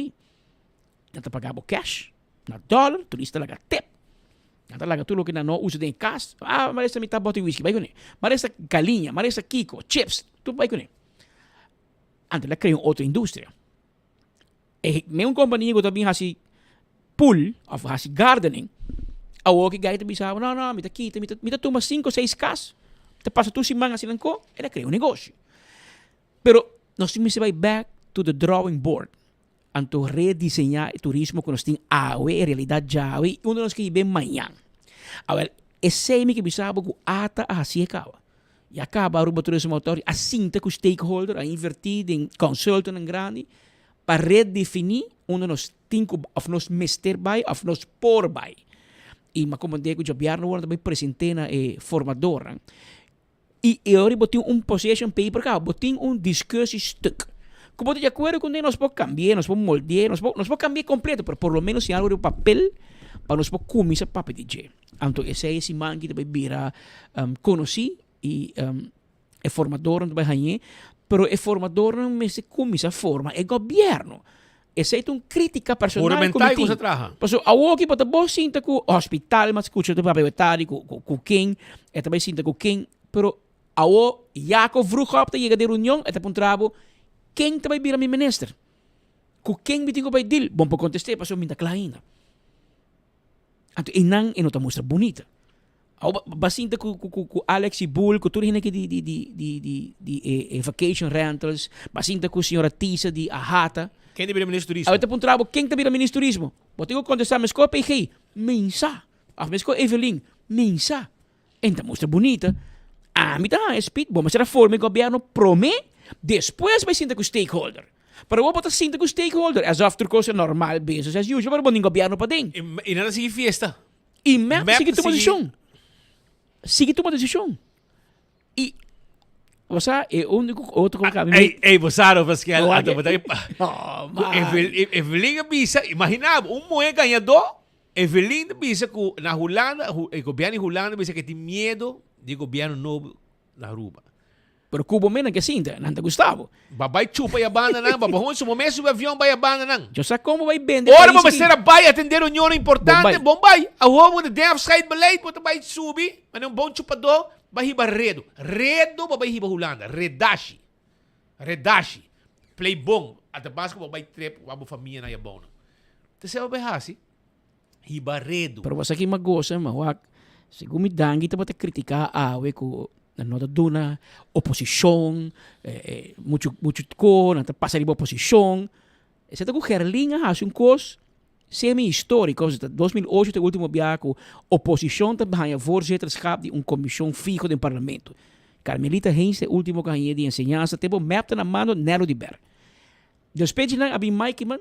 Nan ta paga bo cash, na dòler, turista ta laga tip. Nan ta laga tur loke nan no usa den e kas. Ah, mara esta mitad bòt di whisky, bai kuné. Mara esta galiña, mara esta kiko, chips, tur bai kuné. Anto el a krea un otro industria. E men un kompania ku ta bin hasi pool of hasi gardening, awor ki gai ta bisa bo, no, no, mi ta kita, mi ta, mi ta tuma sinku o seis kas, ta pasa tur siman hasi nan ko, el a krea un negoshi. Pero nos tin mester bai back to the drawing board, anto rediseñá e turismo ku nos tin awe, e realidat djawe i unda nos ke hib'é mañan. Awel, esei mi ke bisa bo ku ata a hasié kaba. Ya caba Aruba Tourism Authority a sinta cu stakeholder, a inverti den consultantnan grandi pa redefini unda nos tin cu of nos mester bay of nos por bay. Y mi a comprende cu djabièrnè wor nan ta bay presente na e formadornan. Y e ora bo tin un position paper caba, bo tin un discussiestuk cu bo ta di acuerdo cu nos por cambi'e, nos por molde'e, nos por nos por cambi'e completo, pero por lo menos tin algo riba papel pa nos por cuminsa papia di dje. Anto esei e siman ki ta bai bira konosí i e formadornan ta bai hañ'é, pero e formadornan mester kuminsá forma e gobièrnu. Esei ta un krítika personal ku mi tin. Pasobra awor ki bo ta bo sinta ku hospital, mas skucha ta papia wetari ku ku ken, e ta bai sinta ku ken, pero awor Jacob Vroegop ta yega den reunion e ta puntra bo, ken ta bai bira mi minister? Ku ken mi tin ku bai deal? Bo no por kontest'é pasobra mi no ta kla ainda. Anto einan e no ta mustra bunita. Awo ba sinta ku ku ku Alex y Bull ku tur hende aki di di di di di di e e vacation rentals, ba sinta ku señora Tisa di Ahata. Ken ta bira minister turismo? Awe ta puntra bo ken ta bira minister turismo? Bo tin ku kontestá meskos PG, Mensa. Òf meskos Evelyn, Mensa. E ta mustra bunita. Ami ta haña speed, bo mester a forma e gobièrnu promé, despues bai sinta ku stakeholder. Pero awor bo ta sinta ku stakeholder as of tur kos ta normal, business as usual, pero bo tin gobièrnu paden. I nan ta sigui fiesta. I mep ta sigui tuma desishon. Sigui tuma desishon. I bo sa e úniko otro ku kami. Ey, ey, bo sa no, Pascal, anto bo ta Oh, man. Evelyn a bisa, imagina bo, un muhé gañadó. Evelyn ta bisa ku na Hulanda, e gobièrnu di Hulanda bisa ke tin miedo di e gobièrnu nobo na Aruba. Pero ku bo menan ke sinta, nan ta gusta bo. Ba bai chupa e bandanan, ba ba huntu bo mes subi avion bai e bandanan. Yo sa kon bo bai bende Ora bo mester a bai atendé reunionnan importante, bon bai. Awor bo ta den afscheidbeleid, bo ta bai subi, manera un bon chupadó, bai hiba redo. Redo bo bai hiba Hulanda, redashi. Redashi. Play bon. Ademas ku bo bai trip wak bo famianan ya bon. Ta esei bo bai hasi. Hiba redu. Pero bo sa ki mi a gosa, mi a wak, segun mi Dangui tabata critica awe ku nan no ta duna oposishon muchu muchu ko, nan ta pasa riba oposishon. Esei ta ku Gerlin a hasi un kos semi historico, ta 2008 ta e ultimo biaha ku oposishon ta haña voorzitterschap di un komishon fiho den parlamento. Carmelita Haynes ta e ultimo ku hañ'é di enseñansa, te bo mep ta na mano Nelo di Ber. Despues di nan a bin Mike Eman,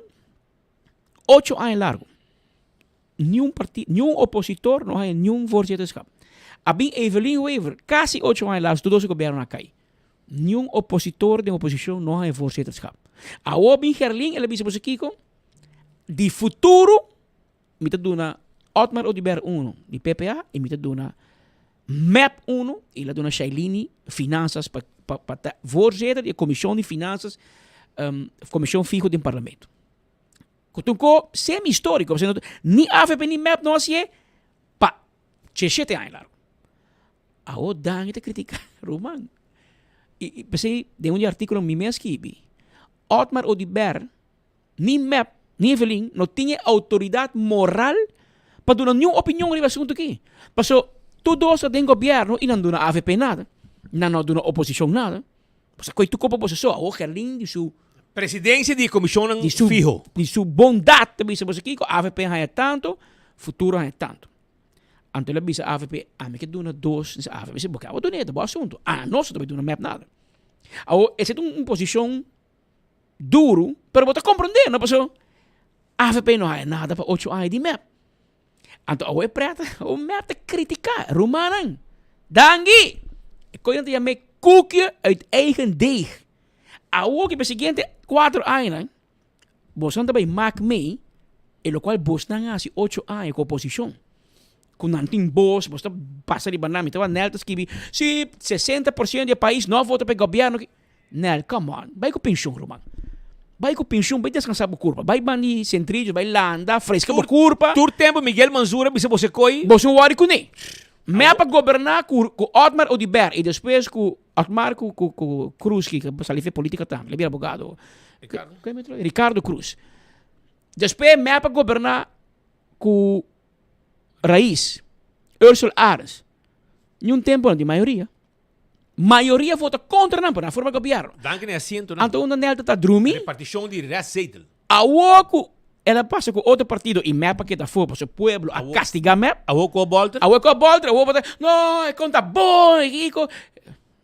ocho aña largo, niun parti, niun opositor no haña niun voorzitterschap. A bin Evelyn Wever, kasi ocho aña largo, tur dos e gobierno a kai. Niun opositor den oposicion no haña voorzitterschap. Awor bin Gerlin el a bisa boso kiko? Di futuro mi ta duna Otmar Oduber uno di PPA y mi ta duna mep uno y el a duna Shailini finanzas pa pa pa ta voorzitter di e comision di finanzas comision fiho den parlamento. Cu ta un co semi historico pasobra ni avp ni mep no hacié pa shete aña largo. Awor Dani ta critica Roman. Y p'esey den un di articulo mi mes skibi, Otmar Oduber ni mep ni Evelyn no tin e autoridad moral pa duna niun opinion riba e asunto aki. Paso tur dos ta den gobierno y nan duna avp nada, nan no duna oposicion nada. Boso a coy tur copa boso so. Awor Gerlin di su. Presidencia di e comisionnan fiho. Di su bondad ta bisa boso kico, avp haya tanto, futuro haya tanto. Anto el a bisa avp, ami ke duna dos, dice avp, si bo ke abo dun'e ta bo asunto, anos no ta bay duna mep nada. Awor ese ta un posicion duru, pero bo ta comprende no, pasobra avp no haya nada pa ocho aña di mep. Anto awor e preta, awor mep ta critica, rumannan, danki! E koe nan ta yam'e koekje uit eigen deeg. Awor ki pa e siguiente cuatro añanan, Bosnan ta bay mak mey e locual bosnan a haci ocho aña cu oposicion. Cu nan tin bos, bos ta pasa riba nan. Mi tabata Nel ta skibi, si 60% di e pais no a vota pa e gobierno aki. Nel, come on, bay cu pensioen ruman. Bay cu pensioen, bay descansa bo curpa. Bay bandi centrillos, bay landa, fresca bo curpa. Tur tempo Miguel Manzur a bisa bo secoy. Bos no worry cune. Mep a goberna cu Otmar Oduber y despues cu Otmar cu cu Cruz ki sali fe politica tambe, el a bira abogado. Ricardo. Ricardo Cruz. Despues mep a goberna cu Raiz, Ursel Arends. Ni un tempo nan tin mayoria. Mayoria vota contra nan pa nan forma gobierno. Danki na e asientonan. Anto unda Nelta ta drumi. Reparticion di restzetel. Awor cu el a pasa cu otro partido y mep a keda afo pasobra pueblo a castiga mep. Awor cu a bolter. Awor cu a bolter awor bo ta no e con ta bon e kico.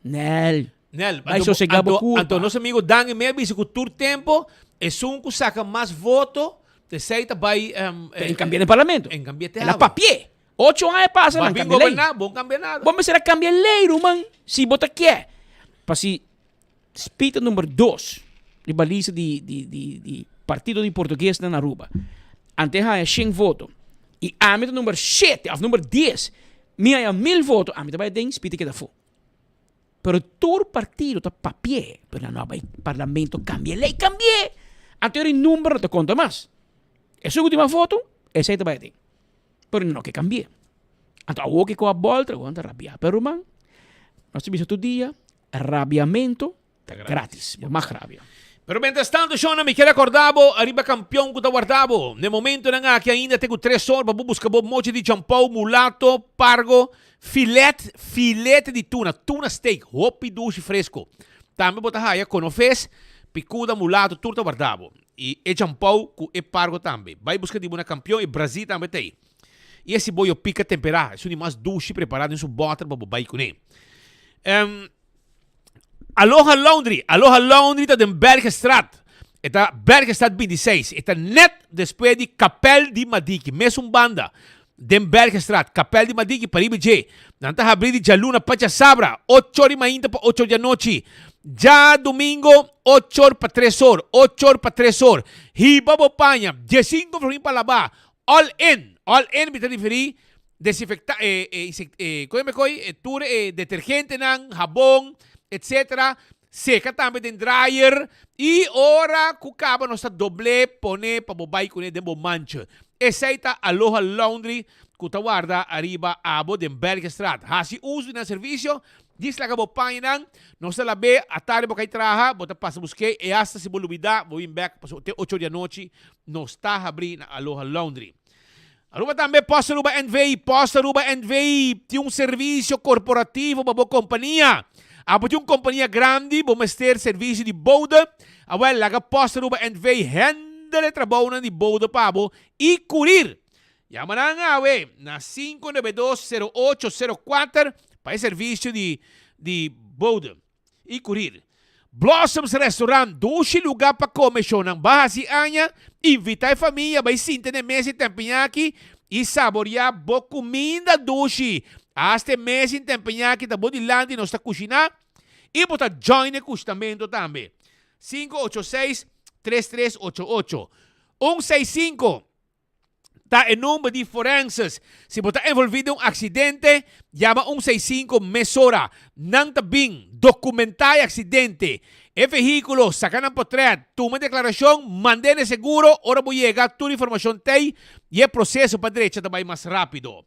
Nel. Nel. Bay sosega bo curpa. Anto nos amigo Dan e me a bisa cu tur tempo esun cu saca mas voto esey ta bay. En cambia den parlamento. En cambia te El a papie. Ocho aña pasa nan Bo a bin cambia ley. goberna, bo no cambia nada. Bo mester a cambia ley ruman si bo ta kier. Pa si Speed ta number dos riba lista di di di di partido di portuguesnan na Aruba. Ante haya shen voto y ami ta number shete of number dies, mi haya mil voto, ami ta bai aden, Speed ta keda afo. Pero tur partido ta papi'e, pero nan no a bai parlamento cambia e ley, cambi'e! Anto e number no ta conta mas. Esun cu tin mas voto, esey ta bai aden. Pero nan no ke cambi'e. Anto awor ke cu a bolter, awor nan ta rabia. Pero ruman, nos ta bisa tur dia, Rabiamento ta gratis, bo mag rabia. Pero mientras tanto shona mi kier acorda bo ariba campeon cu ta warda bo. Na e momentonan aki ainda te cu tres or pa bo busca bo mochi di champou, mulato, pargo, filet, filete di tuna, tuna steak, hopi dushi fresco. Tambe bo ta haya conofes, picuda, mulato, tur ta warda bo. Y e champou cu e pargo tambe. Bay busca di bo na campeon y Brazil tambe ta ey. Y e siboyo pica tempera, esun di mas dushi prepara den su boter pa bo bay cune. Um, Aloha Laundry, Aloha Laundry ta den Bergenstraat. E ta Bergenstraat 26. E ta net despues di Kapel di Madiki, mesun banda. Den Bergenstraat, Kapel di Madiki, pariba dje. Nan ta habri di djaluna pa djasabra, ocho or di mainta pa ocho or di anochi. Djadumingo, ocho or pa tres or, ocho or pa tres or. Hiba bo paña, diesinco florin pa laba. All in, all in mi ta referí desinfecta e e insect e koe me koe e tur e detergentenan, habon, etcetera, seka tambe den dryer y ora ku kaba nos ta dobl'é pone pa bo bai kuné den bo mancha. Esei ta Aloha Laundry ku ta warda ariba abo den Bergenstraat. Hasi uso di nan servisio, djis laga bo pañanan, nos ta lab'é, atardi bo kai traha, bo ta pasa busk'é e hasta si bo lubidá bo bin bèk pasobra te ocho di anochi Nos ta habrí na Aloha Laundry. Aruba tambe Post Aruba NV. Post Aruba NV tin un servisio korporativo pa bo kompania. Abo tin un kompania grandi, bo mester servisio di bode? Awel, laga Post Aruba NV hendel e trabounan di bode pa bo i kurir. Yama nan awe na 592 0804 pa e servisio di di bode. i kurir. Blossoms Restaurant, dushi lugá pa kome shownan. Ba hasi aña, invitá e famia bai sinta na e mesa i tempiñaki i saboriá bo kuminda dushi. Asta e mesa i tempiñaki ta bo dilanti nos ta kushiná. I bo ta join e kustamento tambe. 586 3388. 165 ta e number di forenses. Si bo ta envolvi den un accidente, yama 165 mesora. Nan ta bin documenta e accidente. E vehiculo, saca nan potret, tuma e declaracion, mand'e na e seguro. Ora bo yega, tur informacion t'ey y e proceso pa drecha ta bay mas rapido.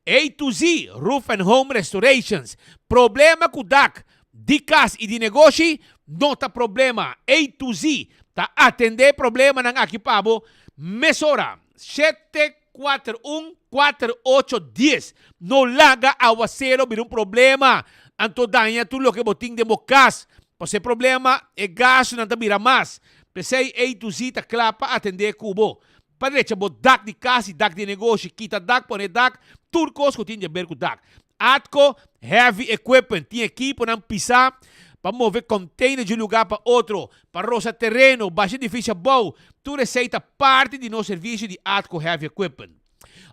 A to Z Roof and Home Restorations, Problema cu dak di cas y di negoshi no ta problema. A to Z ta atende e problemanan aki pa bo mesora. 7414810 No laga awacero bira un problema anto daña tur loke bo tin den bo cas. Pasobra e problema e gastunan ta bira mas. P'esey A to Z ta cla pa atende cu bo. Pa drecha bo dak di kas i dak di negoshi, kita dak, pone dak, tur kos ku tin di aber ku dak. Atco Heavy Equipment tin ekiponan pisá pa move container di un lugá pa otro, pa rosa tereno, basha edifisio abou, tur esei ta parti di nos servisio di Atco Heavy Equipment.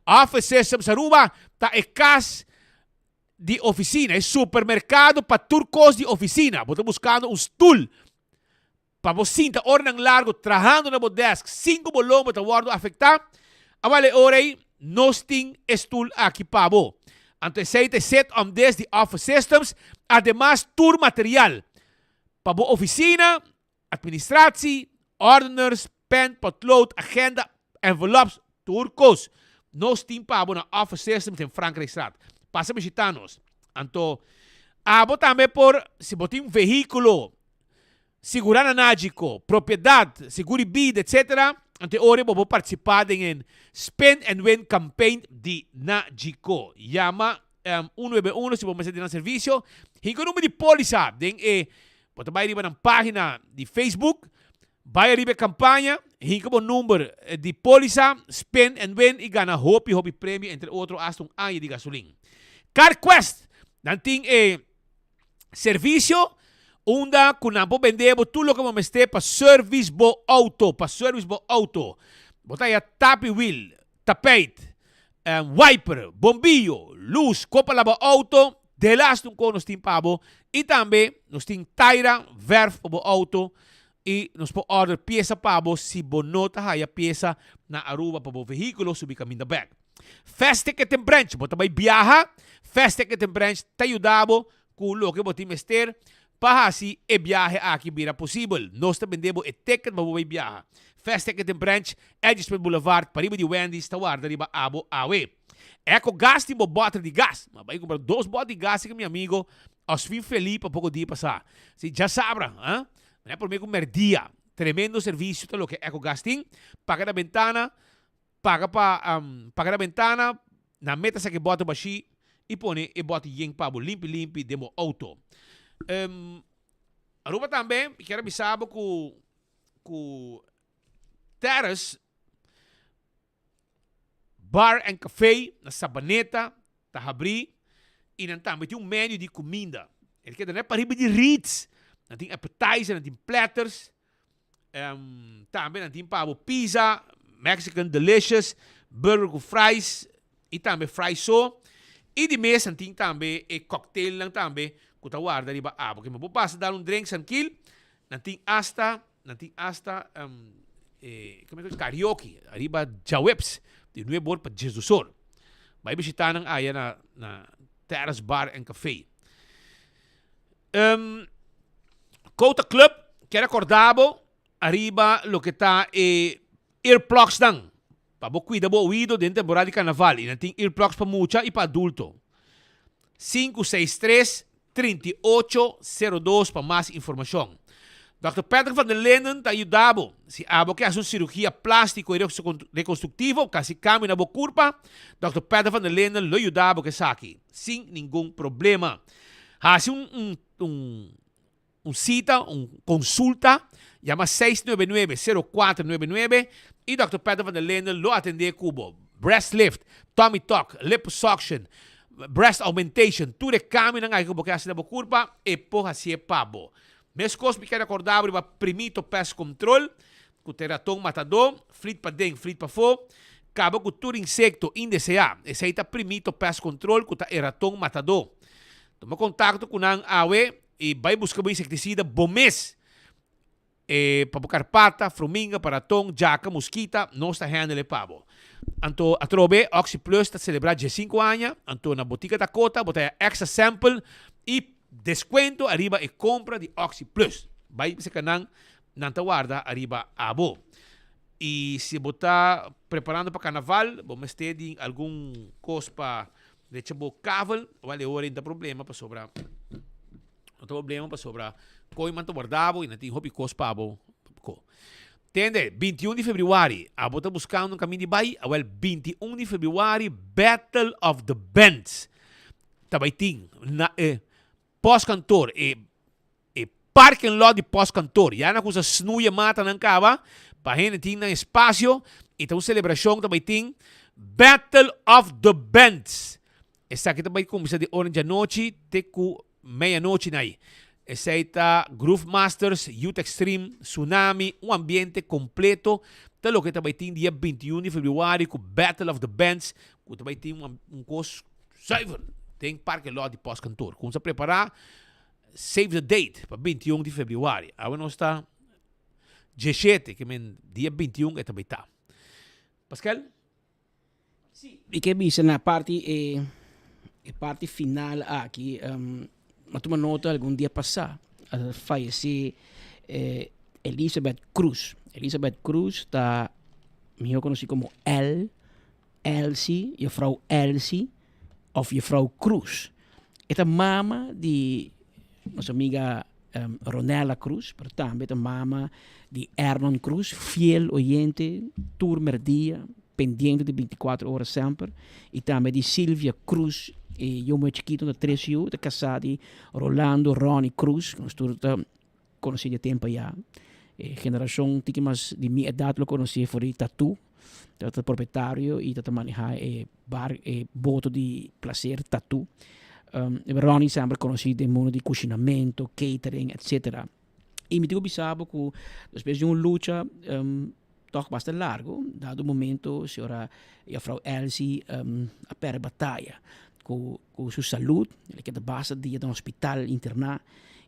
Office Systems Aruba ta e kas di ofisina, e supermerkado pa tur kos di ofisina. Bo ta buskando un stul Pa bo sinta oranan largo trahando na bo desk sin ku bo lombo ta wòrdu afektá, a bale ora ei nos tin e stul aki pa bo. Anto esei ta e set om desk di Office Systems, ademas tur material pa bo ofisina, administratie, ordeners, pen, potlood, agenda, envelops, tur kos nos tin pa bo na Office Systems den Frankrijkstraat. Pasa bishita nos. Anto abo tambe por, si bo tin un vehíkulo, Sigurá na Nagico, propiedat, sigur di bida, etc. Ante ora bo por partisipá den e Spin and Win campaign di Nagico. Yama 191 si bo mester di nan servisio. Hinka number di pólisa den e, bo ta bai riba nan página di Facebook, bai ariba e kampaña, hinka bo number di pólisa, spin and win i gana hopi hopi premio, entre otro asta un aña di gasolin. CarQuest, nan tin e Servicio, unda cu nan por bende bo tur loke bo mester pa service bo auto, pa service bo auto. Bo ta haya tapi wiel, tapijt, wiper, bombillo, luz, cu pa laba auto, delas un con nos tin pa bo. Y tambe nos tin taira, verf pa bo auto y nos por order pieza pa bo si bo no ta haya pieza na Aruba pa bo vehiculo subi caminda bek. Fast Ticket and Branch, bo ta bai biaha, Fast Ticket and Branch ta yuda bo ku loke bo tin mester pa hasi e biahe aki bira posibel. Nos ta bende bo e ticket pa bo bai biaha. Fast Ticket and Branch, Edgesmith Boulevard, pariba di Wendy's ta warda riba abo awe. Eco Gas tin bo bòter di gas. Mi a bai kumpra dos bòt di gas ku mi amigo Oswin Felipe poko dia pasá. Si djasabra, ha? Mi a promé ku mèrdia. Tremendo servisio ta loke Eco Gas tin. Paga na bentana. Paga pa paga na bentana, na meta saka e bòter bashí i pone e bòter yen pa bo limpi limpi den bo outo. Aruba tambe mi kier a bisa bo ku ku Terrace Bar and Cafe na Sabaneta ta habrí i nan tambe tin un menu di kuminda. E ta keda net pariba di Ritz, nan tin appetizer, nan tin platters. Tambe nan tin pa bo pizza, Mexican delicious, burger ku fries i tambe fries so. I di mes nan tin tambe e cocktailnan tambe ku ta warda riba abo. Ke bo pasa dal un drink sankil, nan tin asta, nan tin asta e kome ku karaoke ariba djaweps di nuebe or pa diesdos or. Bai bishita nan aya na na Terrace Bar and Cafe. Kouta Club kier acorda bo ariba loke ta e earplugs nan pa bo cuida bo oido den temporada di carnaval y nan tin earplugs pa mucha y pa adulto. 563 3802 pa mas informacion. Dòkter Patrick van der Linden ta yuda bo si abo ke hasi un cirugia plastico y reconstructivo of hasi cambio na bo curpa, Dòkter Patrick van der Linden lo yuda bo ku esaki sin ningun problema. Hasi un un un un sita, un konsulta, yama seis nuebe nuebe, sero kuater nuebe nuebe i Dòkter Peter van der Linden lo atendé ku bo. Breast lift, tummy tuck, liposuction, breast augmentation, tur e kambionan aki ku bo ke hasi na bo kurpa, e por hasié pa bo. Meskos mi ke rekordá bo riba Primito Pest Control, ku ta e raton matadó, flit paden, flit pafó, kaba ku tur insekto indeseá. Esei ta Primito Pest Control ku ta e raton matadó. Tuma kontakto ku nan awe. I bai buska bo insektisida bo mes. E pa bo karpata, fruminga, paraton, djaka, muskita, nos ta handle e pa bo. Anto atrobe Oxi Plus ta selebrá diesinku aña, anto na Botica Dakota bo ta haya extra sample i deskuento ariba e kompra di Oxi Plus. Bai biseka nan, nan ta warda ariba abo. I si bo ta preparando pa karnaval, bo mester di algun kos pa drecha bo kavel, wèl e ora ei no ta problema pasobra. No ta problema pasobra koiman ta warda bo y nan tin hopi kos pa bo ko. Tende, 21 di februari, abo ta buskando un kamin di bai? Awel, 21 di februari Battle of the Bands ta bai tin na e postkantoor, e e parking lot di postkantoor. Ya nan kusa snoei e matanan kaba pa hende tin nan espasio y ta un selebrashon ta bai tin Battle of the Bands. Esaki ta bai kuminsá di ora djanochi te ku meianochi nai. Esei ta Groove Masters, Youth Extreme, Tsunami, un ambiente kompleto ta loke ta bai tin dia 21 di februari ku Battle of the Bands ku ta bai tin un kos zuiver den parke lot di Postkantoor. Kumsa prepará, save the date pa 21 di februari. Awe nos ta 17, ke men dia 21 e ta bai ta. Paskel? Mi ke bisa na parti e e parti final aki a tuma nota algun dia pasá a fayesé Elizabeth Cruz. Elizabeth Cruz ta mihó konosí komo El, Elsie, juffrouw Elsie òf juffrouw Cruz. E ta mama di nos amiga Ronella Cruz, pero tambe ta mama di Ernon Cruz, fiel oyente tur merdia, pendiente di binticuatro ora semper, y tambe di Silvia Cruz, e yu muher chikito ta tres yu, ta casá di Rolando Ronnie Cruz, nos tur ta conoci di e tempo aya. E generacion tiki mas di mi edad lo conoci for di Tatu, ta propietario y ta maneha e bar, e boto di placer Tatu. Ronnie semper conoci den mundo di cushinamento, catering, etcetera. Y mi tin cu bisa bo cu despues di un lucha toch basta largo, dado momento señora juffrouw Elsie a perde bataya cu cu su salud, el a keda basta dia den hospital interna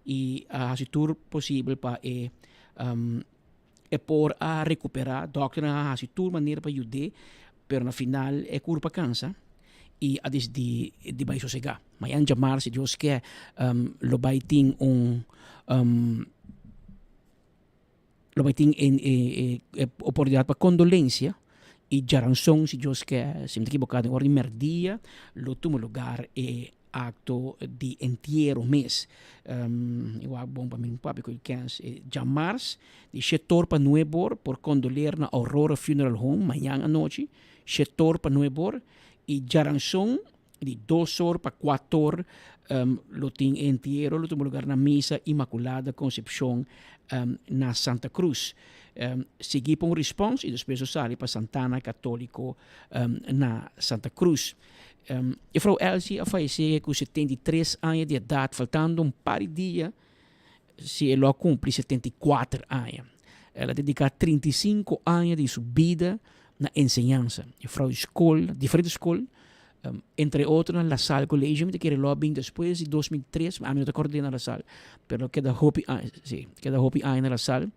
y a haci tur posibel pa e e por a recupera, dokternan a haci tur manera pa yud'é, pero na final e curpa cansa y a dicidi di bay sosega. Mañana djamars si Dios ke lo bay tin un lo bay tin e oportunidad pa condolencia y djaranson si Dios ke, si mi ta ekiboca den ora di merdia lo tuma lugar e acto di entiero mes. E wak bon pa mi un papia cu e kens. E djamars di shetor pa nuebor por condoleer na Aurora Funeral Home mañan anochi shetor pa nuebor y djaranson di dos or pa cuator lo tin e entiero lo tuma lugar na misa Inmaculada Concepcion na Santa Cruz. Sigui pa un respons y despues lo sali pa Santana Catolico na Santa Cruz. Juffrouw Elsie a fayesé ku 73 aña di edat, faltando un par di dia si e lo a kumpli 74 aña. El a dediká 35 aña di su bida na enseñansa. Juffrouw di skol, diferente skol, entre otro na La Salle College, mi ta kere lo a bin despues di 2003, ami no ta kòrda na La Salle, pero keda hopi aña, si, keda hopi aña na La Salle.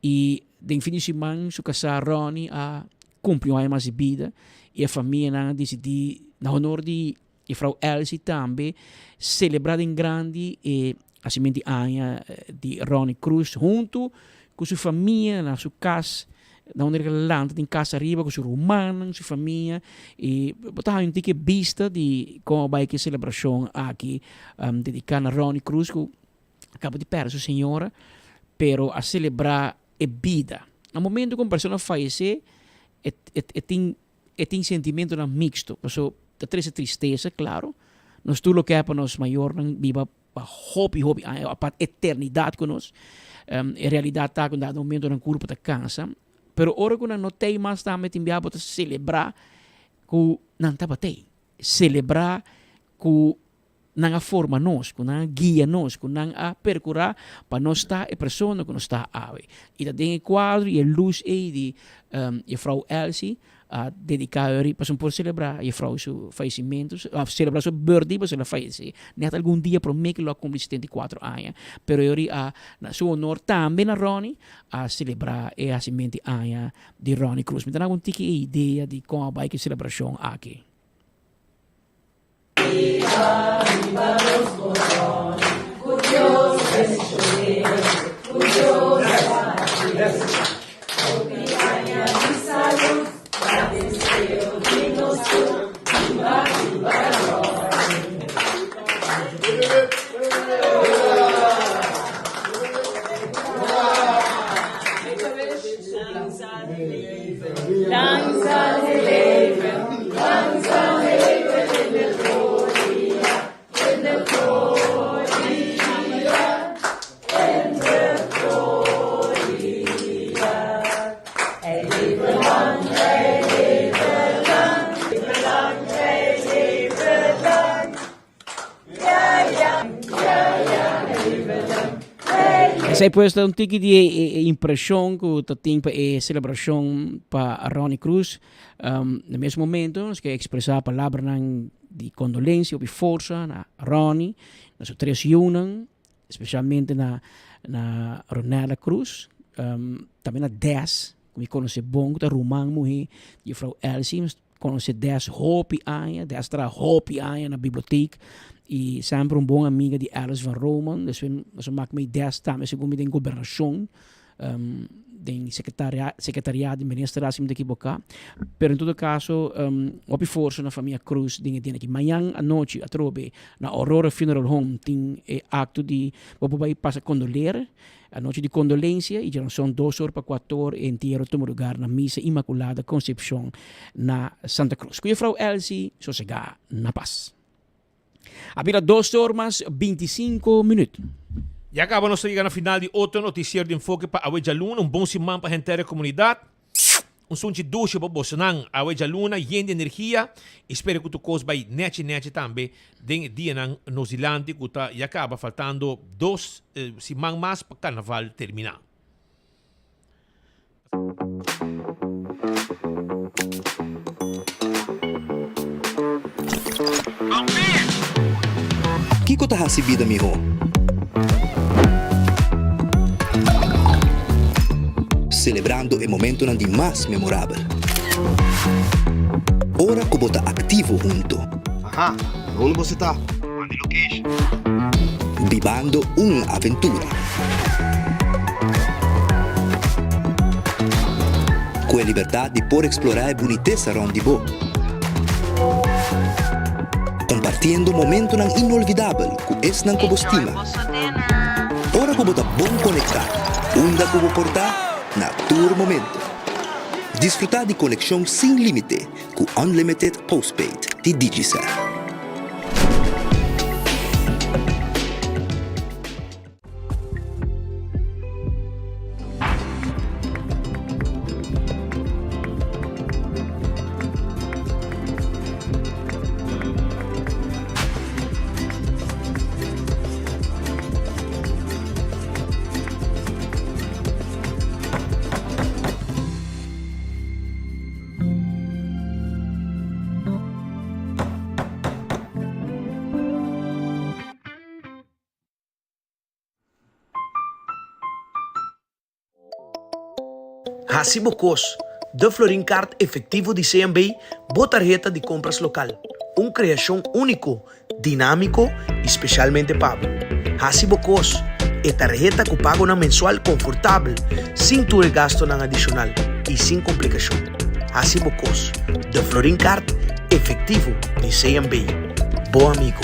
I den fin di siman su kasá Ronnie a Cumpli un aña mas di bida y e famianan a dicidi na honor di juffrouw Elsie tambe celebra den grandi e hacimento di aña di Ronnie Cruz hunto cu su famia na su cas na unda el a lanta den cas ariba cu su rumannan su famia y bo ta haña un tiki bista di con a bay cu e celebracion aki dedica na Ronnie Cruz cu a caba di perde su señora pero a celebra e bida. Na momento ku un persona fayesé, e e tin e tin sentimentonan mixto, paso ta trese tristesa, klaro. Nos tur lo ke pa nos mayornan biba pa hopi hopi aña, pa eternidat ku nos. E realidat ta ku na dado momento nan kurpo ta kansa, pero ora ku nan no tei mas tambe tin bia bo ta selebrá ku nan tabatei, selebrá ku Nan a forma nos, ku nan a guia nos, ku nan a perkurá pa nos ta e persona ku nos ta awe. I ta den e kuadro i e lus ei di Jefrou Elsie, a dedica ori pasobra por celebra juffrouw su fallecimento, a celebra su birthday pasobra el a fallece net algun dia prome cu lo a cumpli 74 aña, pero ori a na su honor tambe na Ronnie a celebra e hacimento di aña di Ronnie Cruz. Mi ta duna un tiki e idea di con a bay cu e celebracion aki. Esei pues ta un tiki di e impresion cu ta tin pa e celebracion pa Ronnie Cruz. Na mes momento nos ke expresa palabranan di condolencia hopi forsa na Ronnie, na su tres yiunan, especialmente na na Ronella Cruz, tambe na Des, cu mi conoce bon, cu ta ruman muhe di juffrouw Elsie. Conoce Des hopi aña, Des traha hopi aña na biblioteek y semper un bon amiga di Alice van Roomen, despues nos a mak mei Des tambe segun mi den gobernacion, den secretariaat di minister si mi ta ekiboka, pero en todo caso hopi forsa na famia Cruz den e dia aki. Mañan anochi atrobe na Aurora Funeral Home tin e acto di bo por bay pasa condoleer. Anochi di kondolensia i djaranson dos or pa kuator e entiero tuma lugar na Misa Inmaculada Concepcion na Santa Cruz. Ku Juffrouw Elsie sosegá na pas. A bira dos or mas bintisinko minüt. Ya kaba nos ta yega na final di otro notisiero di Enfoke pa awe djaluna. Un bon siman pa henter e komunidat. Un sunchi dushi pa bosonan awe djaluna yen di energia i spera ku tur kos bai nechi nechi tambe den e dianan nos dilanti ku ta ya kaba faltando dos siman mas pa karnaval termina. Kiko ta hasi bida mihó? Selebrando e momentonan di mas memorabel. Ora ku bo ta aktivo hunto. Aha, unda boso ta? Manda e location. Bibando un aventura. Ku e libertat di por eksplorá e bunitesa rònt di bo. Kompartiendo momentonan inolvidabel ku esnan ku bo stima. Ora ku bo ta bon konektá, unda ku bo por ta, na tur momento. Disfrutá di konekshon sin límite ku Unlimited Postpaid di Digicel. Hasi bo kos, De Florin Card Efectivo di CMB, bo tarheta di kompras lokal. Un kreashon úniko, dinámiko i spesialmente pa bo. Hasi bo kos, E tarheta ku pagonan mensual konfortabel, sin tur e gastonan adishonal i sin komplikashon. Hasi bo kos, De Florin Card Efectivo di CMB, bo amigo.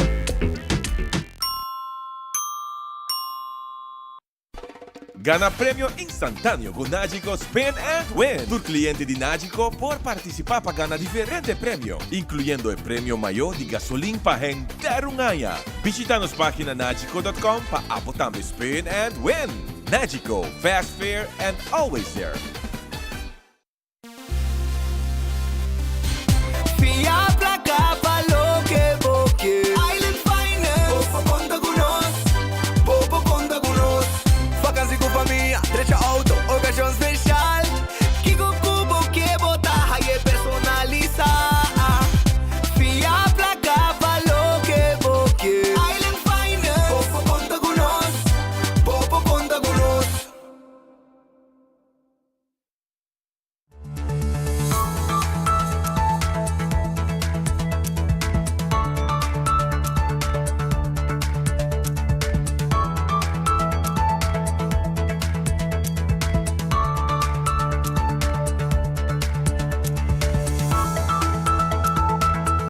Gana premio instantáneo ku Nagico Spin and Win! Tur kliente di Nagico por partisipá pa gana diferente premio, inkluyendo e premio mayó di gasolin pa henter un aña. Bishita nos página nagico dot com pa abo tambe spin and win! Nagico, fast, fair and always there!